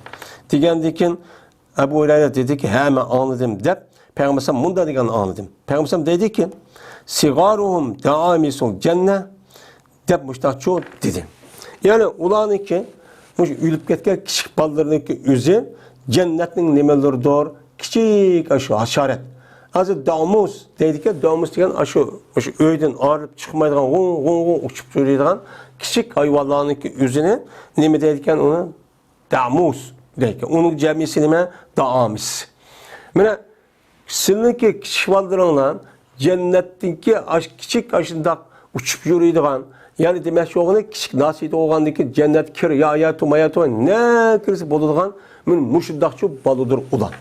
دېگەندىن كېيىن ئەبۇ ھۇرەيرە دېدىكى، ھە، مەن ئاڭلىدىم، دەپ پەيغەمبەر ئەلەيھىسسالام مۇنداق دېگەننى ئاڭلىدىم. پەيغەمبەر ئەلەيھىسسالام دەيدىكى، سىغارۇھۇم دەئامىسۇل جەننە، دەپ مۇشۇنداقچۇ دېدى. يەنى ئۇلارنىڭكى، مۇشۇ ئۆلۈپ كەتكەن كىچىك بالىلىرىنىڭكى ئۆزى جەننەتنىڭ نېمىلىرىدۇر، كىچىك ئاشۇ ھاشارات. ھازىر دامۇس دەيدىكەن، دامۇس دېگەن ئاشۇ، ئاشۇ ئۆيدىن ئايرىلىپ چىقمايدىغان، غۇڭ، غۇڭ، غۇڭ ئۇچۇپ يۈرىدىغان كىچىك ھايۋانلارنىڭكى ئۆزىنى نېمە دەيدىكەن ئۇنى؟ دامۇس دەيدىكەن. ئۇنىڭ جەمئىيسى نېمە؟ دائامىس. مانا سىلىنىڭكى كىچىك بالىلىرىڭلار جەننەتتىكى ئاش-، كىچىك ئاشۇنداق ئۇچۇپ يۈرىدىغان، يەنى دېمەكچى بولغىنى كىچىك ناسىيىتى بولغاندىن كېيىن جەننەت كىر، يا، يا، تۇما، يا، تۇما، نە كىرسە بولىدىغان، مانا مۇشۇنداقچۇ بالىدۇر ئۇلار.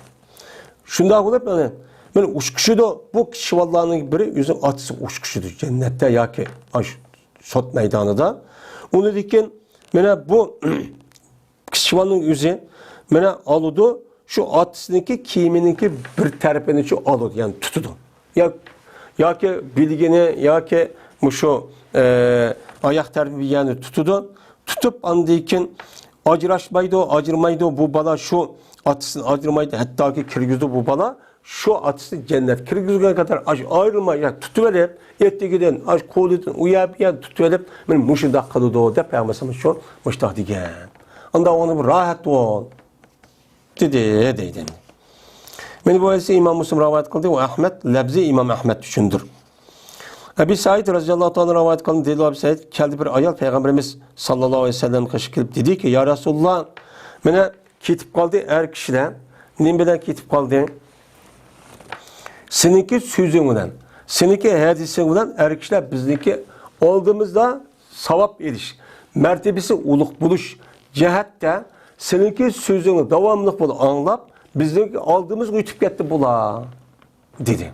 شۇنداق بولۇپ، مانا، مانا ئۇچقۇچىدۇ. بۇ كىچىك بالىلارنىڭ بىرى ئۆزى ئاتىسى ئۇچقۇچىدۇ جەننەتتە ياكى ئاش-، سوت مەيدانىدا. ئۇنىڭدىن كېيىن مانا بۇ كىچىك بالىنىڭ ئۆزى مانا ئالىدۇ، شۇ ئاتىسىنىڭكى كىيىمىنىڭكى بىر تەرىپىنى شۇ ئالىدۇ، يەنى تۇتىدۇ. يا، ياكى بىلىگىنى، ياكى مۇشۇ، ئە، ئاياق تەرىپى بىر يەرنى تۇتىدۇ. تۇتۇپ، ئاندىن كېيىن ئاجراشمايدۇ، ئاجرىمايدۇ. بۇ بالا شۇ ئاتىسىدىن ئاجرىمايدۇ، ھەتتاكى كىرگۈزىدۇ بۇ بالا. شۇ ئاتىسىنى جەننەتكە كىرگۈزگەن قەدەر ئاش ئايرىلماي، يا تۇتۇۋېلىپ، ئېتىكىدىن، ئاش قولىدىن، ئۇ يەر، بۇ يەر تۇتۇۋېلىپ، مانا مۇشۇنداق قىلىدۇ، دەپ پەيغەمبەر ئەلەيھىسسالام شۇ مۇشۇنداق دېگەن. ئاندا ئۇنى بىر راھەت بول، دېدى، دەيدۇ. مانا بۇ ھەدىسنى ئىمام مۇسلىم رىۋايەت قىلدى، ئۇ ئەھمەد، لەپزى ئىمام ئەھمەد ئۈچۈندۇر. ئەبى سەئىد رەزىياللاھۇ تائالا رىۋايەت قىلدى، دېدى ئەبى سەئىد، كەلدى بىر ئايال پەيغەمبىرىمىز ساللاللاھۇ ئەلەيھى ۋەسەللەمنىڭ قېشىغا كېلىپ دېدىكى، يا رەسۇلاللا، مانا كېتىپ قالدى ئەر كىشىلەر. نېمە بىلەن كېتىپ قالدى؟ سېنىڭكى سۆزۈڭ بىلەن، سېنىڭكى ھەدىسىڭ بىلەن ئەر كىشىلەر بىزنىڭكى ئالدىمىزدا ساۋاب ئېلىش، مەرتىۋىسى ئۇلۇغ بولۇش جەھەتتە سېنىڭكى سۆزۈڭنى داۋاملىق بۇلار ئاڭلاپ، بىزنىڭ ئالدىمىزغا ئۆتۈپ كەتتى بۇلار، دېدى.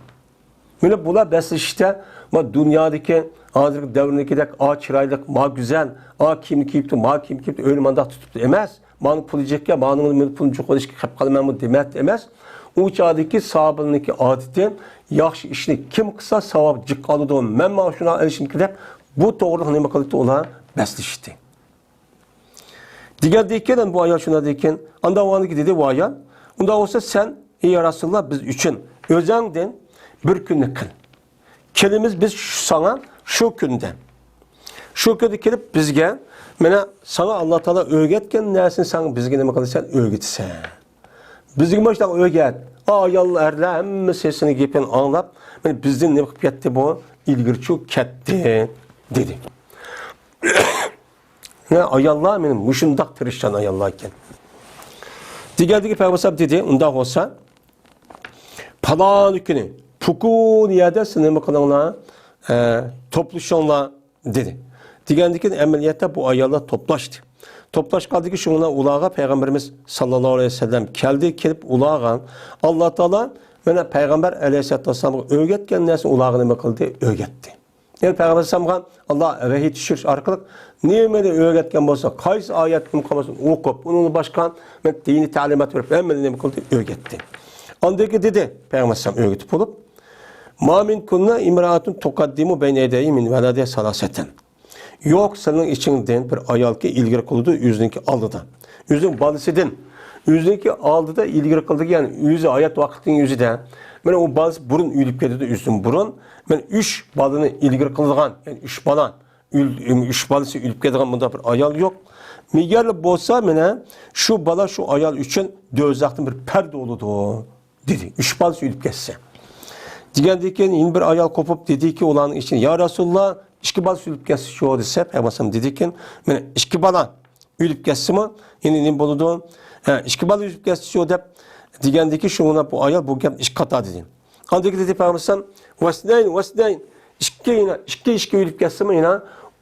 مانا بۇلار بەسلىشىشتە، ما دۇنيادىكى، ھازىرقى دەۋردىكىدەك، ئا چىرايلىق، ما گۈزەل، ئا كىيىمنى كىيىپتۇ، ما كىيىم كىيىپتۇ، ئۆينى مانداق تۇتۇپتۇ ئەمەس. مانىڭ پۇلى جىقكەن، مانىڭ پۇلى جۇق، ئىشقا قېلىپ قالىمەنمۇ دېمەپتۇ ئەمەس. ئۇ چاغدىكى ساھابىلەرنىڭكى ئادىتى، ياخشى ئىشنى كىم قىلسا ساۋاب جىق ئالىدۇ، مەن مانا شۇنى ئېلىشىمكى دەپ، بۇ توغرىلىق نېمە قىلدى ئۇلار؟ بەسلىشتى. دېگەندىن كېيىن بۇ ئايال شۇنداق دېدىكەن، ئاندا ۋاڭدىكى دېدى، ۋۇ ئايال، ئۇنداق بولسا سەن، ئى يا رەسۇلاللا، بىز ئۈچۈن ئۆزەڭدىن بىر كۈننى قىل. كېلىمىز بىز شۇ ساڭا شۇ كۈندە. شۇ كۈندە كېلىپ بىزگە، مانا ساڭا ئاللا تائالا ئۆگەتكەن نەرسىنى ساڭا بىزگە نېمە قىلىسەن؟ ئۆگىتىسەن. بىزگە مۇشۇنداق ئۆگەت. ئايال، ئەرلەر ھەممىسى سېنىڭ گېپىڭنى ئاڭلاپ، مانا بىزدىن نېمە قىلىپ كەتتى بۇ؟ ئىلگىرىچۇ كەتتى، دېدى. ھە، ئاياللار مېنىڭ مۇشۇنداق تىرىشچان ئاياللار ئىكەن. دېگەندىكى پەيغەمبەر دېدى، ئۇنداق بولسا، پالان كۈنى، پۇكۇن يەردە سىز نېمە قىلىڭلار؟ ئە، توپلىشىڭلار، دېدى. دېگەندىكىن ئەمەلىيەتتە بۇ ئاياللار توپلاشتى. توپلاشقاندىكى شۇڭلار ئۇلارغا پەيغەمبىرىمىز ساللاللاھۇ ئەلەيھى ۋەسەللەم كەلدى، كېلىپ ئۇلارغا ئاللا تائالا مانا پەيغەمبەر ئەلەيھىسسالاتۇ ۋەسسالامغا ئۆگەتكەن نەرسىنى ئۇلارغا نېمە قىلدى؟ ئۆگەتتى. يەنى پەيغەمبەر ئەلەيھىسسالامغا ئاللا ۋەھىي چۈشۈرۈش ئارقىلىق نېمىنى ئۆگەتكەن بولسا، قايسى ئايەتنى قالمىسۇن ئوقۇپ، ئۇنىڭدىن باشقا مەن دىنىي تەلىمات بېرىپ، ھەممىنى نېمە قىلدى؟ ئۆگەتتى. ئاندىن كېيىن دېدى پەيغەمبەر ئەلەيھىسسالام ئۆگىتىپ بولۇپ، ما مىنكۇننا ئىمرائەتۇن تۇقەددىمۇ بەينە يەدەيھى مىن ۋەلەدىھا سالاسەتەن. يوق، سېنىڭ ئىچىڭدىن بىر ئايالكى ئىلگىرى قىلىدۇ ئۆزىنىڭكى ئالدىدا. ئۆزىنىڭ بالىسىدىن. ئۆزىنىڭكى ئالدىدا ئىلگىرى قىلىدىكەن، يەنى ئۆزى ھايات ۋاقتىنىڭ ئۆزىدە. مانا ئۇ بالىسى بۇرۇن ئۆلۈپ كېتىدۇ، ئۆزىدىن بۇرۇن. مانا ئۈچ بالىنى ئىلگىرى قىلىدىغان، يەنى ئۈچ بالا، ئۆل-، ئۈچ بالىسى ئۆلۈپ كېتىدىغان بۇنداق بىر ئايال يوق. مېگەر بولسا، مانا شۇ بالا شۇ ئايال ئۈچۈن دوزاختىن بىر پەردە بولىدۇ. دېدى، ئۈچ بالىسى ئۆلۈپ كەتسە. دېگەندىن كېيىن يەنە بىر ئايال قوپۇپ دېدىكى، ئۇلارنىڭ ئىچىدىن، يا رەسۇلاللا، ئىككى بالىسى ئۆلۈپ كەتسىچۇ دېسە، پەيغەمبەر ئەلەيھىسسالام دېدىكى، مانا ئىككى بالا ئۆلۈپ كەتسىمۇ، يەنە نېمە بولىدۇ؟ ھە، ئىككى بالا ئۆلۈپ كەتسىچۇ دەپ دېگەندىكى، شۇڭا بۇ ئايال بۇ گەپنى ئىككى قاتا دېدى. ئاندىن كېيىن دېدى پەيغەمبەر ئەلەيھىسسالام، ۋەسنەين، ۋەسنەين، ئىككى يەنە، ئىككى، ئىككى ئۆلۈپ كەتسىمۇ يەنە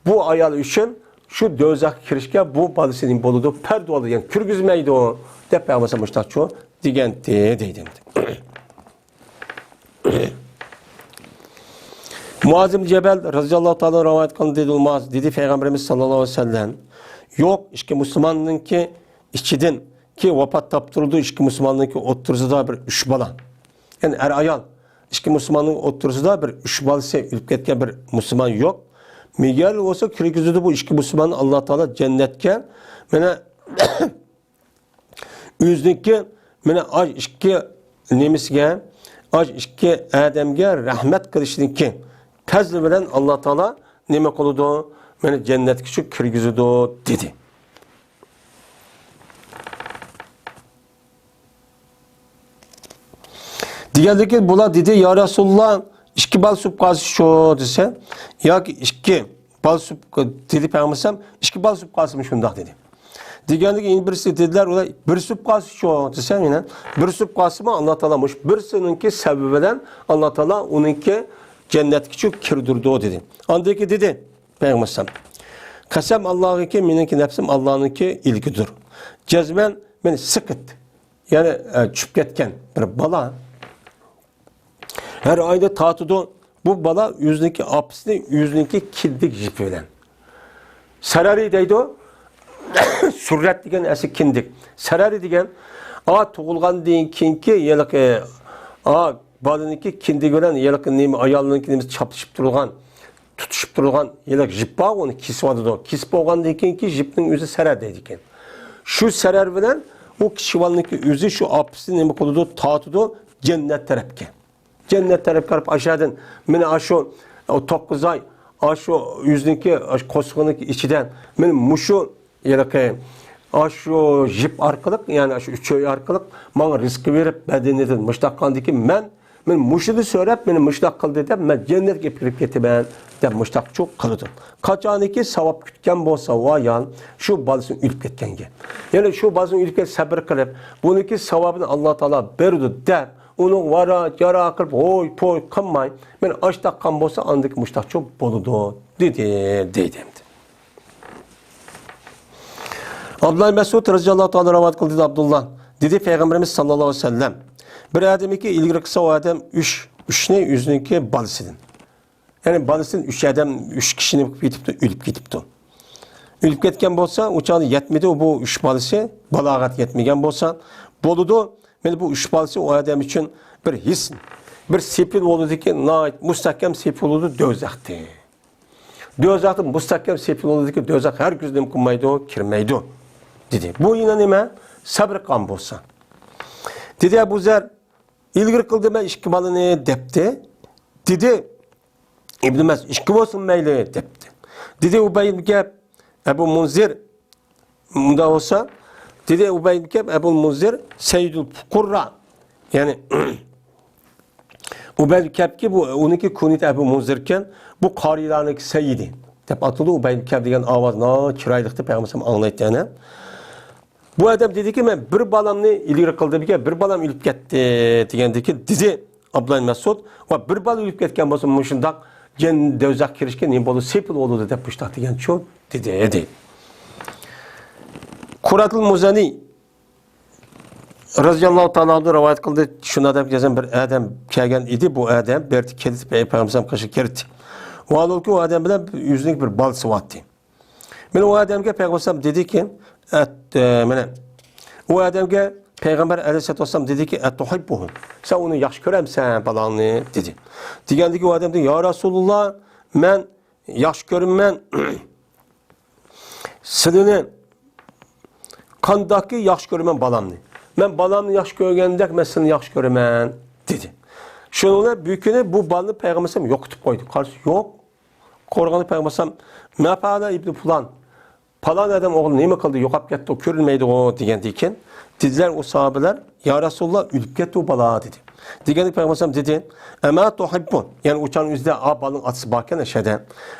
بۇ ئايال ئۈچۈن شۇ دوزاخقا كىرىشكە بۇ بالىسى نېمە بولىدۇ؟ پەردە بولىدۇ، يەنى كىرگۈزمەيدۇ، دەپ پەيغەمبەر ئەلەيھىسسالام مۇشۇنداقچۇ دېگەنتى دەيدۇ. مۇئاز ئىبن جەبەل رەزىياللاھۇ تائالا رىۋايەت قىلغان دېدى، مۇئاز دېدى، پەيغەمبىرىمىز ساللاللاھۇ ئەلەيھى ۋەسەللەم، يوق، ئىككى مۇسۇلماننىڭكى ئىچىدىن كى ۋاپات تاپتۇرىدۇ، ئىككى مۇسۇلماننىڭكى ئوتتۇرىسىدا بىر ئۈچ بالا. يەنى ئەر ئايال، ئىككى مۇسۇلماننىڭ ئوتتۇرىسىدا بىر ئۈچ بالىسى ئۆلۈپ كەتكەن بىر مۇسۇلمان يوق. مېگەر بولسا كىرگۈزىدۇ بۇ ئىككى مۇسۇلماننى ئاللا تائالا جەننەتكە. مانا ئۆزىنىڭكى، مانا ئاش ئىككى نېمىسىگە، ئاش ئىككى ئادەمگە رەھمەت قىلىشنىڭكى پەزلى بىلەن ئاللا تائالا نېمە قىلىدۇ؟ مانا جەننەتكە شۇ كىرگۈزىدۇ، دېدى. دېگەندىكىن بۇلار دېدى، يا رەسۇلاللا، ئىككى بالا سۈپ قالسا شۇ دېسە، ياكى ئىككى بالا سۈپ، دېدى پەيغەمبەر، ئىككى بالا سۈپ قالسىمۇ شۇنداق دېدى. دېگەندىكىن يەنە بىرسى دېدىلەر، ئۇلار بىر سۈپ قالسا شۇ دېسە، يەنە بىر سۈپ قالسىمۇ ئاللا تائالا مۇشۇ بىرسىنىڭكى سەۋەبى بىلەن ئاللا تائالا ئۇنىڭكى جەننەتكىچۇ كىردۈرىدۇ دېدى. ئاندىن كېيىن دېدى پەيغەمبەر، قەسەم ئاللاغىكى، مېنىڭكى نەپسىم ئاللانىڭكى ئىلكىدۇر. جەزمەن مېنى سىقىت، يەنى، ئە، چۈشۈپ كەتكەن بىر بالا ھەر ئايدا تارتىدۇ. بۇ بالا ئۆزىنىڭكى ئاپىسىنى ئۆزىنىڭكى كىندىك يىپى بىلەن. سەرەرى دەيدۇ. سۈررەت دېگەن ئەسلى كىندىك. سەرەرى دېگەن، ئا، تۇغۇلغاندىن كېيىنكى ھېلىقى، ئا، بالىنىڭكى كىندىكى بىلەن ھېلىقى نېمە، ئايالنىڭكى نېمىسى چاپلىشىپ تۇرغان، تۇتۇشۇپ تۇرغان ھېلىقى يىپ بار، ئۇنى كېسىۋاتىدۇ. كېسىپ بولغاندىن كېيىنكى يىپنىڭ ئۆزى سەرەر دەيدىكەن. شۇ سەرەر بىلەن ئۇ كىشى بالىنىڭكى ئۆزى شۇ ئاپىسىنى نېمە قىلىدۇ، تارتىدۇ جەننەت تەرەپكە. جەننەت تەرەپكە قاراپ، ئاشۇ يەردىن، مېنى ئاشۇ، ئۇ توققۇز ئاي، ئاشۇ ئۆزىنىڭكى، ئاشۇ قورسىقىنىڭكى ئىچىدە، مېنى مۇشۇ ھېلىقى، ئاشۇ يىپ ئارقىلىق، يەنى ئاشۇ ئۈچ ئاي ئارقىلىق ماڭا رىزقى بېرىپ، بەدىنىدىن مۇشتاق قىلغاندىكىن، مەن، مېنى مۇشۇنى سۆرەپ، مېنى مۇشتاق قىلدى دەپ، مەن جەننەتكە ئېلىپ كىرىپ كېتىمەن، دەپ مۇشتاقچۇ قىلىدۇ. قاچانكى ساۋاب كۈتكەن بولسا، ۋايان، شۇ بالىسىنى ئۆلۈپ كەتكەنگە. يەنى شۇ بالىسىنى ئۆلۈپ كەتكەن سەبرى قىلىپ، بۇنىڭكى ساۋابىنى ئاللا تائالا بېرىدۇ دەپ، ئۇنىڭ ۋارا، جارا قىلىپ، ھوي، پوي قىلماي، مېنى ئاش تاققان بولسا، ئاندىكى مۇشتاقچۇ بولىدۇ، دېدى، دەيدۇ ئەمدى. ئابدۇللا مەسئۇد رەزىياللاھۇ تائالا رىۋايەت قىلدى، ئابدۇللا. دېدى پەيغەمبىرىمىز ساللاللاھۇ ئەلەيھى ۋەسەللەم، بىر ئادەمكى ئىلگىرى قىلسا ئۇ ئادەم ئۈچ، ئۈچنى ئۆزىنىڭكى بالىسىدىن. يەنى بالىسىدىن ئۈچ ئادەم، ئۈچ كىشىنى قىلىپ كېتىپتۇ، ئۆلۈپ كېتىپتۇ. ئۆلۈپ كەتكەن بولسا، ئۇ چاغدا يەتمىدى، بۇ ئۈچ بالىسى بالاغەت يەتمىگەن بولسا، بولىدۇ. مانا بۇ ئۈچ بالىسى ئۇ ئادەم ئۈچۈن بىر ھېسىن، بىر سېپىل بولىدۇكى، ناھايىتى مۇستەھكەم سېپىل بولىدۇ دوزاختىن. دوزاختا مۇستەھكەم سېپىل بولىدۇكى، دوزاخ ھەرگىز نېمە قىلمايدۇ، كىرمەيدۇ، دېدى. بۇ يەنە نېمە؟ سەبرى قان بولسا. دېدى ئەبۇ زەر، ئىلگىرى قىلدىم مەن ئىككى بالىنى، دەپتى. دېدى ئىبنى مەسئۇد، ئىككى بولسۇن مەيلى، دەپتى. دېدى ئۇبەي ئىبنى كەئب، ئەبۇ مۇنزىر، ئۇنداق بولسا، دېدى ئۇبەي ئىبنى كەئب، ئەبۇ مۇنزىر، سەييىدۇل پۇقۇرا، يەنى ئۇبەي كەپكى بۇ، ئۇنىڭكى كۇنيىتى ئەبۇ مۇنزىركەن، بۇ قارىيلارنىڭكى سەييىدى دەپ ئاتىلىدۇ. ئۇبەي كەپ دېگەن ئاۋاز ناھايىتى چىرايلىق دەپ پەيغەمبەر ئاڭلايتتى ئەنە. بۇ ئادەم دېدىكى، مەن بىر بالامنى ئىلگىرى قىلدىم ئىكەن، بىر بالام ئۆلۈپ كەتتى دېگەندىكى، دېدى ئابدۇللا مەسئۇد، ۋە بىر بالا ئۆلۈپ كەتكەن بولسا مۇشۇنداق جەن دوزاخ كىرىشكە نېمە بولىدۇ، سېپىل بولىدۇ دەپ مۇشۇنداق دېگەن شۇ دېدى، دېدى. قۇرراتۇل مۇزەنى رەزىياللاھۇ تائالا ئەنھۇ رىۋايەت قىلدى. شۇنداق دەپ كەلسەم، بىر ئادەم كەلگەن ئىدى. بۇ ئادەم بېرىپ كېلىپ پەيغەمبەر قېشىغا كىردى. ۋاھالۇكى، ئۇ ئادەم بىلەن ئۆزىنىڭ بىر بالىسى بارتى. مانا ئۇ ئادەمگە پەيغەمبەر دېدىكى، ئەت-، ئە، مانا ئۇ ئادەمگە پەيغەمبەر ئەلەيھىسسالاتۇ ۋەسسالام دېدىكى، ئەتۇھىببۇھۇ، سەن ئۇنى ياخشى كۆرەمسەن، بالاڭنى؟ دېدى. دېگەندىكى ئۇ ئادەم دېدى، يا رەسۇلۇللا، مەن ياخشى كۆرىمەن سىلىنى، قانداقكى ياخشى كۆرىمەن بالامنى. مەن بالامنى ياخشى كۆرگەندەك مەن سىلىنى ياخشى كۆرىمەن، دېدى. شۇنىڭ بىلەن بىر كۈنى بۇ بالىنى پەيغەمبەر ئەلەيھىسسالام يوقىتىپ قويدى. قارىسا يوق. قورغىنى پەيغەمبەر ئەلەيھىسسالام، ما فەئەلە ئىبنۇ پۇلان، پالان ئادەم ئوغلى نېمە قىلدى، يوقاپ كەتتى، كۆرۈنمەيدىغۇ دېگەندىن كېيىن، دېدىلەر ئۇ ساھابىلەر، يا رەسۇلۇللا، ئۆلۈپ كەتتى ئۇ بالا، دېدى. دېگەندىكىن پەيغەمبەر ئەلەيھىسسالام دېدى، ئەما تۇھىببۇ، يەنى ئۇ چاغنىڭ ئۆزىدە ئا بالىنىڭ ئاتىسى باركەن ئەشەدە.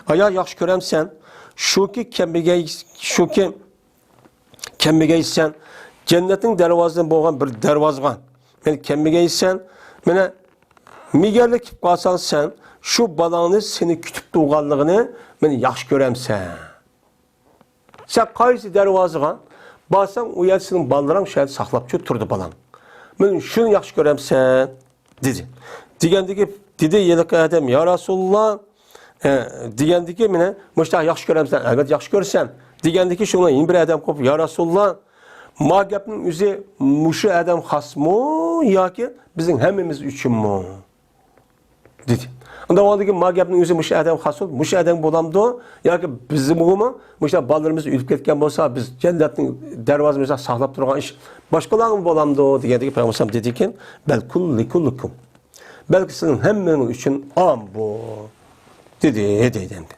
ئايا ياخشى كۆرەمسەن؟ شۇكى كەلمىگەي، شۇكى كەلمىگەيسەن، جەننەتنىڭ دەرۋازىسى بولغان بىر دەرۋازىغا مەن كەلمىگەيسەن، مانا مىگەرلىك كېلىپ قالساڭ سەن، شۇ بالاڭنى سېنى كۈتۈپ تۇرغانلىقىنى مەن ياخشى كۆرەمسەن؟ سەن قايسى دەرۋازىغا بارساڭ، ئۇ يەردە سېنىڭ بالىلىرىڭ شۇ يەردە ساقلاپ شۇ تۇرىدۇ بالاڭ. مانا شۇنى ياخشى كۆرەمسەن؟ دېدى. دېگەندىكى، دېدى ھېلىقى ئادەم، يا رەسۇلۇللا، ئە، دېگەندىكى، مانا مۇشۇنداق ياخشى كۆرەمسەن؟ ئەلۋەتتە ياخشى كۆرىسەن. دېگەندىكى شۇنىڭ يەنە بىر ئادەم قوپۇپ، يا رەسۇلۇللا، ما گەپنىڭ ئۆزى مۇشۇ ئادەم خاسمۇ ياكى بىزنىڭ ھەممىمىز ئۈچۈنمۇ؟ دېدى. ئۇنداق بولغاندىكىن ما گەپنىڭ ئۆزى مۇشۇ ئادەم خاس بولۇپ، مۇشۇ ئادەم بولامدۇ؟ ياكى بىزمۇمۇ مۇشۇنداق بالىلىرىمىز ئۆلۈپ كەتكەن بولسا، بىز جەننەتنىڭ دەرۋازىمىزدا ساقلاپ تۇرغان ئىش باشقىلارغىمۇ بولامدۇ؟ دېگەندىكى پەيغەمبەر ئەلەيھىسسالام دېدىكىن، بەل كۇللى كۇللىكۇم. بەلكى سىزنىڭ ھەممىڭلار ئۈچۈن ئام بۇ، دېدى، دېدى ئەمدى.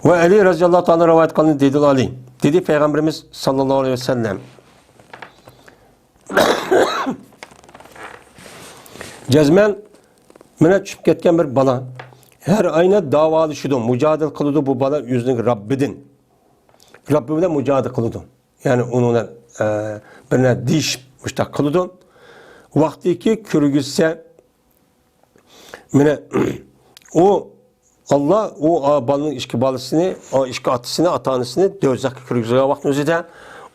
ۋە ئەلى رەزىياللاھۇ تائالا رىۋايەت قىلىندى، دېدى ئەلى. دېدى پەيغەمبىرىمىز ساللاللاھۇ ئەلەيھى ۋەسەللەم، جەزمەن مانا چۈشۈپ كەتكەن بىر بالا ھەر ئاينى داۋالىشىدۇ، مۇجادىلە قىلىدۇ بۇ بالا ئۆزىنىڭ رەببىدىن. رەببى بىلەن مۇجادىلە قىلىدۇ. يەنى ئۇنىڭ بىلەن، ئە، بىر نەرسە دېيىشىپ مۇشۇنداق قىلىدۇ. ۋاقتىكى كىرگۈزسە، مانا ئۇ ئاللا، ئۇ، ئا، بالىنىڭ ئىككى بالىسىنى، ئا، ئىككى ئاتىسىنى، ئاتا-ئانىسىنى دوزاخقا كىرگۈزگەن ۋاقىتنىڭ ئۆزىدە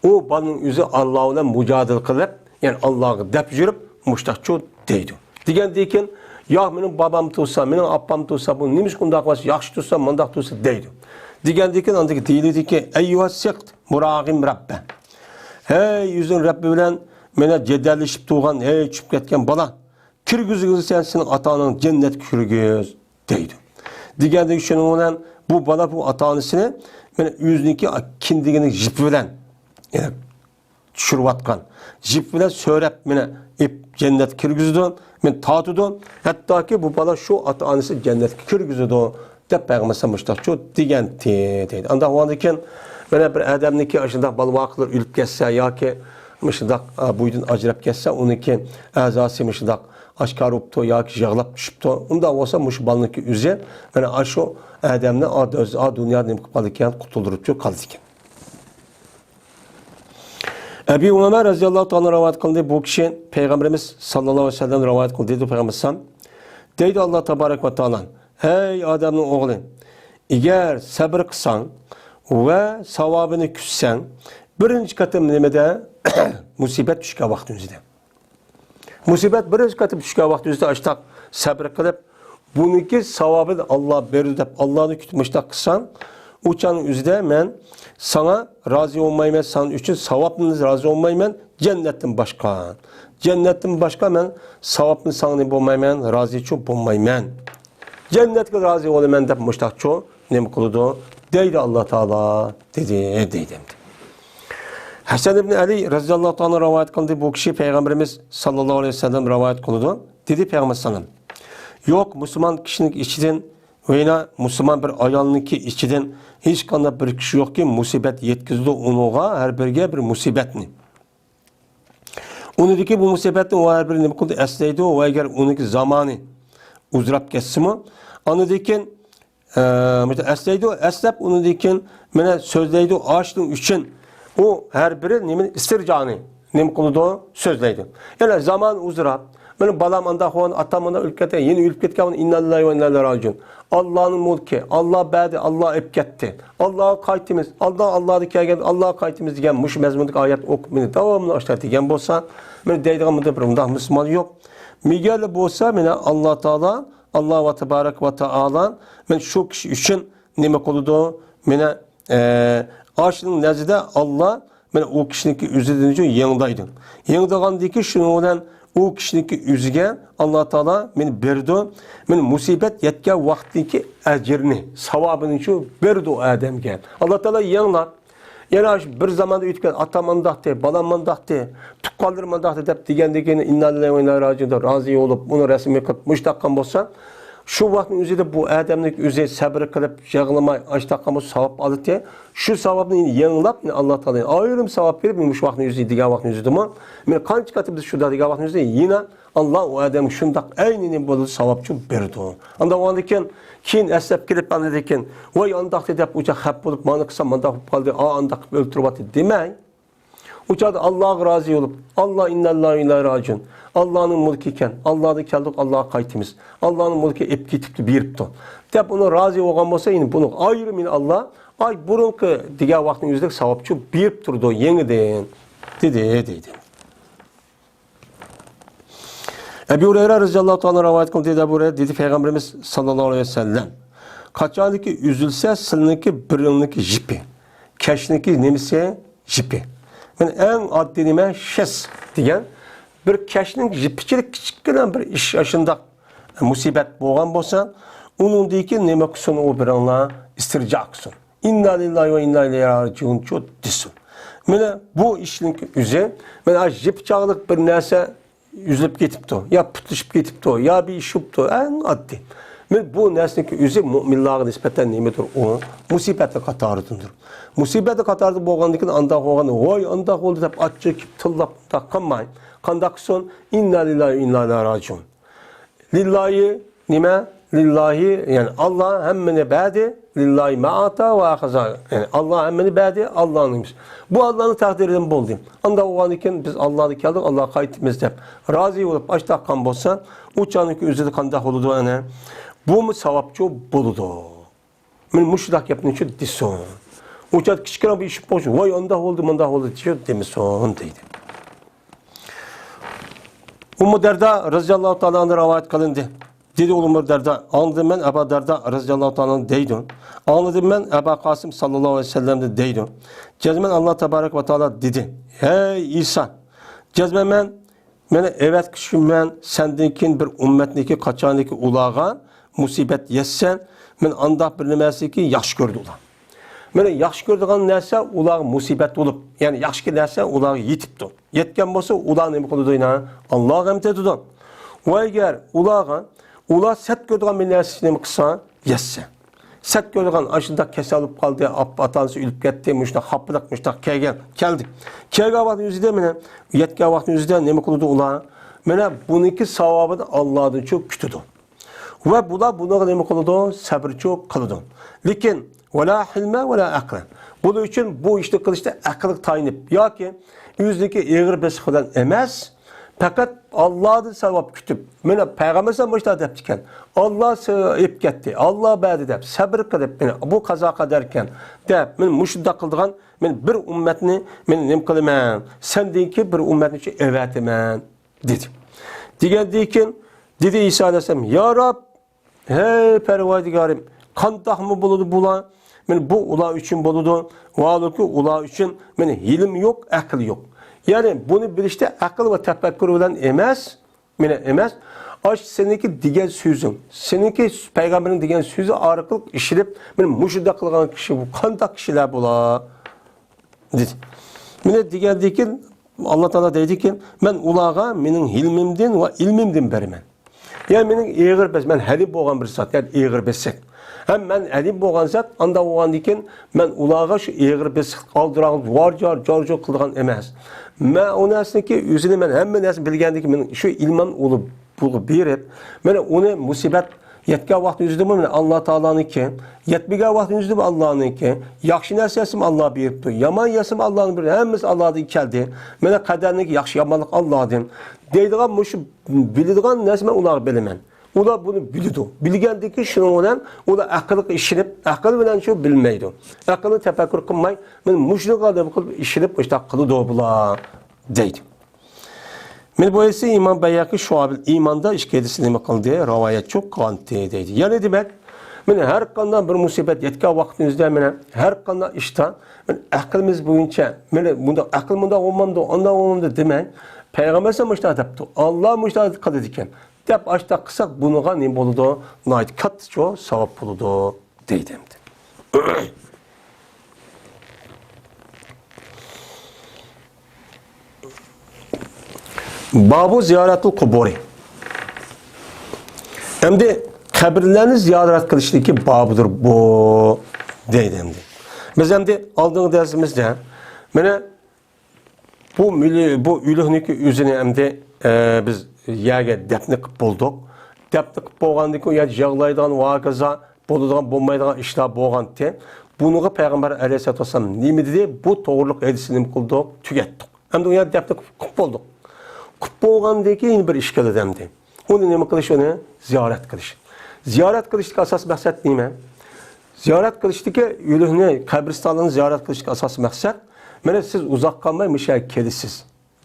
ئۇ بالىنىڭ ئۆزى ئاللا بىلەن مۇجادىلە قىلىپ، يەنى ئاللاغا دەپ يۈرۈپ، مۇشتاقچۇ دەيدۇ. دېگەندىن كېيىن، ياق، مېنىڭ بابام تۇرسا، مېنىڭ ئاپام تۇرسا، بۇ نېمىشقا ئۇنداق قىلىسىز؟ ياخشى تۇرسا، مۇنداق تۇرسا دەيدۇ. دېگەندىن كېيىن ئاندىن كېيىن دېيىلىدىكى، ئەييۇھەسسىقت مۇراغىم رەببە. ھەي، ئۆزىنىڭ رەببى بىلەن مانا جېدەللىشىپ تۇرغان، ھەي، چۈشۈپ كەتكەن بالا. كىرگۈزگۈزسەن سېنىڭ ئاتا-ئاناڭ جەننەتكە كىرگۈز، دەيدۇ. دېگەندىن شۇنىڭ بىلەن بۇ بالا بۇ ئاتا-ئانىسىنى مانا ئۆزىنىڭكى كىندىكىنىڭ يىپى بىلەن، يەنى چۈشۈرۈۋاتقان يىپ بىلەن سۆرەپ مانا ئېپ جەننەتكە كىرگۈزىدۇ، مانا تارتىدۇ. ھەتتاكى بۇ بالا شۇ ئاتا-ئانىسى جەننەتكە كىرگۈزىدۇ، دەپ پەيغەمبەر مۇشۇنداقچۇ دېگەنتى، دەيدۇ. ئانداق بولغاندىكىن مانا بىر ئادەمنىڭكى ئاشۇنداق بالا-ۋاقىلار ئۆلۈپ كەتسە ياكى مۇشۇنداق، ئا، بۇ يەردىن ئاجراپ كەتسە، ئۇنىڭكى ئەزاسى مۇشۇنداق ئاشكارا بوپتۇ ياكى يىغلاپ چۈشۈپتۇ. ئۇنداق بولسا مۇشۇ بالىنىڭكى ئۆزى مانا ئاشۇ ئادەمنى ئا، دۆز-، ئا، دۇنيادا نېمە قىلىپ قالىدىكەن، قۇتۇلدۇرۇپچۇ قالىدىكەن. ئەبى ئۇمامە رەزىياللاھۇ تائالا رىۋايەت قىلدى. بۇ كىشى پەيغەمبىرىمىز ساللاللاھۇ ئەلەيھى ۋەسەللەم رىۋايەت قىلدى، دېدى پەيغەمبەر ئەلەيھىسسالام. دەيدۇ ئاللا تابارەك ۋە تائالا، ھەي ئادەمنىڭ ئوغلى، ئەگەر سەبرى قىلساڭ ۋە ساۋابىنى كۈتسەڭ، بىرىنچى قېتىم نېمىدە؟ مۇسىبەت چۈشكەن ۋاقتىڭىزدا. مۇسىبەت بىرىنچى قېتىم چۈشكەن ۋاقتىڭىزدا ئاشتاق سەبرى قىلىپ، بۇنىڭكى ساۋابىنى ئاللا بېرىدۇ دەپ ئاللانى كۈتۈپ مۇشتاق قىلساڭ، ئۇ چاغنىڭ ئۆزىدە مەن ساڭا رازى بولمايمەن، ساڭا ئۈچۈن ساۋابتىن رازى بولمايمەن، جەننەتتىن باشقا. جەننەتتىن باشقا مەن ساۋابتىن ساڭا نېمە بولمايمەن، رازىچۇ بولمايمەن. جەننەتكە رازى بولىمەن دەپ مۇشتاقچۇ نېمە قىلىدۇ؟ دەيدۇ ئاللا تائالا، دېدى، دەيدۇ ئەمدى. ھەسەن ئىبن ئەلى رەزىياللاھۇ تائالا رىۋايەت قىلدى، بۇ كىشى پەيغەمبىرىمىز ساللاللاھۇ ئەلەيھى ۋەسەللەم رىۋايەت قىلىدۇ. دېدى پەيغەمبەر ساللاللاھۇ ئەلەيھى ۋەسەللەم، يوق، مۇسۇلمان كىشىنىڭ ئىچىدىن ۋە يەنە مۇسۇلمان بىر ئايالنىڭكى ئىچىدىن ھېچقانداق بىر كىشى يوقكى، مۇسىبەت يەتكۈزىدۇ ئۇنىڭغا، ھەر بىرىگە بىر مۇسىبەتنى. ئۇنىڭدىكى بۇ مۇسىبەتنى ئۇ ھەر بىر نېمە قىلدى، ئەسلەيدۇ. ۋە ئەگەر ئۇنىڭكى زامانى ئۇزراپ كەتسىمۇ، ئاندىن كېيىن، ئە، مۇشۇنداق ئەسلەيدۇ، ئەسلەپ ئۇنىڭدىن كېيىن مانا سۆزلەيدۇ، ئاشۇنىڭ ئۈچۈن ئۇ ھەر بىرى نېمىنى، ئىستىرجانى نېمە قىلىدۇ، سۆزلەيدۇ. يەنە زامان ئۇزراپ، مانا بالام ئانداق بولغان، ئاتام مانا ئۆلۈپ كەتكەن، يەنە ئۆلۈپ كەتكەن، ئىننا لىللاھى ۋە ئىننا ئىلەيھى راجىئۇن. ئاللانىڭ مۇلكى، ئاللا بەردى، ئاللا ئېلىپ كەتتى. ئاللاغا قايتىمىز، ئاللا، ئاللا دېگەن، ئاللاغا قايتىمىز دېگەن مۇشۇ مەزمۇندىكى ئايەت ئوقۇپ مېنى داۋاملىق ئاشۇنداق دېگەن بولسا، مەن دەيدىغان مۇنداق بىر مۇنداق مۇسۇلمان يوق. مېگەرلا بولسا، مانا ئاللا تائالا، ئاللا ۋە تەبارەك ۋە تائالا، مەن شۇ كىشى ئۈچۈن نېمە قىلىدۇ؟ مانا، ئە، ئاشۇنىڭ نەزىدە ئاللا مانا ئۇ كىشىنىڭكى ئۆزىدىن يېڭىدايدۇ. يېڭىدىغاندىكى شۇنىڭ بىلەن ئۇ كىشىنىڭكى ئۆزىگە ئاللا تائالا مېنى بېرىدۇ. مانا مۇسىبەت يەتكەن ۋاقىتتىكى ئەجرىنى، ساۋابىنى شۇ بېرىدۇ ئۇ ئادەمگە. ئاللا تائالا يېڭىلاپ، يەنە شۇ بىر زاماندا ئۆتۈپ كەت، ئاتام مانداقتى، بالام مانداقتى، تۇغقانلىرىم مانداقتى دەپ دېگەندىن كېيىن، ئىننا لىللاھى ۋە ئىننا ئىلەيھى راجىئۇن دەپ رازى بولۇپ، ئۇنى رەسمىي قىلىپ مۇشۇنداق قىلغان بولسا، شۇ ۋاقىتنىڭ ئۆزىدە بۇ ئادەمنىڭ ئۆزى سەبرى قىلىپ، يىغلىماي، ئاشۇنداق قىلغان بولسا ساۋاب ئالىدۇ. شۇ ساۋابنى يېڭىلاپ، يەنە ئاللا تائالا ئايرىم ساۋاب بېرىپ، مۇشۇ ۋاقىتنىڭ ئۆزىدە دېگەن ۋاقىتنىڭ ئۆزىدىمۇ، مانا قانچە قېتىم بىز شۇنداق دېگەن ۋاقىتنىڭ ئۆزىدە يەنە ئاللا ئۇ ئادەمگە شۇنداق ئەينى نېمە بولىدۇ، ساۋابچۇ بېرىدۇ. ئانداق بولغاندىن كېيىن، كېيىن ئەسلەپ كېلىپ، ئاندىن كېيىن، ۋاي ئانداقتى دەپ، ئۇچا خەپ بولۇپ، مانا قىلسام مانداق بولۇپ قالدى، ئا ئانداق قىلىپ ئۆلتۈرۈۋاتتى دېمەي. ئۇ چاغدا ئاللاغا رازى بولۇپ، ئاللا ئىننا لىللاھى ۋە ئىننا ئىلەيھى راجىئۇن. ئاللانىڭ مۇلكى ئىكەن، ئاللادىن كەلدۇق، ئاللاغا قايتىمىز. ئاللانىڭ مۇلكى ئېلىپ كېتىپتۇ، بېرىپتۇ دەپ ئۇنى رازى بولغان بولسا، يەنە بۇنىڭغا ئايرىم يەنە ئاللا، ئاي بۇرۇنقى دېگەن ۋاقىتنىڭ ئۆزىدەك ساۋابچۇ بېرىپ تۇرىدۇ، يېڭىدىن، دېدى، دېدى. ئەبۇ ھۇرەيرە رەزىياللاھۇ تائالا رىۋايەت قىلدى، دەيدۇ ئەبۇ ھۇرەيرە، دېدى پەيغەمبىرىمىز ساللاللاھۇ ئەلەيھى ۋەسەللەم، قاچانكى ئۈزۈلسە سىلىنىڭكى بىرىڭنىڭكى يىپى، كەچنىڭكى نېمىسى؟ يىپى. مانا ئەڭ ئاددىي نېمە؟ شەس دېگەن بىر كەچنىڭ يىپىچىلىك كىچىككىنە بىر ئىش، ئاشۇنداق مۇسىبەت بولغان بولسا، ئۇنىڭدىن كېيىن نېمە قىلسۇن ئۇ بىرىڭلار؟ ئىستىرجا قىلسۇن. ئىننا لىللاھى ۋە ئىننا ئىلەيھى راجىئۇنچۇ دېسۇن. مانا بۇ ئىشنىڭ ئۆزى، مانا يىپ چاغلىق بىر نەرسە ئۈزۈلۈپ كېتىپتۇ، يا پۇتلىشىپ كېتىپتۇ، يا بىر ئىش بوپتۇ، ئەڭ ئاددىي. مانا بۇ نەرسىنىڭكى ئۆزى مۆمىنلارغا نىسبەتەن نېمىدۇر ئۇ؟ مۇسىبەتنىڭ قاتارىدىندۇر. مۇسىبەتنىڭ قاتارىدا بولغاندىن كېيىن ئانداق بولغان، ۋاي ئانداق بولدى دەپ ئاچچىقىپ تىللاپ ئۇنداق قىلماي. قانداق قىلسۇن؟ ئىننا لىللاھى ۋە ئىننا ئىلەيھى راجىئۇن. لىللاھى نېمە؟ لىللاھى، يەنى ئاللا ھەممىنى بەردى، لىللاھى ما ئاتا ۋە ئەخەزە. يەنى ئاللا ھەممىنى بەردى، ئاللانىڭ ئىشى. بۇ ئاللانىڭ تەقدىرىدىن بولدى. ئانداق بولغاندىن كېيىن بىز ئاللاغا كەلدۇق، ئاللاغا قايتىمىز دەپ رازى بولۇپ ئاشتاققان بولسا، ئۇ چاغنىڭكى ئۆزىدە قانداق بولىدۇ ئەنە؟ بۇمۇ ساۋابچۇ بولىدۇ. مانا مۇشۇنداق گەپنى شۇ دېسۇن. ئۇ چاغدا كىچىككىنە بىر ئىش بولسا، ۋاي ئانداق بولدى، مۇنداق بولدى دېسۇن دېمىسۇن دەيدۇ. ئۇممۇ دەردا رەزىياللاھۇ تائالا ئانھا رىۋايەت قىلىندى. دېدى ئۇممۇ دەردا، ئاڭلىدىم مەن ئەبا دەردا رەزىياللاھۇ تائالا ئانھۇ دەيدۇ. ئاڭلىدىم مەن ئەبا قاسىم ساللاللاھۇ ئەلەيھى ۋەسەللەمدىن دەيدۇ. جەزمەن ئاللا تەبارەك ۋە تائالا دېدى، ھەي ئىسا، جەزمەن مەن مانا ئەۋەتكۈچىمەن سەندىن كېيىن بىر ئۈممەتنىكى قاچانكى ئۇلارغا مۇسىبەت يەتسە، مەن ئانداق بىر نېمەسىكى ياخشى كۆردى ئۇلار. مانا ياخشى كۆرىدىغان نەرسە ئۇلارغا مۇسىبەت بولۇپ، يەنى ياخشى نەرسە ئۇلارغا يېتىپتۇ. يەتكەن بولسا ئۇلار نېمە قىلىدۇ يەنە؟ ئاللاغا ھەمد ئېيتىدۇ. ۋە ئەگەر ئۇلارغا، ئۇلار سەت كۆرىدىغان بىر نەرسە نېمە قىلسا، يەتسە. سەت كۆرىدىغان ئاشۇنداق كېسەل بولۇپ قالدى، ئاپ-، ئاتا-ئانىسى ئۆلۈپ كەتتى، مۇشۇنداق خاپىلىق، مۇشۇنداق كەلگەن، كەلدى. كەلگەن ۋاقىتنىڭ ئۆزىدە مانا، يەتكەن ۋاقىتنىڭ ئۆزىدە نېمە قىلىدۇ ئۇلار؟ مانا بۇنىڭكى ساۋابىنى ئاللادىنچۇ كۈتىدۇ. ۋە بۇلار بۇنىڭغا نېمە قىلىدۇ؟ سەبرچۇ قىلىدۇ. لېكىن، ۋەلا ھىلمە ۋەلا ئەقلە. بۇنىڭ ئۈچۈن بۇ ئىشنى قىلىشتا ئەقىلگە تايىنىپ ياكى ئۆزىنىڭكى ئېغىر بېسىقى بىلەن ئەمەس، پەقەت ئاللادىن ساۋاب كۈتۈپ، مانا پەيغەمبەر ئەلەيھىسسالام مۇشۇنداق دەپتىكەن، ئاللا سە-، ئېلىپ كەتتى، ئاللا بەردى دەپ سەبر قىلىپ، مانا بۇ قازا قەدەركەن دەپ، مانا مۇشۇنداق قىلىدىغان مانا بىر ئۈممەتنى مانا نېمە قىلىمەن، سەندىن كېيىن بىر ئۈممەتنى شۇ ئەۋەتىمەن، دېدى. دېگەندىن كېيىن دېدى ئىسا ئەلەيھىسسالام، يا رەب، ھەي پەرۋەردىگارىم، قانداقمۇ بولىدۇ بۇلار؟ مانا بۇ ئۇلار ئۈچۈن بولىدۇ، ۋاھالەنكى ئۇلار ئۈچۈن مانا ھېلىم يوق، ئەقىل يوق. يەنى بۇنى بىلىشتە ئەقىل ۋە تەپەككۇر بىلەن ئەمەس، مانا ئەمەس، ئاش سېنىڭكى دېگەن سۆزۈڭ، سېنىڭكى پەيغەمبىرىڭ دېگەن سۆزى ئارقىلىق ئىشىنىپ، مانا مۇشۇنداق قىلغان كىشى بۇ قانداق كىشىلەر بۇلار؟ دېدى. مانا دېگەندىن كېيىن ئاللا تائالا دەيدىكى، مەن ئۇلارغا مېنىڭ ھېلمىمدىن ۋە ئىلمىمدىن بېرىمەن. يەنى مېنىڭ ئېغىر بېسىق، مەن ھەلىم بولغان بىر زات، يەنى ئېغىر بېسىق. ھەم مەن ھەلىم بولغان زات، ئانداق بولغاندىن كېيىن مەن ئۇلارغا شۇ ئېغىر بېسىق، ئالدىراق، ۋارجار، جارجۇر قىلىدىغان ئەمەس. مەن ئۇ نەرسىنىڭكى ئۆزىنى، مەن ھەممە نەرسىنى بىلگەندىن كېيىن مېنىڭ شۇ ئىلمىم ئۇلۇپ، پۇلغا بېرىپ، مانا ئۇنى مۇسىبەت يەتكەن ۋاقىت يۈزىدىمۇ مانا ئاللا تائالانىڭكى، يەتمىگەن ۋاقىت يۈزىدىمۇ ئاللانىڭكى، ياخشى نەرسە ئەسلىمۇ ئاللا بېرىپتۇ، يامان يەسىمۇ ئاللانىڭ بېرىپ، ھەممىسى ئاللادىن كەلدى. مانا قەدەرنىڭكى ياخشى يامانلىق ئاللادىن دەيدىغان مۇشۇ بىلىدىغان نەرسە مەن ئۇلارغا بېرىمەن. ئۇلار بۇنى بىلىدۇ. بىلگەندىن كېيىن شۇنىڭ بىلەن ئۇلار ئەقىلگە ئىشىنىپ، ئەقىل بىلەن شۇ بىلمەيدۇ. ئەقىلنى تەپەككۇر قىلماي، مانا مۇشۇنىڭغا نېمە قىلىپ ئىشىنىپ مۇشۇنداق قىلىدۇ بۇلار دەيدۇ. مانا بۇ ھەدىسى ئىمام بەيھەقى شۇئەبۇل ئىماندا ئىككى ھەدىسى نېمە قىلدى؟ رىۋايەتچۇ قىلغانتى دەيدۇ. يەنى دېمەك، مانا ھەر قانداق بىر مۇسىبەت يەتكەن ۋاقىتىمىزدا مانا ھەر قانداق ئىشتا مانا ئەقلىمىز بويىچە مانا بۇنداق ئەقىل مۇنداق بولمامدۇ، ئانداق بولمامدۇ دېمەي، پەيغەمبەر ئەلەيھىسسالام مۇشۇنداق دەپتۇ، ئاللا مۇشۇنداق قىلىدىكەن دەپ ئاشۇنداق قىلساق بۇنىڭغا نېمە بولىدۇ؟ ناھايىتى كاتتىچۇ ساۋاب بولىدۇ. دەيدۇ ئەمدى. بابۇ زىيارەتۇل قۇبۇرى. ئەمدى قەبرىلەرنى زىيارەت قىلىشتىكى بابىدۇر بۇ دەيدۇ ئەمدى. بىز ئەمدى ئالدىنقى دەرسىمىزدە مانا بۇ مىلي-، بۇ ئۆلۈكنىڭكى ئۆزىنى ئەمدى، ئە، بىز يەرگە دەپنە قىلىپ بولدۇق. دەپنە قىلىپ بولغاندىن كېيىن، يەردە يىغلايدىغان ۋاكىزا بولىدىغان، بولمايدىغان ئىشلار بولغانتى. بۇنىڭغا پەيغەمبەر ئەلەيھىسسالاتۇ ۋەسسالام نېمە دېدى؟ بۇ توغرىلىق ھەدىسنى نېمە قىلدۇق؟ تۈگەتتۇق. ئەمدى ئۇ يەردە دەپنە قىلىپ بولدۇق. قىلىپ بولغاندىن كېيىن يەنە بىر ئىش كېلىدۇ ئەمدى. ئۇنى نېمە قىلىش؟ ئۇنى زىيارەت قىلىش. زىيارەت قىلىشتىكى ئاساسىي مەقسەت نېمە؟ زىيارەت قىلىشتىكى ئۆلۈكنى، قەبرىستانلارنى زىيارەت قىلىشتىكى ئاساسىي مەقسەت، مانا سىز ئۇزاق قالماي مۇشۇ يەرگە كېلىسىز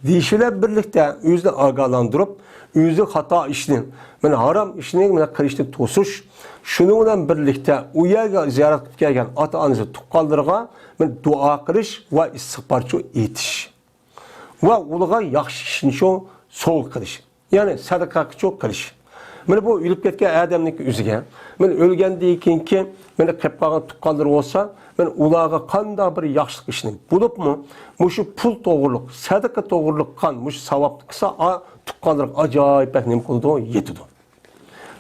دېيىشى بىلەن بىرلىكتە، ئۆزىنى ئاگاھلاندۇرۇپ، ئۆزى خاتا ئىشنى، مانا ھارام ئىشنى مانا قىلىشتىن توسۇش، شۇنىڭ بىلەن بىرلىكتە ئۇ يەرگە زىيارەت قىلىپ كەلگەن ئاتا-ئانىسى، تۇغقانلىرىغا مانا دۇئا قىلىش ۋە ئىستىغپارچۇ ئېيتىش. ۋە ئۇلارغا ياخشى ئىشنى شۇ سوۋغا قىلىش. يەنى سەدىقە قىلىش. مانا بۇ ئۆلۈپ كەتكەن ئادەمنىڭكى ئۆزىگە، مانا ئۆلگەندىن كېيىنكى، مانا قېلىپ قالغان تۇغقانلىرى بولسا، مانا ئۇلارغا قانداق بىر ياخشىلىق ئىشنى، بولۇپمۇ مۇشۇ پۇل توغرۇلۇق، سەدىقە توغرۇلۇق قىلغان مۇشۇ ساۋابنى قىلسا، ئا، تۇغقانلىرىغا ئاجايىپ بەك نېمە قىلىدۇ، يېتىدۇ.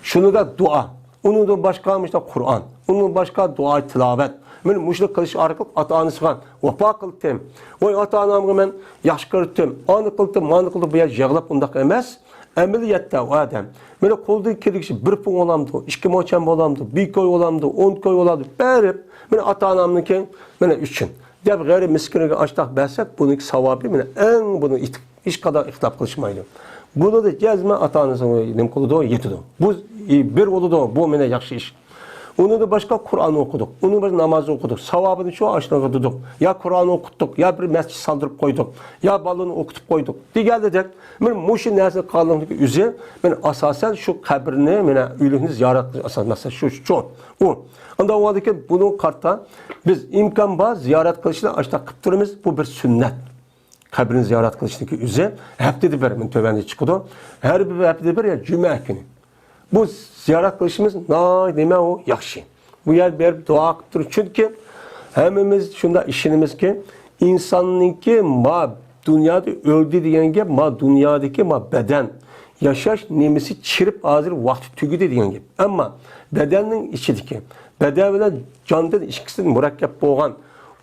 شۇنىڭغا دۇئا. ئۇنىڭدىن باشقا مۇشۇنداق قۇرئان. ئۇنىڭدىن باشقا دۇئا تىلاۋەت. مانا مۇشۇنى قىلىش ئارقىلىق ئاتا-ئانىسىغا ۋاپا قىلدىم. ۋاي ئاتا-ئانامغا مەن ياخشى قىلدىم. ئانى قىلدىم، مانى قىلدىم، بۇ يەردە يىغلاپ ئۇنداق ئەمەس. ئەمەلىيەتتە ئۇ ئادەم مانا قولىدىن كېلىشىچە بىر پۇڭ بولامدۇ، ئىككى موچەن بولامدۇ، بىر كوي بولامدۇ، ئون كوي بولامدۇ، بېرىپ، مانا ئاتا-ئانامنىڭكى مانا ئۈچۈن دەپ غەرىب مىسكىنگە ئاشتاق بەرسەك، بۇنىڭكى ساۋابى مانا ئەڭ بۇنى ئېيتىپ ھېچقانداق ئىختىلاپ قىلىشمايدۇ. بۇنىڭدا جەزمەن ئاتا-ئانىسىغا نېمە قىلىدۇ؟ يېتىدۇ. بۇ بىر بولىدۇ، بۇ مېنىڭ ياخشى ئىش. ئۇنىڭدىن باشقا قۇرئان ئوقۇدۇق، ئۇنىڭ بىر ناماز ئوقۇدۇق، ساۋابىنى شۇ ئاشۇنىڭغا دېدۇق. يا قۇرئان ئوقۇتتۇق، يا بىر مەسچىت سالدۇرۇپ قويدۇق، يا بالىنى ئوقۇتۇپ قويدۇق دېگەندەك، مانا مۇشۇ نەرسىنى قىلغانلىقنىڭ ئۆزى، مانا ئاساسەن شۇ قەبرىنى، مانا ئۆلۈكنى زىيارەت قىلىش ئاساس مەقسەت شۇ، شۇ. ئۇ. ئانداق بولغاندىكىن بۇنىڭغا قارىتا بىز ئىمكان بار زىيارەت قىلىشنى ئاشۇنداق قىلىپ تۇرىمىز. بۇ بىر سۈننەت. قەبرىنى زىيارەت قىلىشنىڭكى ئۆزى ھەپتىدە بىر، مانا تۆۋەندە چىقىدۇ. ھەر بىر ھەپتىدە بىر، يا جۈمە كۈنى. بۇ زىيارەت قىلىشىمىز ناھايىتى نېمە ئۇ ياخشى. بۇ يەرگە بېرىپ دۇئا قىلىپ تۇرۇش. چۈنكى ھەممىمىز شۇنداق ئىشىنىمىزكى، ئىنساننىڭكى ما دۇنيادا ئۆلدى دېگەن گەپ، ما دۇنيادىكى ما بەدەن ياشاش نېمىسى چىرىپ ھازىر ۋاقتى تۈگىدى دېگەن گەپ. ئەمما بەدەننىڭ ئىچىدىكى، بەدەن بىلەن جاندىن ئىككىسىدىن مۇرەككەپ بولغان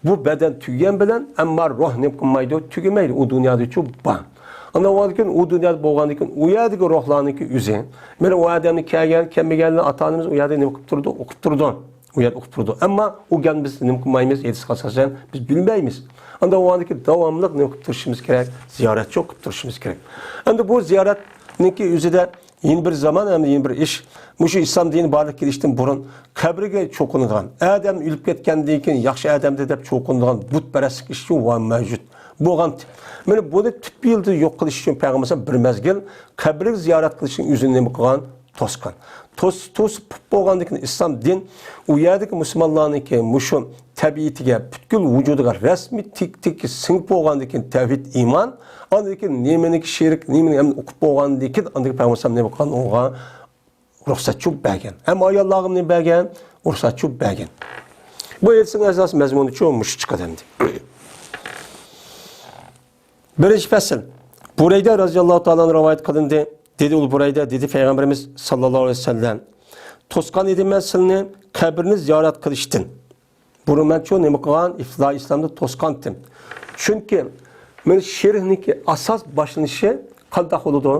بۇ بەدەن تۈگىگەن بىلەن، ئەمما روھ نېمە قىلمايدۇ؟ تۈگىمەيدۇ. ئۇ دۇنيادىچۇ بار. ئاندىن بولغاندىكىن، ئۇ دۇنيادا بولغاندىكىن، ئۇ يەردىكى روھلارنىڭكى ئۆزى. مانا ئۇ ئادەمنى كەلگەن، كەلمىگەننى ئاتا-ئانىمىز ئۇ يەردە نېمە قىلىپ تۇرىدۇ؟ ئوقۇپ تۇرىدۇ. ئۇ يەردە ئوقۇپ تۇرىدۇ. ئەمما ئۇ گەپنى بىز نېمە قىلمايمىز؟ ھەدىسكە ئاساسەن بىز بىلمەيمىز. ئاندا ئۇ ھالدىكى داۋاملىق نېمە قىلىپ تۇرۇشىمىز كېرەك؟ زىيارەتچى ئوقۇپ تۇرۇشىمىز كېرەك. ئەمدى بۇ زىيارەتنىڭكى ئۆزىدە يەنە بىر زامان ھەم يەنە بىر ئىش. مۇشۇ ئىسلام دىنى بارلىققا كېلىشتىن بۇرۇن قەبرىگە چوقۇنىدىغان، ئادەم ئۆلۈپ كەتكەندىن كېيىن ياخشى ئادەمدە دەپ چوقۇنىدىغان بۇتپەرەسلىك ئىشى مەۋجۇت بولغان. مانا بۇنى تۈپتىن يوق قىلىش ئۈچۈن پەيغەمبەر بىر مەزگىل قەبرىگە زىيارەت قىلىشنىڭ ئۆزىنى نېمە قىلغان؟ توسقان. توس-، توسۇپ بولغاندىن كېيىن ئىسلام دىن ئۇ يەردىكى مۇسۇلمانلارنىڭكى مۇشۇ تەبىئىتىگە، پۈتكۈل ۋۇجۇدىغا رەسمىي تىك-تىككە سىڭىپ بولغاندىن كېيىن تەۋھىد ئىمان، ئاندىن كېيىن نېمىنىڭكى شېرىك، نېمىنى ئەمدى ئۇقۇپ بولغاندىن كېيىن ئاندىن كېيىن پەيغەمبەر ئالەيھىسسالام نېمە قىلغان؟ ئۇنىڭغا رۇخسەتچۇ بەرگەن. ھەم ئاياللارغا نېمە بەرگەن؟ رۇخسەتچۇ بەرگەن. بۇ ھەدىسنىڭ ئاساسىي مەزمۇنى شۇ، مۇشۇ چىقىدۇ ئەمدى. بىرىنچى پەسىل. بۇرەيدە رەزىياللاھۇ تائالا ئەنھۇ رىۋايەت قىلىندى. دېدى ئۇ بۇرەيدە، دېدى پەيغەمبىرىمىز ساللاللاھۇ ئەلەيھى ۋەسەللەم، توسقان ئىدىم مەن سىلىنى قەبرىنى زىيارەت قىلىشتىن. بۇرۇن مەنچۇ نېمە قىلغان؟ ئىپتىدا ئىسلامدا توسقانتىم. چۈنكى مانا شىركنىڭكى ئاساس باشلىنىشى قانداق بولىدۇ؟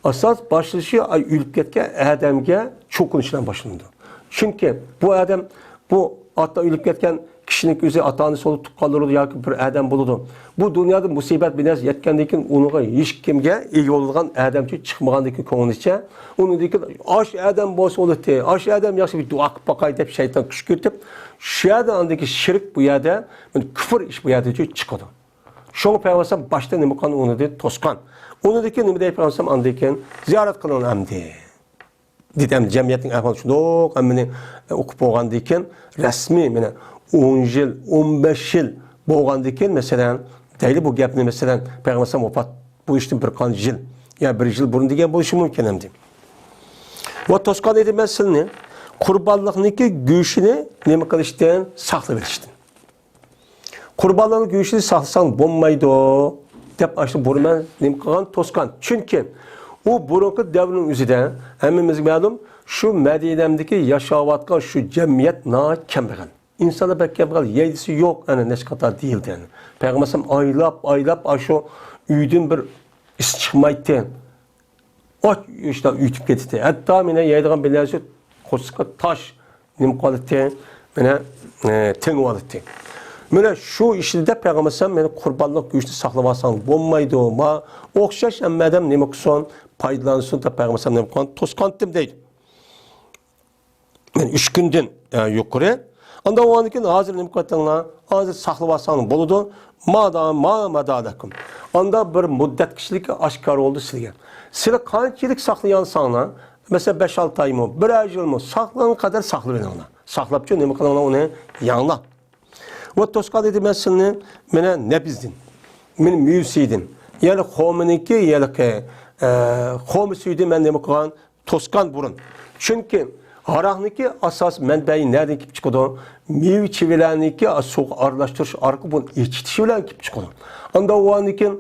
ئاساس باشلىنىشى ئاي ئۆلۈپ كەتكەن ئادەمگە چوقۇنۇش بىلەن باشلىنىدۇ. چۈنكى بۇ ئادەم، بۇ ئاتا ئۆلۈپ كەتكەن كىشىنىڭ ئۆزى ئاتا-ئانىسى بولىدۇ، تۇغقانلىرى بولىدۇ ياكى بىر ئادەم بولىدۇ. بۇ دۇنيادا مۇسىبەت بىر نەرسە يەتكەندىن كېيىن ئۇنىڭغا ھېچكىمگە ئىگە بولىدىغان ئادەمچۇ چىقمىغاندىن كېيىن كۆڭلىچە، ئۇنىڭدىن كېيىن ئاش ئادەم بولسا بولاتتى، ئاش ئادەم ياخشى بىر دۇئا قىلىپ باقاي دەپ شەيتان كۈشكۈرتۈپ، شۇ يەردە ئاندىن كېيىن شىرك بۇ يەردە، كۇفر ئىش بۇ يەردە چىقىدۇ. شۇڭا پەيغەمبەر باشتا نېمە قىلغان؟ ئۇنى توسقان. ئۇنىڭدىن كېيىن نېمە دەيدۇ پەيغەمبەر؟ ئاندىن كېيىن زىيارەت قىلىڭ ئەمدى. دېدى، ئەمدى جەمئىيەتنىڭ ئەھۋالى شۇنداق ھەممىنى ئوقۇپ بولغاندىن كېيىن، رەسمىي، مانا، ئون يىل، ئون بەش يىل بولغاندىن كېيىن، مەسىلەن، دەيلى بۇ گەپنى، مەسىلەن، پەيغەمبەر ۋاپات بولۇشتىن بىر قانچە يىل، يا بىر يىل بۇرۇن دېگەن بولۇشى مۇمكىن ئەمدى. ۋە توسقان ئىدىم مەن سىلىنى، قۇربانلىقنىڭكى گۆشىنى نېمە قىلىشتىن؟ ساقلىۋېلىشتىن. قۇربانلارنىڭ گۆشىنى ساقلىساڭ بولمايدۇ، دەپ ئاشۇ بۇرۇن مەن نېمە قىلغان؟ توسقان. چۈنكى ئۇ بۇرۇنقى دەۋرنىڭ ئۆزىدە، ھەممىمىزگە مەلۇم، شۇ مەدىنەمدىكى ياشاۋاتقان شۇ جەمئىيەت ناھايىتى كەمبەغەل. ئىنسانلار بەك كەمبەغەل، يەيدىسى يوق، ئەنە نەچچە قاتار دېيىلدى. پەيغەمبەر ئايلاپ، ئايلاپ ئاشۇ ئۆيدىن بىر ئىس چىقمايتتى. ئاچ ئىشتا ئۆتۈپ كېتىتتى. ھەتتا مېنى يەيدىغان بىر نەرسە قورسىقى تاش نېمە قىلىتتى؟ مېنى، ئە، تېڭىۋالىتتى. مانا شۇ ئىشنى دەپ پەيغەمبەر ئەلەيھىسسالام مېنى قۇربانلىق گۆشنى ساقلىۋالساڭ بولمايدۇ. ما ئوخشاش ھەممە ئادەم نېمە قىلسۇن؟ پايدىلانسۇن دەپ پەيغەمبەر ئەلەيھىسسالام نېمە قىلغان؟ توسقانتىم دەيدۇ. مەن ئۈچ كۈندىن، ئە، يۇقىرى. ئاندىن ئۇنىڭدىن كېيىن ھازىر نېمە قىلىۋاتىڭلار؟ ھازىر ساقلىۋالساڭلار بولىدۇ. مادا، ما مادالەكۇم. ئاندا بىر مۇددەت كىشىلىك ئاشكارا بولدى سىلىگە. سىلى قانچىلىك ساقلىيالساڭلار، مەسىلەن، بەش-ئالتە ئايمۇ، بىرەر يىلمۇ، ساقلىغان قەدەر ساقلىۋېلىڭلار. ساقلاپچۇ نېمە قىلىڭلار ئۇنى؟ يەڭلار. ۋە توسقان ئىدىم مەن سىلىنى، مانا نەبىزدىن، مانا مېۋىسىدىن. يەنى خورمىنىڭكى، يەنى، ئە، خورما سۈيىدىن مەن نېمە قىلغان؟ توسقان بۇرۇن. چۈنكى ھاراقنىڭكى ئاساسىي مەنبەيى نەدىن كېلىپ چىقىدۇ؟ مېۋە-چېۋىلەرنىڭكى سۇغا ئارىلاشتۇرۇش ئارقىلىق بۇنى ئېچىتىش بىلەن كېلىپ چىقىدۇ. ئاندا ئۇنىڭدىن كېيىن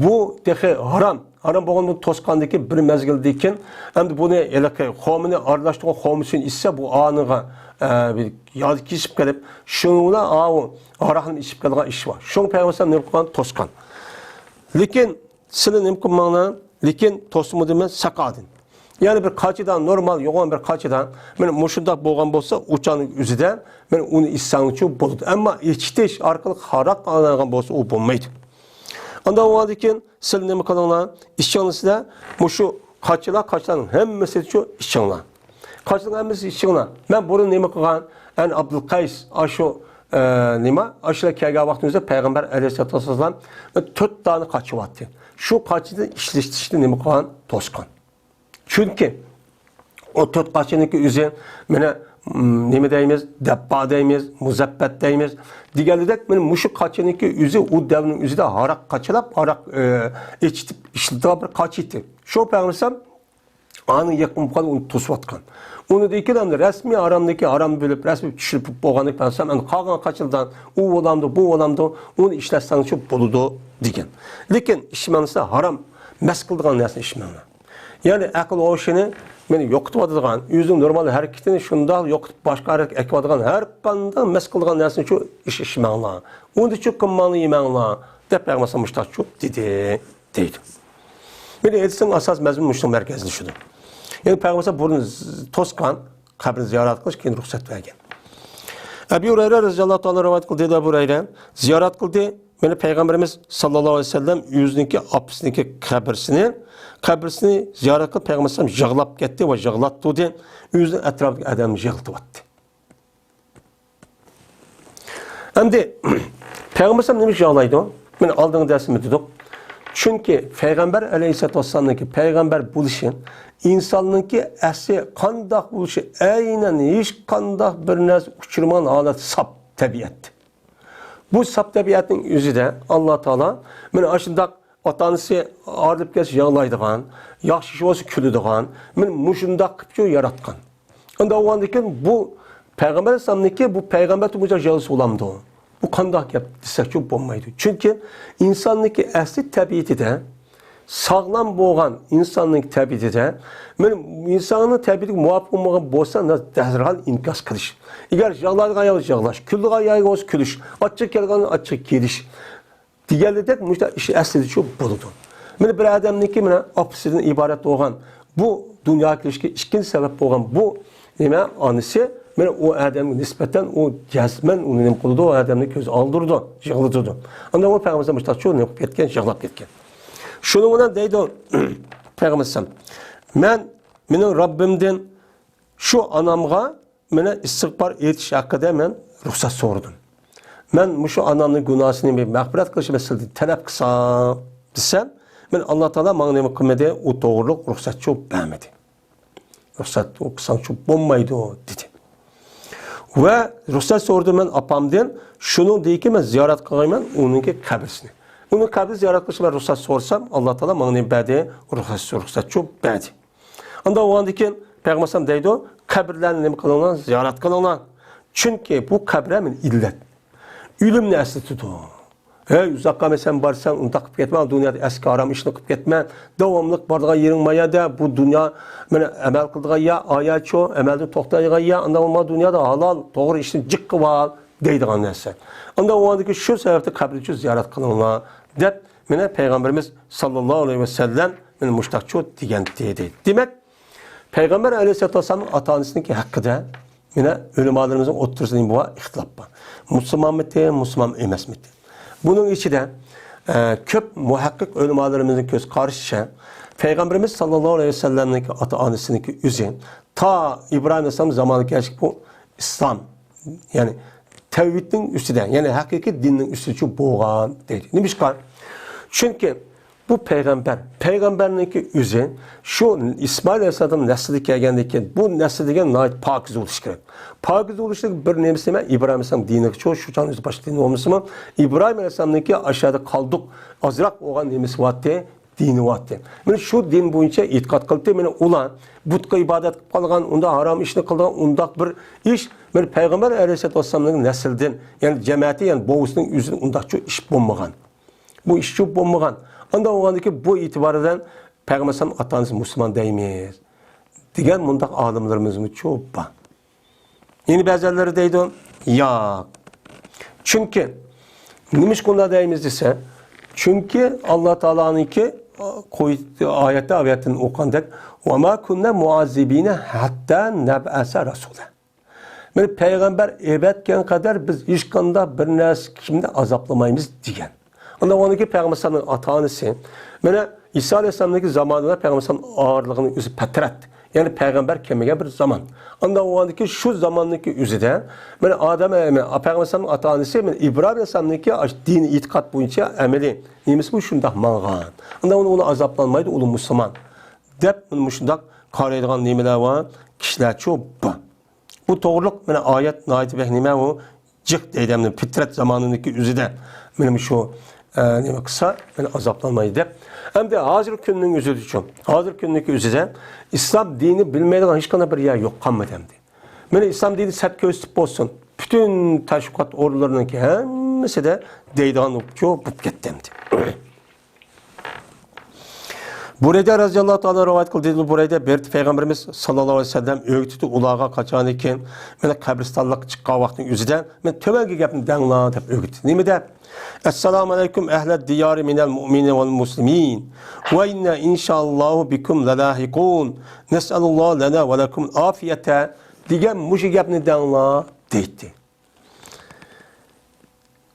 بۇ تېخى ھارام. ھارام بولغان بۇ توسقاندىن كېيىن بىر مەزگىلدىن كېيىن، ئەمدى بۇنى ھېلىقى خورمىنى ئارىلاشتۇرغان خورما سۈيىنى ئىچسە، بۇ ئانىغا، ئە، بىر ياغ كېسىپ قېلىپ، شۇنىڭ بىلەن ئاۋۇ ھاراقنى ئىچىپ قالغان ئىش بار. شۇڭا پەيغەمبەر ئەلەيھىسسالام نېمە قىلغان؟ توسقان. لېكىن سىلى نېمە قىلماڭلار، لېكىن توسما دېمەن ساقادىن. يەنى بىر قاچىدا، نورمال يوغان بىر قاچىدا، مانا مۇشۇنداق بولغان بولسا، ئۇ چاغنىڭ ئۆزىدە، مانا ئۇنى ئىچسەڭچۇ بولىدۇ. ئەمما ئېچىتىش ئارقىلىق ھاراق ئالىنغان بولسا، ئۇ بولمايدۇ. ئاندا ئۇنىڭدىن كېيىن سىلى نېمە قىلىڭلار؟ ئىچىڭلار سىلەر، مۇشۇ قاچىلار، قاچىلارنىڭ ھەممىسىچۇ ئىچىڭلار. قاچىلارنىڭ ھەممىسى ئىچىڭلار. مەن بۇرۇن نېمە قىلغان؟ ئەنە ئابدۇلقەيس، ئاشۇ، ئە، نېمە؟ ئاشۇلار كەلگەن ۋاقتىمىزدا پەيغەمبەر ئەلەيھىسسالاتۇ ۋەسسالام تۆت دانە قاچا بارتى. شۇ قاچىنى ئىشلىتىشنى نېمە قىلغان؟ توسقان. چۈنكى ئۇ تۆت قاچىنىڭكى ئۆزى، مانا، م، نېمە دەيمىز؟ دەببا دەيمىز، مۇزەببەت دەيمىز. دېگەنلىدەك، مانا مۇشۇ قاچىنىڭكى ئۆزى ئۇ دەۋرنىڭ ئۆزىدە ھاراق قاچىلاپ، ھاراق، ئە، ئېچىتىپ ئىشلىتىدىغان بىر قاچا ئىدى. شۇ پەيغەمبەر ئانىڭ يېقىن بولغان ئۇنى توسۇۋاتقان. ئۇنىڭدىن كېيىن ئەمدى رەسمىي ھارامنىكى ھارام بىلىپ، رەسمىي چۈشۈرۈپ بولغاندىن كېيىن ئەمدى قالغان قاچىلىرىدىن ئۇ بولامدۇ، بۇ بولامدۇ، ئۇنى ئىشلەتسەڭچۇ بولىدۇ دېگەن. لېكىن ئىچمەڭلار، ھارام مەس قىلىدىغان نەرسىنى ئىچمەڭلار. يەنى ئەقىل ھوشىنى مېنى يوقىتىۋاتىدىغان، ئۆزىنىڭ نورمال ھەرىكىتىنى شۇنداق يوقىتىپ، باشقا ھەرىكەتكە ئەكىۋاتىدىغان ھەر قانداق مەس قىلىدىغان نەرسىنىچۇ ئىش ئىچمەڭلار. ئۇنىچۇ قىلماڭلار، يېمەڭلار، دەپ پەيغەمبەر مۇشتاقچۇ دېدى، دەيدۇ. مانا ھەدىسنىڭ ئاساس مەزمۇنى مۇشۇنىڭ مەركەزلىشىدۇ. يەنى پەيغەمبەر بۇرۇن توسقان، قەبرىنى زىيارەت قىلىش، كېيىن رۇخسەت بەرگەن. ئەبۇ ھۇرەيرە رەزىياللاھۇ تائالا رىۋايەت قىلدى، ئەبۇ ھۇرەيرە زىيارەت قىلدى. مېنى پەيغەمبىرىمىز ساللاللاھۇ ئەلەيھى ۋەسەللەم ئۆزىنىڭكى ئاپىسىنىڭكى قەبرىسىنى، قەبرىسىنى زىيارەت قىلىپ، پەيغەمبەر ئەلەيھىسسالام يىغلاپ كەتتى ۋە يىغلاپ تۇردى. ئۆزىنىڭ ئەتراپىدىكى ئادەمنى يىغلىتىۋەتتى. ئەمدى پەيغەمبەر ئەلەيھىسسالام نېمە ئۈچۈن يىغلايدۇ؟ مەن ئالدىنقى دەرسىمدە دېدۇق. چۈنكى پەيغەمبەر ئەلەيھىسسالاتۇ ۋەسسالامنىڭكى پەيغەمبەر بولۇشى، ئىنساننىڭكى ئەسلى قانداق بولۇشى، ئەينەن ھېچقانداق بىر نەرسە ئۇچرىمىغان ھالەت ساپ تەبىئەت. بۇ ساپ تەبىئەتنىڭ ئۆزىدە ئاللا تائالا مانا ئاشۇنداق ئاتا-ئانىسى ئايرىلىپ كەتسە يىغلايدىغان، ياخشى ئىش بولسا كۈلىدىغان، مانا مۇشۇنداق قىلىپچۇ ياراتقان. ئۇنداق بولغاندىكىن بۇ پەيغەمبەر ئەلەيھىسسالامنىڭكى بۇ پەيغەمبەر تۇرمۇشىدا يىغلىسا بولامدۇ؟ بۇ قانداق گەپ دېسەكچۇ بولمايدۇ. چۈنكى ئىنساننىڭكى ئەسلى تەبىئىتىدە ساغلام بولغان ئىنساننىڭ تەبىئىتىدە، مانا ئىنساننىڭ تەبىئىتىگە مۇۋاپىق بولمىغان بولسا، دەرھال ئىنكاس قىلىش. ئەگەر يىغلايدىغان يەردە يىغلاش، كۈلىدىغان يەردە بولسا كۈلۈش، ئاچچىق كەلگەن ئاچچىق كېلىش دېگەنلىكتەك مۇشۇنداق ئىش ئەسلىدىچۇ بولىدۇ. مانا بىر ئادەمنىڭكى مانا ئاپىسىدىن ئىبارەت بولغان بۇ دۇنياغا كېلىشكە ئىككىنچى سەۋەب بولغان بۇ نېمە ئانىسى، مانا ئۇ ئادەمگە نىسبەتەن ئۇ جەزمەن ئۇنى نېمە قىلىدۇ، ئۇ ئادەمنى كۆز ئالدۇرىدۇ، يىغلىتىدۇ. ئاندىن ئۇ پەيغەمبەر مۇشۇنداقچۇ نېمە قىلىپ كەتكەن، يىغلاپ كەتكەن. شۇنىڭ بىلەن دەيدۇ پەيغەمبەر، مەن مېنىڭ رەببىمدىن شۇ ئانامغا مانا ئىستىغپار ئېيتىش ھەققىدە مەن رۇخسەت سورىدىم. مەن مۇشۇ ئانامنىڭ گۇناھىنى مەغپىرەت قىلىشنى سىلەردىن تەلەپ قىلسام دېسەم، مانا ئاللا تائالا ماڭا نېمە قىلمىدى، ئۇ توغرۇلۇق رۇخسەتچۇ بەرمىدى. رۇخسەت قىلساڭچۇ بولمايدۇ دېدى. ۋە رۇخسەت سورىدىم مەن ئاپامدىن، شۇنىڭدىن كېيىن مەن زىيارەت قىلغايمەن ئۇنىڭكى قەبرىسىنى. ئۇنىڭ قەبرىسىنى زىيارەت قىلىشنى مەن رۇخسەت سورىسام، ئاللا تائالا ماڭا نېمە بەردى؟ رۇخسەت، رۇخسەتچۇ بەردى. ئاندىن ئۇنىڭدىن كېيىن پەيغەمبەر ئەلەيھىسسالام دەيدۇ، قەبرىلەرنى نېمە قىلىڭلار؟ زىيارەت قىلىڭلار. چۈنكى بۇ قەبرە مانا ئىللەت. ئۆلۈمنى ئەسلىتىدۇ. ھەي، ئۇزاققا ئەمەس سەن بارساڭ، ئۇنداق قىلىپ كەتمە، دۇنيادا ئەسكى ھارام ئىشنى قىلىپ كەتمە. داۋاملىق بارىدىغان يېرىڭ مايا دە، بۇ دۇنيا مانا ئەمەل قىلىدىغان يا، ئاياچۇ، ئەمەلدىن توختايدىغان يا، ئانداق بولما دۇنيادا ھالال، توغرا ئىشنى جىق قىلىۋال دەيدىغان نەرسە. ئانداق بولغاندىكىن شۇ سەۋەبتىن قەبرىچۇ زىيارەت قىلىڭلار دەپ، مانا پەيغەمبىرىمىز ساللاللاھۇ ئەلەيھى ۋەسەللەم مانا مۇشتاقچۇ دېگەن دېدى. دېمەك، پەيغەمبەر ئەلەيھىسسالاتۇ ۋەسسالامنىڭ ئاتا-ئانىسىنىڭكى ھەققىدە مانا ئۆلىمالىرىمىزنىڭ ئوتتۇرىسىدا نېمە بار؟ ئىختىلاپ بار. مۇسۇلمانمىتى، مۇسۇلمان ئەمەسمىتى؟ بۇنىڭ ئىچىدە، ئە، كۆپ مۇھەققىق ئۆلىمالىرىمىزنىڭ كۆز قارىشىچە، پەيغەمبىرىمىز ساللاللاھۇ ئەلەيھى ۋەسەللەمنىڭكى ئاتا-ئانىسىنىڭكى ئۆزى تا ئىبراھىم ئەلەيھىسسالام زامانىغا كەلگەچكە بۇ ئىسلام، يەنى تەۋھىدنىڭ ئۈستىدە، يەنى ھەقىقىي دىننىڭ ئۈستىدىچۇ بولغان دەيدۇ. نېمىشقا؟ چۈنكى بۇ پەيغەمبەر، پەيغەمبەرنىڭكى ئۆزى شۇ ئىسمائىل ئەلەيھىسسالام نەسلىدىن كەلگەندىن كېيىن، بۇ نەسىل دېگەن ناھايىتى پاكىز بولۇشى كېرەك. پاكىز بولۇشلۇق بىر نېمىسى نېمە؟ ئىبراھىم ئەلەيھىسسالام دىنىغىچۇ، شۇ چاغنىڭ ئۆزى باشقا دىن بولمىسىمۇ، ئىبراھىم ئەلەيھىسسالامنىڭكى ئاشۇ يەردە قالدۇق، ئازراق بولغان نېمىسى بارتتى، دىنى بارتتى. مانا شۇ دىن بويىچە ئېتىقاد قىلدى. مانا ئۇلار بۇتقا ئىبادەت قىلىپ قالغان، ئۇنداق ھارام ئىشنى قىلىدىغان ئۇنداق بىر ئىش، مانا پەيغەمبەر ئەلەيھىسسالاتۇ ۋەسسالامنىڭ نەسلىدىن، يەنى جەمەتى، يەنى بوۋىسىنىڭ ئۆزىدىن ئۇنداقچۇ ئىش بولمىغان. بۇ ئىشچۇ بولمىغان. ئانداق بولغاندىكىن بۇ ئېتىبار بىلەن پەيغەمبەر ئەلەيھىسسالام ئاتا-ئانىسى مۇسۇلمان دەيمىز دېگەن مۇنداق ئالىملىرىمىزمۇچۇ بار. يەنە بەزىلەر دەيدۇ، ياق. چۈنكى، نېمىشقا ئۇنداق دەيمىز دېسە، چۈنكى ئاللا تائالانىڭكى قوي-، ئايەتتە، ئايەتتىن ئوقۇغاندەك، «وما كنا معذبين حتى نبعث رسولا.» مانا پەيغەمبەر ئەۋەتكەن قەدەر بىز ھېچقانداق بىر نەرسە كىمنى ئازابلىمايمىز دېگەن. ئاندىن ئۇنىڭ كېيىن پەيغەمبەر ئەلەيھىسسالامنىڭ ئاتا-ئانىسى، مانا ئىسا ئەلەيھىسسالامنىڭكى زامانى بىلەن پەيغەمبەر ئەلەيھىسسالام ئارىلىقىنىڭ ئۆزى پەترەت. يەنى پەيغەمبەر كەلمىگەن بىر زامان. ئاندىن ئۇنىڭ كېيىن شۇ زاماننىڭكى ئۆزىدە، مانا ئادەم، پەيغەمبەر ئەلەيھىسسالامنىڭ ئاتا-ئانىسى، مانا ئىبراھىم ئەلەيھىسسالامنىڭكى ئاش-، دىنىي ئېتىقاد بويىچە ئەمەلىي نېمىسى بۇ شۇنداق ماڭغان. ئاندىن ئۇنى، ئۇنى ئازابلانمايدۇ، ئۇلار مۇسۇلمان دەپ، مانا مۇشۇنداق قارايدىغان نېمىلەر بار، كىشىلەرچۇ بار. بۇ توغرۇلۇق مانا ئايەت ناھايىتى بەك نېمە ئۇ، جىق دەيدۇ، مانا پىترەت زامانىنىڭكى ئۆزىدە مانا مۇشۇ، ئە، نېمە قىلسا، مانا ئازابلانمايدۇ دەپ. ئەمدى ھازىرقى كۈننىڭ ئۆزىدىچۇ، ھازىرقى كۈننىڭكى ئۆزىدە ئىسلام دىنى بىلمەيدىغان ھېچقانداق بىر يەر يوق قالمىدى ئەمدى. مانا ئىسلام دىنى سەت كۆرسىتىپ بولسۇن، پۈتۈن تەشۋىقات ئورۇنلىرىنىڭكى ھەممىسىدە دەيدىغان بولۇپ كەتتى ئەمدى. بۇرەيدە رەزىياللاھۇ تائالا رىۋايەت قىلدى. دېدى، بۇرەيدە بېرىپ پەيغەمبىرىمىز ساللاللاھۇ ئەلەيھى ۋەسەللەم ئۆگىتىدۇ ئۇلارغا، قاچانكى مانا قەبرىستانلىققا چىققان ۋاقىتنىڭ ئۆزىدە، مانا تۆۋەنكى گەپنى دەڭلار دەپ ئۆگىتىدۇ. نېمە دەپ؟ «السلام عليكم أهل الديار من المؤمنين والمسلمين وإنا إن شاء الله بكم للاحقون نسأل الله لنا ولكم العافية» دېگەن مۇشۇ گەپنى دەڭلار دەيتتى.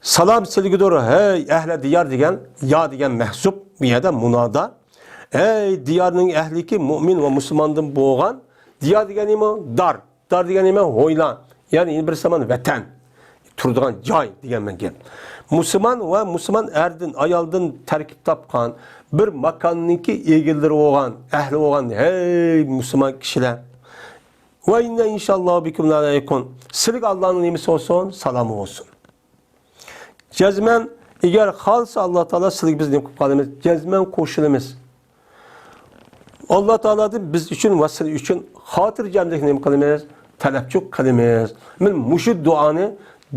سالام سىلىگىدۇر، ھەي ئەھلى دىيار دېگەن، يا دېگەن مەھزۇپ، بۇ يەردە مۇنادا. ھەي دىيارنىڭ ئەھلىكى، مۆمىن ۋە مۇسۇلماندىن بولغان. دىيار دېگەن نېمە؟ دار. دار دېگەن نېمە؟ ھويلا. يەنى بىر زامان ۋەتەن. تۇرىدىغان جاي دېگەن مەن گەپ. مۇسۇلمان ۋە مۇسۇلمان ئەردىن، ئايالدىن تەركىب تاپقان بىر ماكاننىڭكى ئىگىلىرى بولغان، ئەھلى بولغان، ھەي مۇسۇلمان كىشىلەر. ۋە ئىننا ئىنشاللاھۇ بىكۇم لالاھىقۇن. سىلىگە ئاللانىڭ نېمىسى بولسۇن؟ سالامى بولسۇن. جەزمەن، ئەگەر خالىسا ئاللا تائالا، سىلىگە بىز نېمە قىلىپ قالىمىز؟ جەزمەن قوشۇلىمىز. ئاللا تائالادىن بىز ئۈچۈن ۋە سىلى ئۈچۈن خاتىرجەملىك نېمە قىلىمىز؟ تەلەپچۇ قىلىمىز. مەن مۇشۇ دۇئانى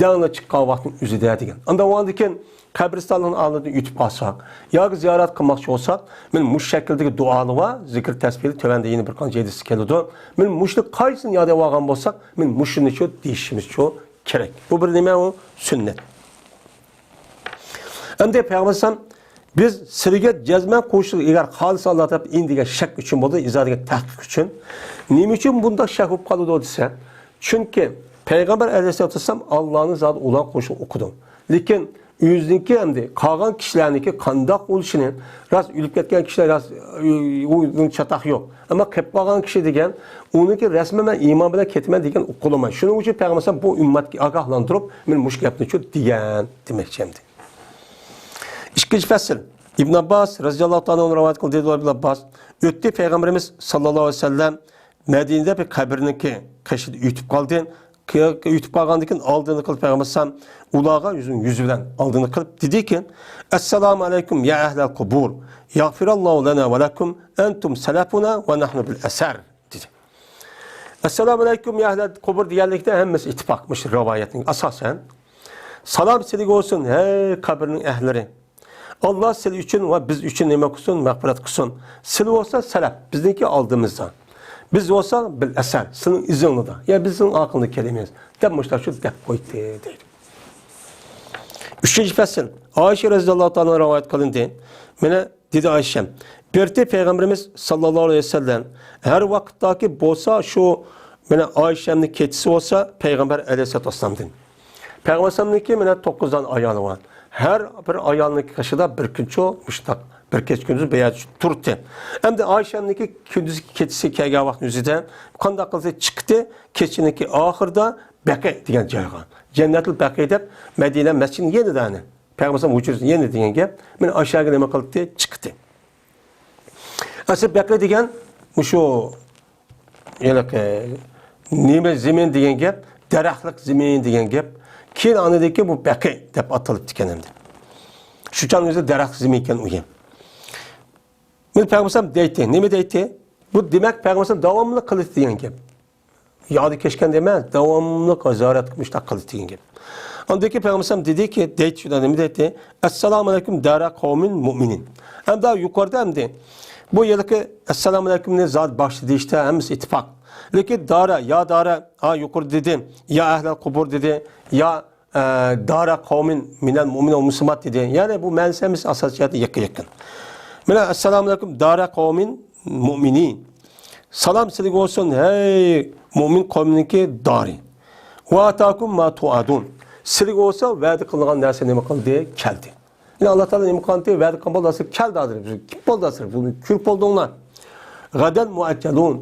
دەڭلا چىققان ۋاقىتنىڭ ئۆزىدە دېگەن. ئاندىن ئاندىن كېيىن قەبرىستاننىڭ ئالدىدىن ئۆتۈپ قالساق ياكى زىيارەت قىلماقچى بولساق، مەن مۇشۇ شەكىلدىكى دۇئالار ۋە زىكىر تەسبىھلەر تۆۋەندە يەنە بىر قانچە ھەدىستە كېلىدۇ. مەن مۇشۇنى قايسىنى ياد ئېلىۋالغان بولساق، مەن مۇشۇنىچۇ دېيىشىمىزچۇ كېرەك. بۇ بىر نېمە، ئۇ سۈننەت. ئەمدى پەيغەمبەر ئەلەيھىسسالام، بىز سىلىگە جەزمەن قوشۇلىمىز، ئەگەر خالىسا ئاللا تەئالا ئىن دېگەن شەك ئۈچۈن بولدى، ئىزا دېگەن تەھقىق ئۈچۈن. نېمە ئۈچۈن بۇنداق شەك بولۇپ قالىدۇ دېسە، چۈنكى پەيغەمبەر ئەلەيھىسسالاتۇ ۋەسسالام ئاللانى زادى ئۇلارغا قوشۇلۇپ ئوقۇدى. لېكىن ئۆزىنىڭكى ئەمدى قالغان كىشىلەرنىڭكى قانداق بولۇشىنى، راست ئۆلۈپ كەتكەن كىشىلەر راست، ئۇ چاتاق يوق. ئەمما قېلىپ قالغان كىشى دېگەن، ئۇنىڭكى رەسمەن مەن ئىمان بىلەن كېتىمەن دېگەن ئۇقۇلىماي. شۇنىڭ ئۈچۈن پەيغەمبەر بۇ ئۈممەتكە ئاگاھلاندۇرۇپ، مەن مۇشۇ گەپنىچۇ دېگەن دېمەكچى ئەمدى. ئىككىنچى پەسىل. ئىبن ئابباس رەزىياللاھۇ تائالا ئەنھۇ رىۋايەت قىلدى، دېدى ئىبن ئابباس، ئۆتتى پەيغەمبىرىمىز ساللاللاھۇ ئەلەيھى ۋەسەللەم مەدىنىدە بىر قەبرىنىڭكى قېشىدا ئۆتۈپ قالدى. ئۆتۈپ قالغاندىن كېيىن ئالدىنى قىلىپ پەيغەمبەر ئەلەيھىسسالام ئۇلارغا يۈزىنى يۈزى بىلەن ئالدىنى قىلىپ دېدىكى، ئەسسالامۇ ئەلەيكۇم يا ئەھلەل قۇبۇر، يەغفىراللاھۇ لەنا ۋە لەكۇم، ئەنتۇم سەلەفۇنا ۋە نەھنۇ بىل ئەسەر، دېدى. ئەسسالامۇ ئەلەيكۇم يا ئەھلەل قۇبۇر دېگەنلىكتە ھەممىسى ئىتتىپاق، مۇشۇ رىۋايەتنىڭ ئاساسەن. سالام سىلىگە بولسۇن، ھەي قەبرىنىڭ ئەھلىلىرى. ئاللا سىلى ئۈچۈن ۋە بىز ئۈچۈن نېمە قىلسۇن؟ مەغپىرەت قىلسۇن. سىلى بولسا سەلەپ، بىزنىڭكى ئالدىمىزدا. بىز بولسا بىل ئەسەر، سىلىنىڭ ئىزىڭلىدا. يا بىزنىڭ ئارقىڭدا كېلىمىز، دەپ مۇشۇنداق شۇ دەپ قويدى، دەيدۇ. ئۈچىنچى پەسىل. ئائىشە رەزىياللاھۇ تائالا رىۋايەت قىلىندى. مانا دېدى ئائىشەم، بىرتى پەيغەمبىرىمىز ساللاللاھۇ ئەلەيھى ۋەسەللەم ھەر ۋاقىتتاكى بولسا شۇ، مانا ئائىشەمنىڭ كېچىسى بولسا پەيغەمبەر ئەلەيھىسسالاتۇ ۋەسسالامدىن. پەيغەمبەر ئەلەيھىسسالامنىڭكى مانا توققۇز دانە ئايالى بار. ھەر بىر ئايالنىڭكى قېشىدا بىر كۈنچۇ مۇشۇنداق بىر كېچە كۈندۈز بىر يەردە تۇردى. ئەمدى ئائىشەمنىڭكى كۈندۈزكى كېچىسى كەلگەن ۋاقىتنىڭ ئۆزىدە قانداق قىلدى؟ چىقتى. كېچىنىڭكى ئاخىرىدا بەقىي دېگەن جايغا، جەننەتۇل بەقىي دەپ مەدىنە مەسچىتىنىڭ يېنىدا، يەنى پەيغەمبەر ئەلەيھىسسالام ھۇجرىسىنىڭ يېنىدا دېگەن گەپ. مانا ئاشۇ يەرگە نېمە قىلدى؟ چىقتى. ئەسلى بەقىي دېگەن مۇشۇ ھېلىقى نېمە زېمىن دېگەن گەپ، دەرەخلىك زېمىن دېگەن گەپ. كېيىن ئاندىن كېيىن بۇ بەقىي دەپ ئاتىلىپتىكەن ئەمدى. شۇ چاغنىڭ ئۆزىدە دەرەخلىك زېمىن ئىكەن ئۇ يەر. مانا پەيغەمبەر ئەلەيھىسسالام دەيتتى، نېمە دەيتتى؟ بۇ دېمەك پەيغەمبەر ئەلەيھىسسالام داۋاملىق قىلىدۇ دېگەن گەپ. يادى كەچكەندە ئەمەس، داۋاملىق زىيارەت قىلىپ مۇشۇنداق قىلدى دېگەن گەپ. ئاندىن كېيىن پەيغەمبەر ئەلەيھىسسالام دېدىكى، دەيتتى شۇندا، نېمە دەيتتى؟ ئەسسالامۇ ئەلەيكۇم دارا قەۋمىن مۇئمىنىن. ئەمدى يۇقىرىدا ئەمدى بۇ يەردىكى ئەسسالامۇ ئەلەيكۇمنى زادى باشتا دېيىشتە ھەممىسى ئىتتىپاق. لېكىن دارا، يا دارا، ھا يۇقىرىدا دېدى، يا ئەھلەل قۇبۇر دېدى، يا، ئە، دارا قەۋمىن مىنەل مۇئمىنىن ۋە مۇسلىمات دېدى. يەنى بۇ مەنىسى ھەممىسى ئاساسىي جەھەتتىن يېقىن يېقىن. مانا ئەسسالامۇ ئەلەيكۇم دارا قەۋمىن مۇئمىنىن. سالام سىلىگە بولسۇن، ھەي مۇئمىن قەۋمىنىڭكى دارى. ۋە ئاتاكۇم ما توئادۇن. سىلىگە بولسا ۋەدە قىلىنغان نەرسە نېمە قىلدى؟ كەلدى. يەنى ئاللا تائالا نېمە قىلغانتى؟ ۋەدە قىلغان بولدى، ھازىر كەلدى، ھازىر بىز كېلىپ بولدى، ھازىر بۇنى كۆرۈپ بولدۇڭلار. غەدەن مۇئەججەلۇن.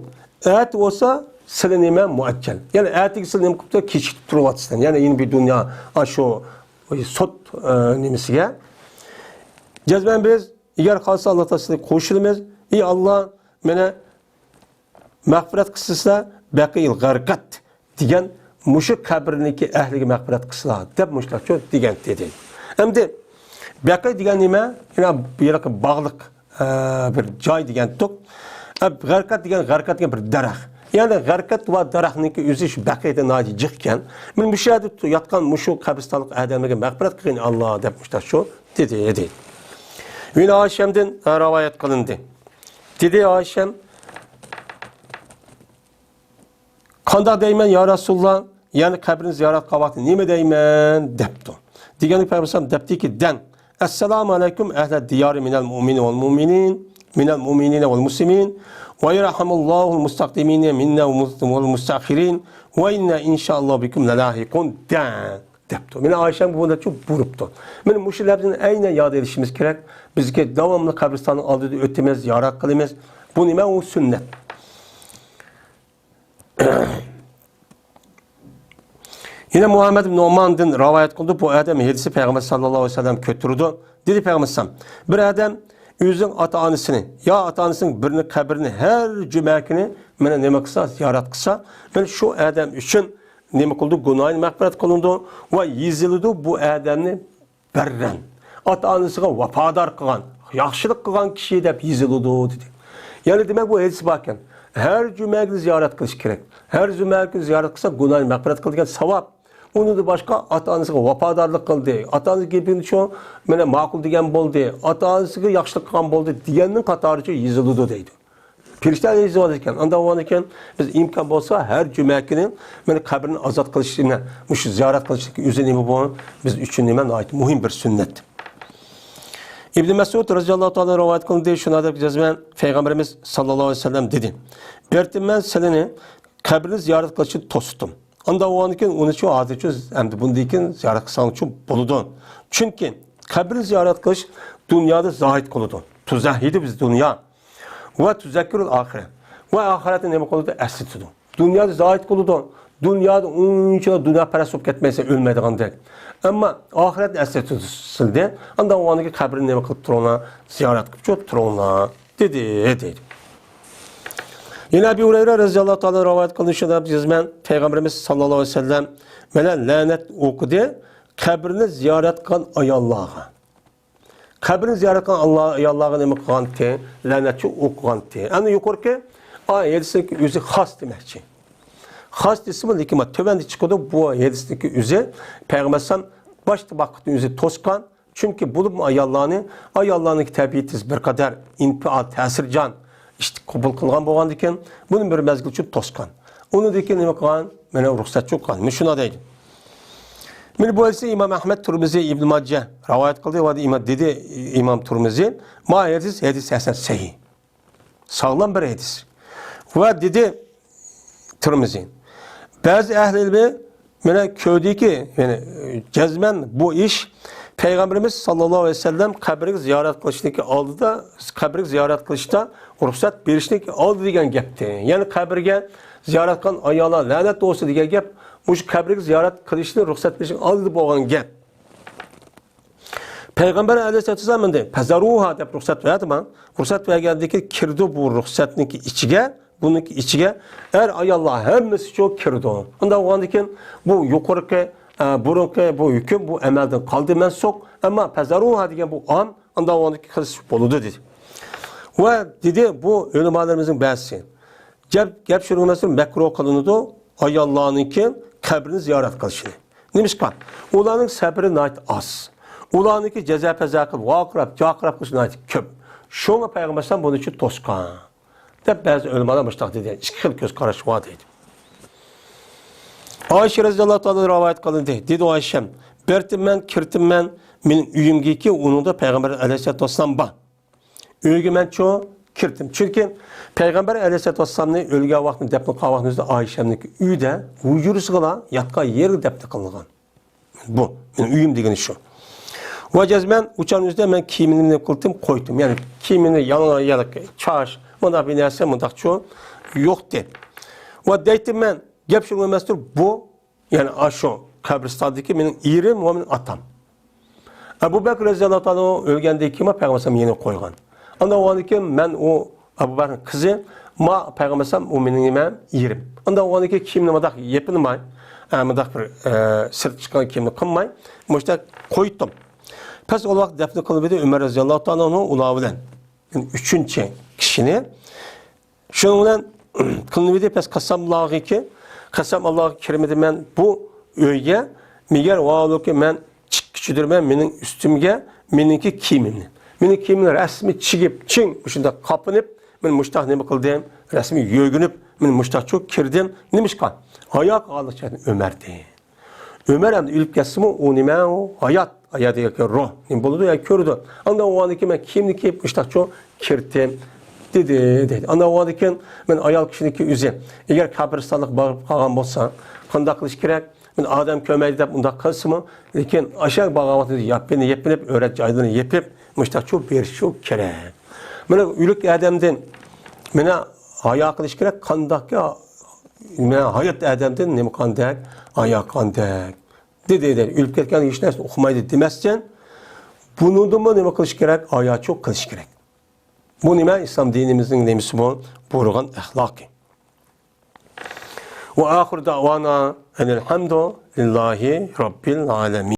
ئەتە بولسا سىلى نېمە؟ مۇئەججەل. يەنى ئەتىگە سىلى نېمە قىپتۇ؟ كېچىكتۈرۈۋاتىسىلەر. يەنى يەنە بىر دۇنيا، ئاشۇ سوت، ئە، نېمىسىگە. جەزمەن بىز ئەگەر خالىسا ئاللا تائالا سىلىگە قوشۇلىمىز. ئى ئاللا، مانا مەغپىرەت قىلسىلا، بەقىئىل غەرقەت دېگەن مۇشۇ قەبرىنىڭكى ئەھلىگە مەغپىرەت قىلسىلا دەپ مۇشۇنداقچۇ دېگەن دېدى. ئەمدى بەقىئ دېگەن نېمە؟ يەنە بۇ يەرگە باغلىق، ئە، بىر جاي دېگەنتۇق. ئە، غەرقەت دېگەن، غەرقەت دېگەن بىر دەرەخ. يەنى غەرقەت ۋە دەرەخنىڭكى ئۆزى شۇ بەقىئدە ناھايىتى جىقكەن. مانا مۇشۇ يەردە ياتقان مۇشۇ قەبرىستانلىق ئادەملەرگە مەغپىرەت قىلغىن ئاللا دەپ مۇشۇنداقچۇ دېدى، دېدى. يەنە ئائىشەمدىن، ئە، رىۋايەت قىلىندى. دېدى ئائىشەم، قانداق دەيمەن يا رەسۇلاللا؟ يەنى قەبرىنى زىيارەت قىلغان ۋاقىتتا نېمە دەيمەن؟ دەپتۇ. دېگەندە پەيغەمبەر ئەلەيھىسسالام دەپتىكى، دەڭ. ئەسسالامۇ ئەلەيكۇم ئەھلەد دىيارى مىنەل مۇئمىنى ۋەل مۇئمىنىن، مىنەل مۇئمىنىنە ۋەل مۇسلىمىن، ۋە يەرھەمۇللاھۇل مۇستەقدىمىنە مىننا ۋەل مۇستەئخىرىن، ۋە ئىننا ئىنشائاللاھۇ بىكۇم لەلاھىقۇن. دەڭ. دەپتۇ. مانا ئائىشەمگە بۇنى بۇيرۇپتۇ. مانا مۇشۇ لەپزىنى ئەينەن ياد ئېلىشىمىز كېرەك. بىزكى داۋاملىق قەبرىستاننىڭ ئالدىدا ئۆتىمىز، زىيارەت قىلىمىز. بۇ نېمە؟ ئۇ سۈننەت. يەنە مۇھەممەد ئىبن نوماندىن رىۋايەت قىلدى، بۇ ئادەم ھەدىسى پەيغەمبەر ساللاللاھۇ ئەلەيھى ۋەسەللەم كۆتۈرىدۇ. دېدى پەيغەمبەر ئەلەيھىسسالام، بىر ئادەم ئۆزىنىڭ ئاتا-ئانىسىنى يا ئاتا-ئانىسىنىڭ بىرىنى قەبرىنى ھەر جۈمە كۈنى مانا نېمە قىلسا، زىيارەت قىلسا، مانا شۇ ئادەم ئۈچۈن نېمە قىلىدۇ؟ گۇناھى مەغپىرەت قىلىنىدۇ ۋە يېزىلىدۇ بۇ ئادەمنى بەررەن، ئاتا-ئانىسىغا ۋاپادار قىلغان، ياخشىلىق قىلغان كىشى دەپ يېزىلىدۇ، دېدى. يەنى دېمەك، بۇ ھەدىس باركەن، ھەر جۈمە كۈنى زىيارەت قىلىش كېرەك. ھەر جۈمە كۈنى زىيارەت قىلسا، گۇناھى مەغپىرەت قىلىدىكەن ساۋاب. ئۇنىڭدىن باشقا ئاتا-ئانىسىغا ۋاپادارلىق قىلدى، ئاتا-ئانىسى گېپىنى شۇ مانا ماقۇل دېگەن بولدى، ئاتا-ئانىسىغا ياخشىلىق قىلغان بولدى دېگەننىڭ قاتارىچە يېزىلىدۇ دەيدۇ. پەرىشتە يېزىۋاتىدىكەن. ئاندىن بولغاندىكىن بىز ئىمكان بولسا ھەر جۈمە كۈنى مانا قەبرىنى ئازاد قىلىشنى، مۇشۇ زىيارەت قىلىشنىڭ ئۆزى نېمە بۇ؟ بىز ئۈچۈن نېمە؟ ناھايىتى مۇھىم بىر سۈننەت. ئىبن مەسئۇد رەزىياللاھۇ تائالا رىۋايەت قىلدى، شۇنىڭدەك جەزمەن پەيغەمبىرىمىز ساللاللاھۇ ئەلەيھى ۋەسەللەم دېدى، بەلكىم مەن سىلىنى قەبرىنى زىيارەت قىلىشتىن توستۇم. ئاندىن بولغاندىكىن ئۇنىچۇ ھازىرچۇ ئەمدى بۇندىن كېيىن زىيارەت قىلساڭچۇ بولىدۇ. چۈنكى قەبرىنى زىيارەت قىلىش دۇنيادا زاھىد قىلىدۇ. تۇزەھھىدۇ بىز دۇنيا. ۋە تۇزەككىرۇل ئاخىرە. ۋە ئاخىرەتنى نېمە قىلىدۇ؟ ئەسلىتىدۇ. دۇنيادا زاھىد قىلىدۇ. دۇنيادا ئۇنچىلا دۇنياپەرەس بولۇپ كەتمەيسەن ئۆلمەيدىغاندەك. ئەمما ئاخىرەتنى ئەسلىتىدۇ سىلدە. ئاندىن ئۇنىڭدىكى قەبرىنى نېمە قىلىپ تۇرۇڭلار؟ زىيارەت قىلىپ چوت تۇرۇڭلار، دېدى، دەيدۇ. يەنە ئەبى ھۇرەيرە رەزىياللاھۇ تائالا رىۋايەت قىلدى، شۇنداق جەزمەن پەيغەمبىرىمىز ساللاللاھۇ ئەلەيھى ۋەسەللەم مانا لەنەت ئوقۇدى قەبرىنى زىيارەت قىلغان ئاياللارغا. قەبرىنى زىيارەت قىلغان ئاللا-، ئاياللارغا نېمە قىلغانتى؟ لەنەتچۇ ئوقۇغانتى. ئەنە يۇقىرىقى، ئا، ھەدىسنىڭكى ئۆزى خاس دېمەكچى. خاس دېسىمۇ، لېكىن مانا تۆۋەندە چىقىدۇ، بۇ ھەدىسنىڭكى ئۆزى پەيغەمبەر ئەلەيھىسسالام باشتا باققىنى ئۆزى توسقان. چۈنكى بولۇپمۇ ئاياللارنى، ئاياللارنىڭكى تەبىئىتى بىر قەدەر ئىنپىئال، تەسىرچان، ئىشتىك قوبۇل قىلغان بولغاندىكىن، بۇنى بىر مەزگىل ئۈچۈن توسقان. ئۇنىڭدىن كېيىن نېمە قىلغان؟ مانا رۇخسەتچۇ قىلغان. مانا شۇنداق دەيدۇ. مانا بۇ ھەدىسنى ئىمام ئەھمەد، تۇرمۇزى، ئىبن ماجە رىۋايەت قىلدى ۋە ئىمام، دېدى ئىمام تۇرمۇزى، ما ھەدىس، ھەدىس ھەسەن سەھىھ. ساغلام بىر ھەدىس. ۋە دېدى تۇرمۇزى، بەزى ئەھلى ئىلمى مانا كۆردىكى، يەنى جەزمەن بۇ ئىش پەيغەمبىرىمىز ساللاللاھۇ ئەلەيھى ۋەسەللەم قەبرىگە زىيارەت قىلىشتىكى ئالدىدا، قەبرىگە زىيارەت قىلىشتا رۇخسەت بېرىشتىكى ئالدى دېگەن گەپتى. يەنى قەبرىگە زىيارەت قىلغان ئاياللار لەنەت بولسۇن دېگەن گەپ مۇشۇ قەبرىگە زىيارەت قىلىشنى رۇخسەت بېرىشنىڭ ئالدىدا بولغان گەپ. پەيغەمبەر ئەلەيھىسسالاتۇ ۋەسسالام ئەمدى پەزەرۇھا دەپ رۇخسەت بەردىما؟ رۇخسەت بەرگەندىن كېيىن كىرىدۇ بۇ رۇخسەتنىڭكى ئىچىگە، بۇنىڭكى ئىچىگە ئەر ئاياللار ھەممىسى شۇ كىرىدۇ. ئۇنداق بولغاندىن كېيىن بۇ يۇقىرىقى، ئە، بۇرۇنقى بۇ ھۆكۈم بۇ ئەمەلدىن قالدى مەنسۇخ. ئەمما پەزەرۇھا دېگەن بۇ ئام، ئۇنداق بولغاندىن كېيىن قىلسا بولىدۇ دېدى. ۋە دېدى بۇ ئۆلىمالىرىمىزنىڭ بەزىسى. گەپ، گەپ شۇنىڭ مەسىلەن مەكرۇھ قىلىنىدۇ، ئاياللارنىڭكى قەبرىنى زىيارەت قىلىشىنى. نېمىشقا؟ ئۇلارنىڭ سەبرى ناھايىتى ئاز. ئۇلارنىڭكى جەزا پەزا قىلىپ، ۋارقىراپ، جارقىراپ قىلىشى ناھايىتى كۆپ. شۇڭا پەيغەمبەر ئەلەيھىسسالام بۇنى شۇ توسقان، دەپ بەزى ئۆلىمالار مۇشۇنداق دېدى. ئىككى خىل كۆز قاراش بار دەيدۇ. ئائىشە رەزىياللاھۇ تائالا رىۋايەت قىلىندى. دېدى ئائىشەم، بەرتىممەن، كىرتىممەن مېنىڭ ئۆيۈمگىكى، ئۇنىڭدا پەيغەمبەر ئەلەيھىسسالاتۇ ۋەسسالام بار. ئۆيگە مەن چۇ كىرتىم. چۈنكى پەيغەمبەر ئەلەيھىسسالاتۇ ۋەسسالامنى ئۆلگەن ۋاقتىنى دەپنە قىلغان ۋاقتىمىزدا ئائىشەمنىڭكى ئۆيىدە، ھۇجرىسىغىلا ياتقان يېرىگە دەپنە قىلىنغان. بۇ مېنىڭ ئۆيۈم دېگىنى شۇ. ۋە جەزمەن ئۇ چاغنىڭ ئۆزىدە مەن كىيىمىمنى نېمە قىلدىم، قويدۇم. يەنى كىيىمىمنى ياڭا يالاق چاش، مۇنداق بىر نەرسە مۇنداقچۇ يوقتى. ۋە دەيتتىم مەن، گەپ شۇنىڭ ئەمەستۇر، بۇ يەنى ئاشۇ قەبرىستاندىكى مېنىڭ ئېرىم ۋە مېنىڭ ئاتام. ئەبۇ بەكرى رەزىياللاھۇ تائالا ئەنھۇ ئۆلگەندىن كېيىن پەيغەمبەر ئەلەيھىسسالام يەنە قويغان. ئاندىن بولغاندىن كېيىن مەن ئۇ ئەبۇ بەكرىنىڭ قىزى، ما پەيغەمبەر ئەلەيھىسسالام ئۇ مېنىڭ نېمە؟ ئېرىم. ئاندىن بولغاندىن كېيىن كىيىمنى مۇنداق يېپىنماي، ئە، مۇنداق بىر، ئە، سىرتقا چىققان كىيىمنى قىلماي، مۇشۇنداق قويۇپتۇم. پەس ئۇ ۋاقىت دەپنە قىلىنىۋىدى ئۆمەر رەزىياللاھۇ تائالا ئەنھۇ ئۇلار بىلەن. ئۈچىنچى كىشىنى شۇنىڭ بىلەن قىلىنىۋىدى، پەس قەسەم ئاللاھكى، قەسەم ئاللاھكى كىرمىدىم مەن بۇ ئۆيگە، مېگەر ۋاھالۇكى مەن چىققۇچىدۇرمەن مېنىڭ ئۈستۈمگە مېنىڭكى كىيىمىمنى. مېنىڭ كىيىمىمنى رەسمىي چىگىپ، چىڭ مۇشۇنداق قاپلىنىپ، مەن مۇشتاق نېمە قىلدىم، رەسمىي يۆگىنىپ، مەن مۇشتاقچۇ كىردىم. نېمىشقا؟ ھايا قىلغانلىق جەھەتتىن ئۆمەردى. ئۆمەر ئەمدى ئۆلۈپ كەتسىمۇ، ئۇ نېمە ئۇ؟ ھايات. ھايات دېگەن روھ. نېمە بولىدۇ؟ يا كۆرىدۇ. ئاندىن ئۇ ئاندىن كېيىن مەن كىيىمنى كىيىپ، مۇشتاقچۇ كىرتىم، دېدى، دەيدۇ. ئاندىن ئۇ ئاندىن كېيىن مەن ئايال كىشىنىڭكى ئۆزى، ئەگەر قەبرىستانلىققا بېرىپ قالغان بولسا، قانداق قىلىش كېرەك؟ ئادەم كۆرمەيدۇ دەپ ئۇنداق قىلسىمۇ، لېكىن ئاشۇ بارغان ۋاقتىدا ياپىنى يېپىنىپ، ئۆرە جايلىرىنى يېپىپ، مۇشتاقچۇ بېرىشچۇ كېرەك. مانا ئۆلۈك ئادەمدىن، مانا ھايا قىلىش كېرەك، قانداقكى، مانا ھايات ئادەمدىن نېمە قاندەك، ھايا قاندەك. دېدى، دېدى. ئۆلۈپ كەتكەن ھېچ نەرسىنى ئۇقمايدۇ دېمەستىن، بۇنىڭدىنمۇ نېمە قىلىش كېرەك؟ ھاياچۇ قىلىش كېرەك. بۇ نېمە؟ ئىسلام دىنىمىزنىڭ نېمىسى بۇ؟ بۇيرۇغان ئەخلاقى. وآخر دعوانا أن الحمد لله رب العالمين.